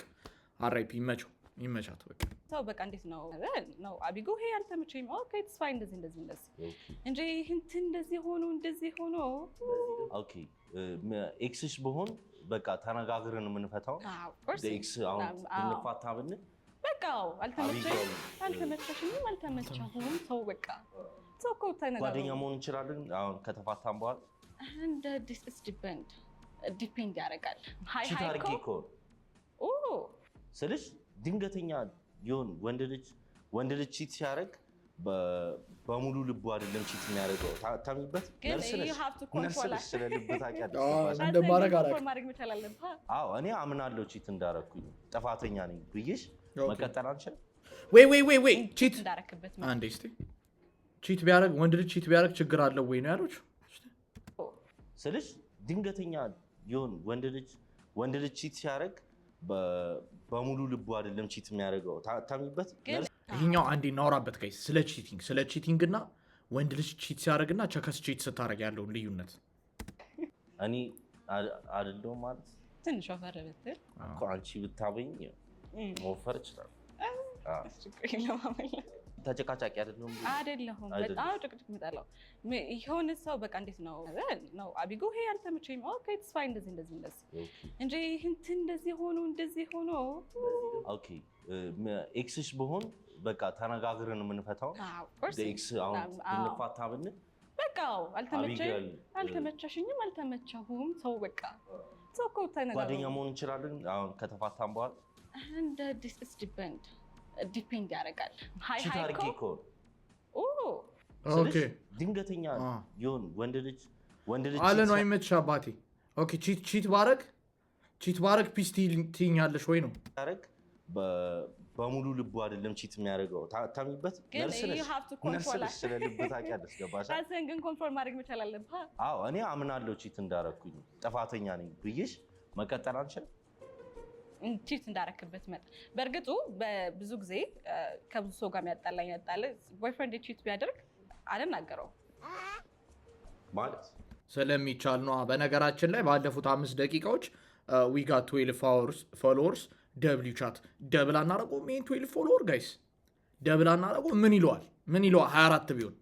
RIP፣ ይመቸው፣ ይመቻት በቃ። ሰው በቃ እንዴት ነው ነው አቢጎ ይሄ አልተመቸኝም፣ okay it's fine፣ እንደዚህ እንደዚህ እንደዚህ እንጂ እንትን እንደዚህ ሆኖ እንደዚህ ሆኖ። Okay፣ ex ሽ ብሆን በቃ ተነጋግረን የምንፈታው? አዎ፣ of course። Ex አሁን ብንፋታ ብንል በቃ አዎ፣ አልተመቸኝም። አቢጋው አልተመቸሽኝም፣ አልተመቸሁም፣ ሰው በቃ ሰው እኮ ተነጋግሮ ጓደኛ መሆን እንችላለን አሁን ከተፋታን በኋላ? እንደ this is depend ያደርጋል። ሀይ Cheat ሀይ አድርጌ እኮ እኮ ስልሽ ድንገተኛ ይሁን፣ ወንድ ልጅ cheat ሲያደርግ በሙሉ ልቡ አይደለም cheat የሚያደርገው። ታሚበት ግን ነርስ you ነሽ፣ have to ነርስ control ነሽ፣ ስለ ልብ ታውቂያለሽ። አዎ፣ ገባሽ? ምን እንደማደርግ አላውቅም። ማድረግ መቻል አለብህ። አዎ፣ እኔ አምናለሁ cheat እንዳደረኩኝ፣ ጥፋተኛ ነኝ ብዬሽ መቀጠል አንችልም? ወይ ወይ ወይ ወይ cheat እንዳረክበት። አንዴ እስቲ፣ cheat ቢያደርግ፣ ወንድ ልጅ cheat ቢያደርግ ችግር አለው ወይ ነው ያሉት? ስልሽ ድንገተኛ ይሁን፣ ወንድ ልጅ cheat ሲያደርግ በሙሉ ልቡ አይደለም cheat የሚያደርገው። ታሚበት ይሄኛው አንዴ እናወራበት guys፣ ስለ cheating እና ወንድ ልጅ cheat ሲያደርግና chicks cheat ስታደርግ ያለውን ልዩነት። እኔ አይደለሁም ማለት? ትንሽ ወፈር ብትል። እኮ አንቺ ብታበኝ መወፈር እችላለሁ። አዎ። ችግር የለውም አመለ። ተጨቃጫቂ አይደለም? አይደለሁም። አይደለም። በጣም ጭቅጭቅ የምጠላው የሆነ ሰው በቃ እንዴት ነው ነው አቢጎ ይሄ አልተመቸኝም፣ okay, it's fine፣ እንደዚህ እንደዚህ እንደዚህ እንጂ እንትን እንደዚህ ሆኖ እንደዚህ ሆኖ። Okay፣ ex ሽ ብሆን በቃ ተነጋግረን የምንፈታው አዎ፣ of course። Ex አሁን ብንፋታ ብንል በቃ አዎ፣ አልተመቸኝም፣ አቢጌል፣ አልተመቸሽኝም፣ አልተመቸሁም። ሰው በቃ ሰው እኮ ተነጋግሮ ጓደኛ መሆን እንችላለን አሁን ከተፋታን በኋላ? እንደ this is depend ያደርጋል። ሀይ Cheat ሀይ አድርጌ እኮ ከሆነ ኦ ስልሽ Okay። ድንገተኛ ይሁን ወንድ ልጅ አለ cheat ነው አይመችሽ አባቴ። Okay፣ cheat ባረግ peace ትይኛለሽ ወይ ነው። ሲያደርግ በሙሉ ልቡ አይደለም cheat የሚያደርገው። ታሚበት ግን ነርስ you ነሽ፣ have to ነርስ control ነሽ፣ ስለ ልብ ታውቂያለሽ። ገባሽ? ራስህን ግን control ማድረግ መቻል አለብህ። አዎ፣ እኔ አምናለሁ cheat እንዳረኩኝ፣ ጥፋተኛ ነኝ ብዬሽ መቀጠል አንችልም? Cheat እንዳረክበት መጠን በእርግጡ በብዙ ጊዜ ከብዙ ሰው ጋር የሚያጣላኝ ያጣለ boyfriend cheat ቢያደርግ አልናገረውም። ማለት ስለሚቻል ነዋ። በነገራችን ላይ ባለፉት 5 ደቂቃዎች we got 12 followers። W chat፣ double አናረገውም? ይሄን 12 follower guys double አናረገውም? ምን ይለዋል? ምን ይለዋል? 24 ቢሆን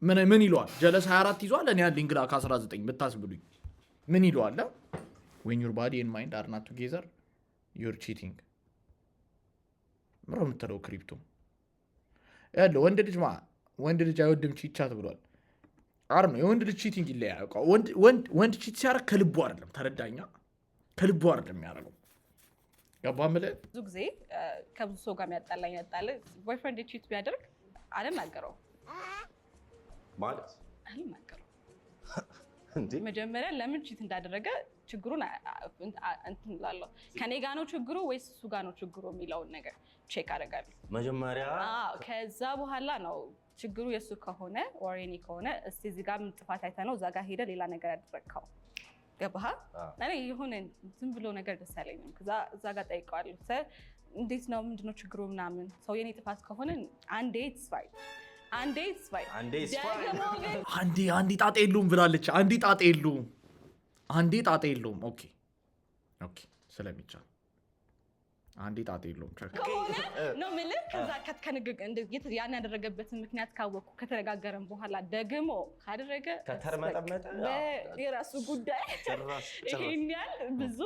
ምን ምን ይለዋል? ጀለስ 24 ይዟል። እኔ ያለኝ ግላ ከ19 ብታስብሉኝ ምን ይለዋል? When your body and mind are not together, you're cheating ምሮ የምትለው crypto ያለው ወንድ ልጅ ወንድ ልጅ አይወድም chit chat ብሏል። አር ነው የወንድ ልጅ cheating ይለያል። ወንድ cheat ሲያደርግ ከልቡ አይደለም፣ ተረዳኛ? ከልቡ አይደለም የሚያደርገው። ገባ የምልህ? ብዙ ጊዜ ከብዙ ሰው ጋር የሚያጣላኝ ያጣለ boyfriend cheat ቢያደርግ አልናገረውም። ማለት አልናገረውም። እንዴ? መጀመሪያ ለምን cheat እንዳደረገ ችግሩን እንትን እላለሁ። ከኔ ጋ ነው ችግሩ ወይስ እሱ ጋ ነው ችግሩ የሚለውን ነገር check አደርጋለሁ። መጀመሪያ አዎ፣ ከዛ በኋላ ነው ችግሩ የእሱ ከሆነ or የኔ ከሆነ እስቲ እዚህ ጋር ምን ጥፋት አይተህ ነው እዛ ጋር ሄደ ሌላ ነገር ያደረግከው? ገባህ? እኔ የሆነ ዝም ብሎ ነገር ደስ አይለኝም። ከዛ እዛ ጋር ጠይቀዋለሁ። እንዴት ነው፣ ምንድነው ችግሩ ምናምን። ሰው የኔ ጥፋት ከሆነ አንዴ it's fine፣ አንዴ it's fine። አንዴ it's fine። ደግሞ ግን አንዴ አንዴ ጣጣ የለውም ብላለች። አንዴ ጣጣ የለውም። አንዴ ጣጣ የለውም። Okay፣ ስለሚቻል አንዴ ጣጣ የለውም። Check። ከሆነ ነው የምልህ። ከዛ ያን ያደረገበትን ምክንያት ካወቅኩ፣ ከተነጋገረን በኋላ ደግሞ ካደረገ ከተርመጠመጠ የራሱ ጉዳይ። ጭራሽ ጭራሽ። ይሄን ያህል ብዙ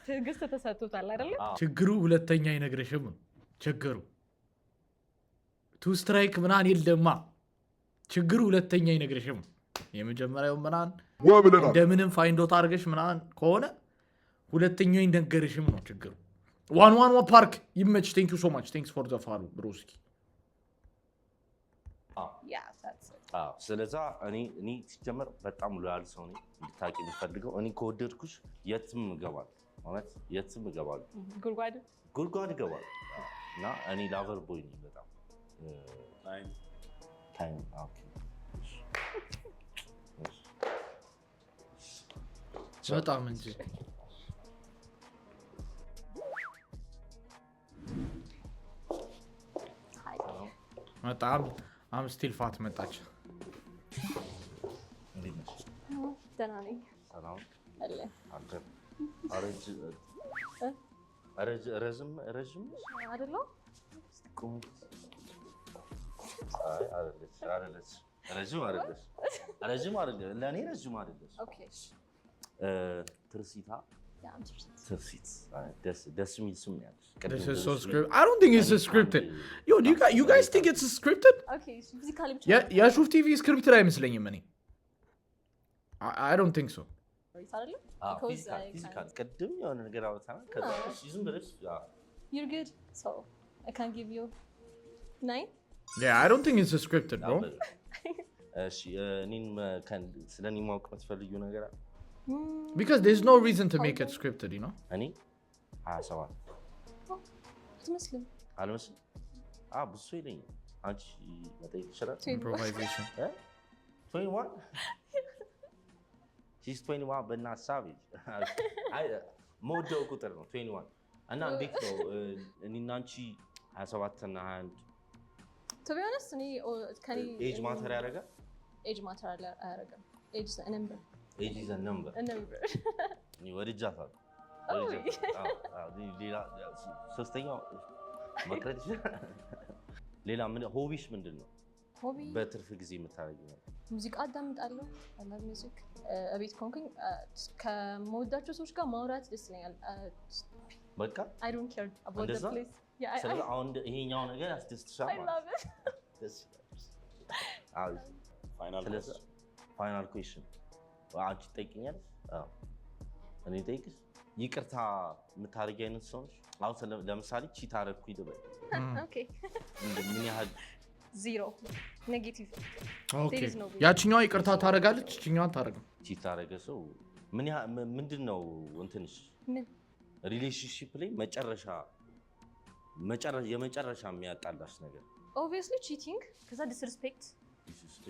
ትዕግስት ተሰጥቶታል አይደለ? ችግሩ ሁለተኛ አይነግርሽም ነው ችግሩ። Two strike ምናን የለማ። ችግሩ ሁለተኛ አይነግርሽም። የመጀመሪያው ምናን ወብለናል። እንደምንም find out አድርገሽ ምናን ከሆነ ሁለተኛው ይነገርሽም ነው ችግሩ። One one one ፓርክ ይመች። Thank you so much, thanks for the follow, broski። Yeah, that's it. አዎ፣ ስለዛ እኔ ሲጀመር በጣም loyal ሰው ነኝ። እንድታውቂ የምፈልገው እኔ ከወደድኩሽ የትም እገባለሁ፣ ማለት የትም እገባለሁ፣ ጉድጓድ። ጉድጓድ እገባለሁ። እና እኔ lover boy ነኝ በጣም። Time, okay። እሺ። በጣም እንጂ። በጣም I'm still fat መጣች። እንዴት ነሽ? ደህና ነኝ። ሰላም? አለ። አለ። ረጅም ረዥም ነሽ? አይደለሁም? ቁም። አይ አይደለች፣ አይደለች፣ ረጅም አይደለች፣ ረጅም አይደለች፣ ለእኔ ረጅም አይደለች። Okay እሺ። ትርሲታ። Yeah, I'm ትርሲት። ትርሲት። አይ፣ ደስ ደስ የሚል ስም ነው ያለሽ። ቅድም This is so ደስ scripted. I don't think it's scripted. Yo, do you guys think it's scripted? Okay እሺ፣ physically ብቻ የሹፍ ቲቪ scripted አይመስለኝም እኔ። I don't think so. አይደለ? አዎ፣ Because physical I physical can't- ቅድም የሆነ ነገር አውርተናል። ከዛ እሺ፣ ዝም ብለሽ አዎ። You're good, so I can give you 9. Yeah, I don't think it's scripted, bro. እሺ፣ እኔን ስለ እኔ ማወቅ የምትፈልጊው ነገር አለ? Because there's no reason to make it scripted. እኔ 27። አትመስልም። አልመስልም? ብዙ ሰው ይለኛል። አንቺ መጠየቅ ይችላል። Improvisation. 21, she's 21 በእናትህ savage። አይ መወደው ቁጥር ነው 21። እና እንዴት ነው እኔና አንቺ 27 እና 21 To be honest እኔ ከኔ Age matter ያደርጋል? Age matter አያደርግም። Age is number. Age is number. Number. እኔ ወድጃታለሁ። ወድጃታለሁ። አዎ፣ ሌላ ሶስተኛው መቅረት ይችላል። ሌላ ምን hobby ሽ ምንድን ነው? Hobby? በትርፍ ጊዜ የምታደርጊው ነገር? ሙዚቃ አዳምጣለሁ። I love music። እቤት ከሆንኩኝ ከምወዳቸው ሰዎች ጋር ማውራት ደስ ይለኛል። በቃ I don't care about the እንደዛ? place. ስለዚህ አሁን ይሄኛው ነገር ያስደስትሻል I ማለት ነው። love it. ደስ ይላል። አሪፍ። ስለዚህ final question አንቺ ትጠይቂኛለሽ? አዎ። እኔ ጠይቅሽ። ይቅርታ የምታደርጊ አይነት ሰው ነሽ? አሁን ለምሳሌ cheat አደረግኩኝ ልበል፣ Okay. ምን ያህል Zero negative. Okay. There is no way. ያችኛዋ ይቅርታ ታደርጋለች፣ ይችኛዋ አታደርግም። Cheat አደረገ ሰው ምን ያህል ምንድን ነው እንትንሽ ምን? Relationship ላይ መጨረሻ የመጨረሻ የሚያጣላሽ ነገር? Obviously cheating፣ ከዛ disrespect።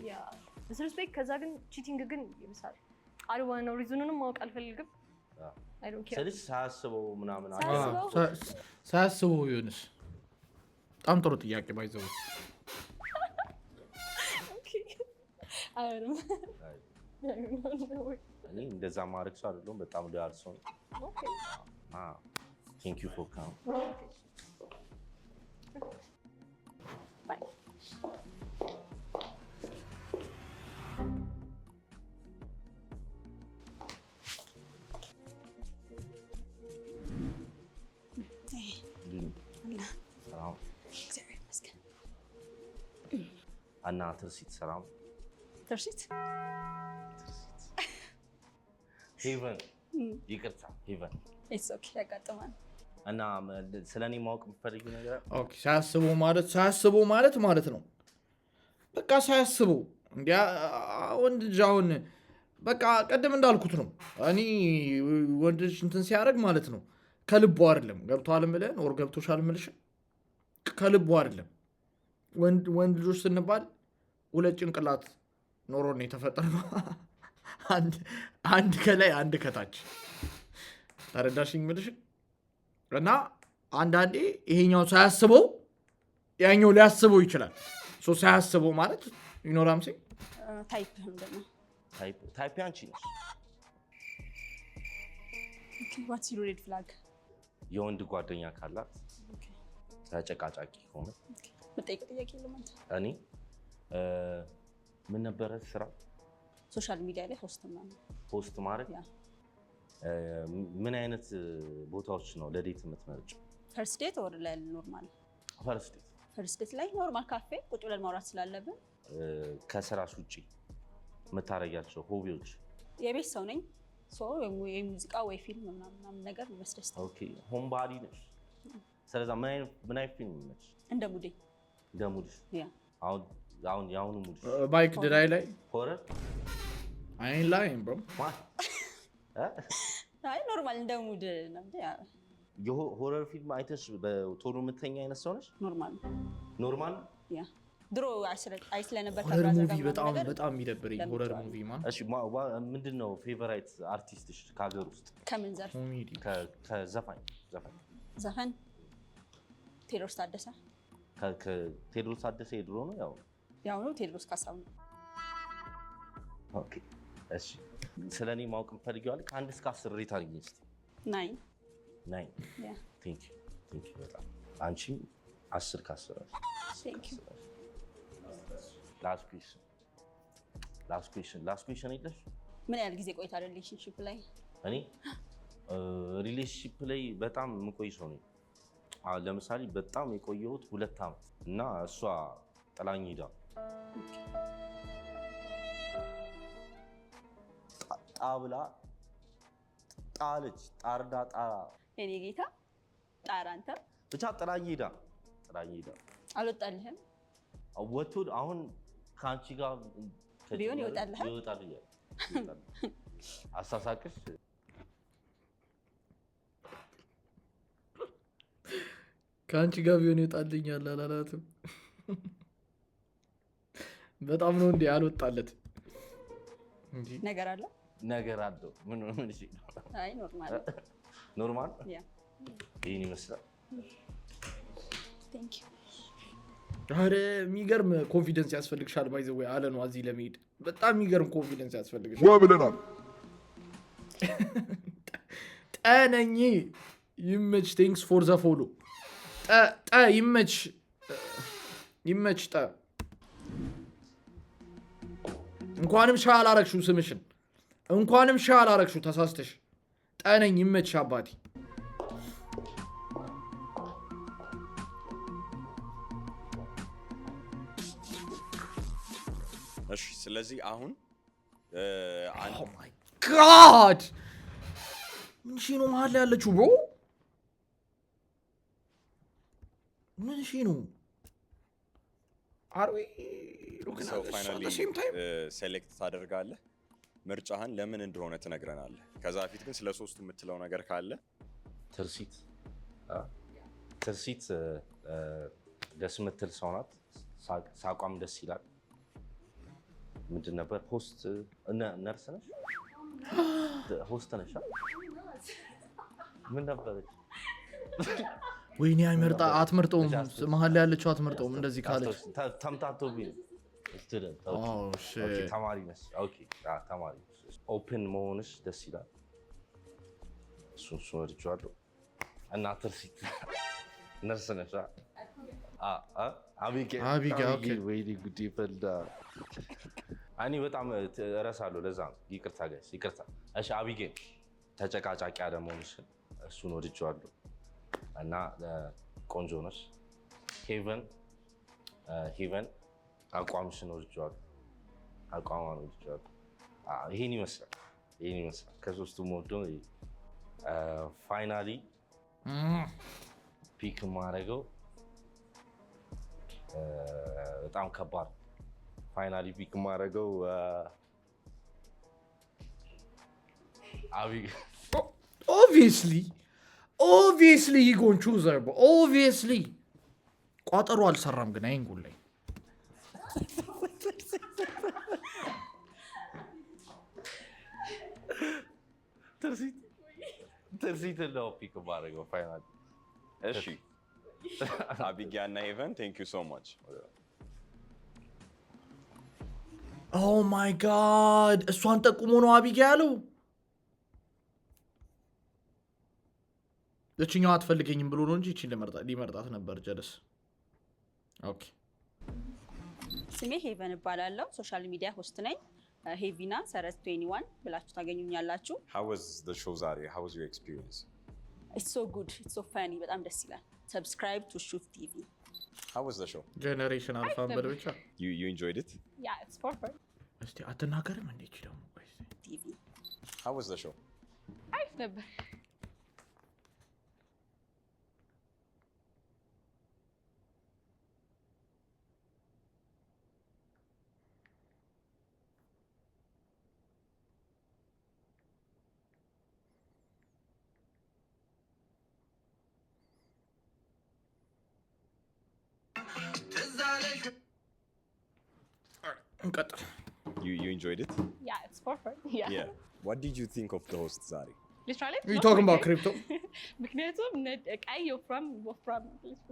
Yeah, disrespect፣ ከዛ ግን cheating ግን ይብሳል። I don't know፣ reason ኑንም ማወቅ አልፈልግም። I don't care. ስልሽ ሳያስበው ምናምን አለ። ሳያስበው? ሳያስበው ይሆንስ? በጣም ጥሩ ጥያቄ by the way። Okay, አይሆንም። እኔ እንደዛ ማድረግ ሰው አይደለሁም። በጣም loyal ሰው ነኝ። Okay. Thank you for come. Bye. ሰላም? እግዚአብሔር ይመስገን። እና ትርሲት ሰላም? ትርሲት። ሄቨን፣ ይቅርታ ሄቨን። It's okay፣ ያጋጥማል። እና ስለ እኔ ማወቅ የምትፈልጊው ነገር አለ? Okay፣ ሳያስበው ማለት ሳያስበው ማለት ማለት ነው። በቃ ሳያስበው እንዲያ ወንድ ልጅ አሁን በቃ ቀደም እንዳልኩት ነው። እኔ ወንድ ልጅ እንትን ሲያደርግ ማለት ነው ከልቡ አይደለም። ገብቶሃል የምልህን or ገብቶሻል የምልሽ ከልቡ አይደለም። ወንድ ልጆች ስንባል ሁለት ጭንቅላት ኖሮ ነው የተፈጠርነው። አንድ ከላይ አንድ ከታች። ተረዳሽኝ የምልሽ? እና አንዳንዴ ይሄኛው ሳያስበው ያኛው ሊያስበው ይችላል። So ሳያስበው ማለት ይኖራም ሲ Type ምንድን ነው? Type አንቺ ነሽ። What's your red flag? የወንድ ጓደኛ ካላት፣ ተጨቃጫቂ ከሆነ። መጠየቅ ጥያቄ የለም አንተ። እኔ ምን ነበረ ስራ? Social media ላይ host ምናምን። Post ማድረግ። Yeah. ምን አይነት ቦታዎች ነው ለ date የምትመርጭው? First date or ለ normal? First date. First date ላይ normal ካፌ ቁጭ ብለን ማውራት ስላለብን። ከስራሽ ውጪ የምታደርጊያቸው hobby ዎች? የቤት ሰው ነኝ፣ so የሙዚቃ ወይ ፊልም ምናምን ምናምን ነገር መስደስት። Okay, homebody ነሽ። ስለዛ ምን አይነት ፊልም ይመችሽ? እንደ mood ኤ። እንደ mood ሽ? Yeah. አሁን የአሁኑ mood ሽ? Mike, did I lie? Horror? I ain't lying, bro. አይ normal እንደ mood ነው እንጂ yeah. የ horror ፊልም አይተሽ በቶሎ የምተኛ አይነት ሰው ነሽ? Normal ነው። Normal? Yeah፣ ድሮ አይ ስለነበር Horror ከ brother movie ጋር ምናምን በጣም ነገር በጣም የሚደብረኝ horror ለምጄዋለሁ። Movie man. እሺ፣ ምንድን ነው favorite አርቲስትሽ ከሀገር ውስጥ? ከምን ዘርፍ? ከዘፋኝ ዘፋኝ። ዘፈን ቴዎድሮስ ታደሰ። ቴዎድሮስ ታደሰ የድሮ ነው ያው? ያው ነው፣ ቴዎድሮስ ካሳሁን ነው። Okay፣ እሺ፣ ስለ እኔ ማወቅ የምትፈልጊው አለ? ከ1 እስከ 10 rate አድርጊኝ እስኪ። 9. 9? Yeah. Thank you, thank you በጣም። አንቺም 10 ከ10። Thank you. Last question, last question, last question የለሽ? ምን ያህል ጊዜ ቆይታ relationship ላይ? እኔ relationship ላይ በጣም የምቆይ ሰው ነኝ። አሁን ለምሳሌ በጣም የቆየሁት 2 ዓመት እና እሷ ጥላኝ ሄዳ ጣ ብላ ጣለች። ጣርዳ ጣ የኔ ጌታ ጣራ አንተ። ብቻ ጥላኝ ሄዳ። አልወጣልህም? ወጥቶ አሁን ከአንቺ ጋር ቢሆን ይወጣልሃል? ይወጣል እያለ ይወጣል። አሳሳቅሽ። ከአንቺ ጋር ቢሆን ይወጣልኛል አላላትም። በጣም ነው እንዴ አልወጣለት እንጂ። ነገር አለ። ነገር አለው። ምን ምን? እሺ። አይ normal. Normal. Yeah. ይህን ይመስላል። Thank you. ኧረ የሚገርም confidence ያስፈልግሻል። By the way አለ ነው እዚህ ለመሄድ በጣም የሚገርም confidence ያስፈልግሻል። ዋ ብለናል። ጠነኝ ይመች። Thanks for the follow። ጠ ይመች። ይመች ጠ። እንኳንም ሻ አላረግሽው ስምሽን፣ እንኳንም ሻ አላረግሽው ተሳስተሽ። ጠነኝ ይመች አባቴ። እሺ፣ ስለዚህ አሁን God፣ ምን ሺ ነው መሀል ላይ ያለችው bro? ምን ሺ ነው? Are we ሰው finally same time? Select ታደርጋለህ። ምርጫህን ለምን እንደሆነ ትነግረናለህ። ከዛ በፊት ግን ስለ ሶስቱ የምትለው ነገር ካለ። ትርሲት አ? ትርሲት ደስ የምትል ሰው ናት። ሳቋም ደስ ይላል። ምንድን ነበር፣ host ነርስ ነሽ? ሆስት ነሽ? አ? ምን ነበረች? ወይኔ አይመርጣ፣ አትመርጠውም። መሀል ላይ ያለችው አትመርጠውም እንደዚህ ካለች። ተምታቶብኝ ነው። Student፣ okay። Oh, okay፣ shit. ተማሪ ነሽ። Okay፣ ተማሪ ነሽ። Open መሆንሽ ደስ ይላል። እሱን ወድጄዋለሁ። እና ትርሲት ነርስ ነሽ? አ? አ? አቢጌል። አቢጌል፣ okay። አቢጌል፣ ወይኔ ጉዴ ፈላ። እኔ በጣም እረሳለሁ። ለዛ ነው። ይቅርታ guys፣ ይቅርታ። እሺ፣ አቢጌል ተጨቃጫቂ አለመሆንሽን እሱን ወድጄዋለሁ። እና ቆንጆ ነሽ። ሄቨን አቋምሽን ወድጄዋለሁ። አቋሟን ወድጄዋለሁ። ይሄን ይመስላል። ይሄን ይመስላል። ከሶስቱም ወዶ finally pick የማደርገው በጣም ከባድ ነው። Finally pick የማደርገው አቢ Obviously he gon' choose her, obviously። ቋጠሮ አልሰራም ግን አይንጉል ላይ። ትርሲት ነው pick የማደርገው finally። እሺ፣ አቢጊያ እና ሄቨን፣ thank you so much። Oh my God፣ እሷን ጠቁሞ ነው አቢጊያ ያለው። እችኛዋ አትፈልገኝም ብሎ ነው እንጂ እቺን ሊመርጣት ነበር ጀለስ። Okay። ስሜ ሄቨን እባላለሁ። Social media host ነኝ። ሄቪና ሰረዝ 21 ብላችሁ ታገኙኛላችሁ። How was the show ዛሬ? How was your experience? It's so good, it's so funny፣ በጣም ደስ ይላል። Subscribe to ሹፍ ቲቪ። How was the show? Generation Alpha ን በል ብቻ። You enjoyed it? Yeah, it's for fun. እስቲ አትናገርም እንዴ እቺ ደግሞ? ቆይ እስቲ። ቲቪ። How was the show? አሪፍ ነበር። እንቀጥል። You enjoyed it? Yeah, it's for fun, yeah. Yeah. What did you think of the host ዛሬ? Literally You talking about crypto? ምክንያቱም ቀይ ወፍራም ወፍራም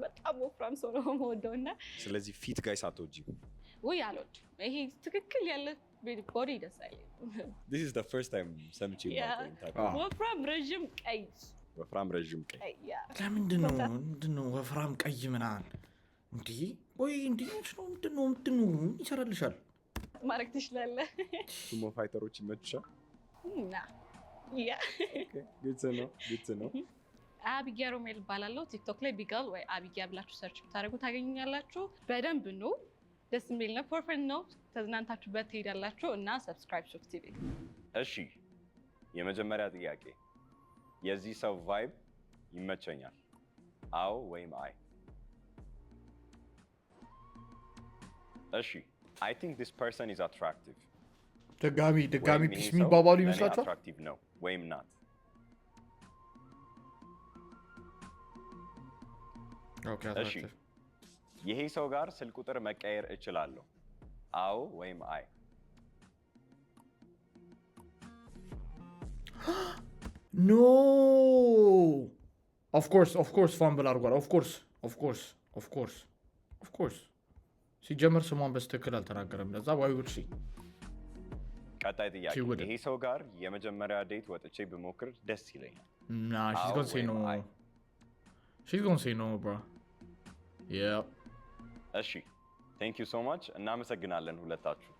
በጣም ወፍራም ሰው ነው የምወደው እና ስለዚህ fit guys አትወጂም? ውይ አልወድም። ይሄ ትክክል ያለ body ደስ አይለኝም። This is the first time ሰምቼ የማውቀው ታውቃለህ። ወፍራም ረዥም ቀይ። ወፍራም ረዥም ቀይ። ቀይ፣ yeah። ለምንድን ነው፣ ምንድን ነው ወፍራም ቀይ ምናምን እንዲህ? ወይ እንዲህ ነው፣ ምንድን ነው ምን ይሰራልሻል? ማድረግ ትችላለህ። Sumo fighter ኦች ይመቹሻል? እና yeah። ግልጽ ነው፣ ግልጽ ነው። አቢጊያ ሮሜል እባላለሁ። ቲክቶክ ላይ ቢጋል ወይ አቢጊያ ብላችሁ search ብታደርጉ ታገኙኛላችሁ። በደንብ ነው፣ ደስ የሚል ነው። For fun ነው። ተዝናንታችሁበት ትሄዳላችሁ እና subscribe ሹፍ ቲቪ። እሺ፣ የመጀመሪያ ጥያቄ፣ የዚህ ሰው vibe ይመቸኛል፣ አዎ ወይም አይ? እሺ፣ I think this person is attractive። ድጋሚ ድጋሚ ወይም ይሄ peace ሰው የሚባባሉ ለእኔ ይመስላችኋል? Attractive ነው ወይም ናት? Okay። እሺ። Attractive። ይሄ ሰው ጋር ስልክ ቁጥር መቀየር እችላለሁ፣ አዎ ወይም አይ? No, of course, of course fumble አድርጓል። Of course, of course, of course, of course። ሲጀመር ስሟን በስትክክል አልተናገረም። ለዛ why would she? ቀጣይ ጥያቄ። She wouldn't. ይሄ ሰው ጋር የመጀመሪያ date ወጥቼ ብሞክር ደስ ይለኛል። Nah, she's አዎ gonna say ወይም no. አይ? She's gonna say no, bro. Yeah. እሺ። Thank you so much፣ እናመሰግናለን ሁለታችሁ።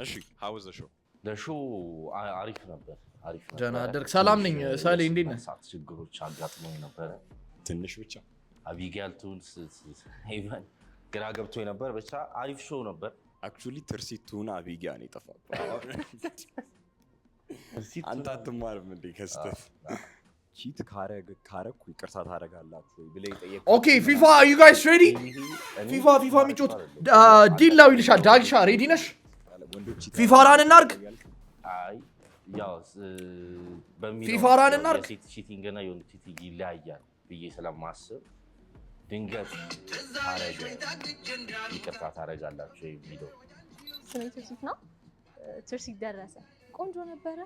እሺ፣ how was the show? The show አሪፍ ነበር፣ አሪፍ ነበረ። ደህና አደርክ? ሰላም ነኝ። ትንሽ ሳሌ፣ እንዴት ነህ? መርሳት ችግሮች አጋጥሞኝ ነበረ። ትንሽ ብቻ። አቢጋል ቱን ሄቨን ግራ ገብቶ ነበር። ብቻ አሪፍ show ነበር። Actually ትርሲቱን አቢጊያ ነው የጠፋብህ። አንተ አትማርም እንዴ ከስተት? Cheat ካረግኩ ይቅርታ ታደርጋላችሁ ወይ ብለህ የጠየቅኩት Okay, FIFA, you guys ready? FIFA የሚጮት ዲላው ይልሻል። ዳግሻ፣ ready ነሽ? ወንዶች FIFA run እናርግ። አይ፣ ያው በሚለው FIFA run እናርግ። የሴት cheating እና የወንድ cheating ይለያያል ብዬ ስለማስብ ድንገት ካረገ ይቅርታ ታደርጋላችሁ የሚለው። ስሜ ትርሲት ነው። ትርሲት ደረሰ። ቆንጆ ነበረ።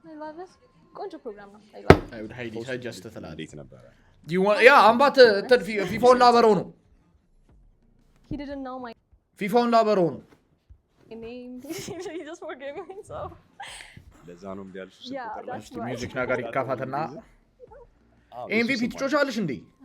I love it። ቆንጆ ፕሮግራም ነው። I love it። I would highly suggest ትላለህ። እንዴት ነበረ? Yeah, አምባት እንትን ፊፋውን ላበረው ነው። He didn't know my ፊፋውን ላበረው ነው። name. He just forgave me. So ለዛ ነው እምቢ ያልሽው? Yeah, ስልክ ቁጥር ላይ? that's why. Music ነገር ይካፈትና MVP ትጮቻለሽ እንዴ?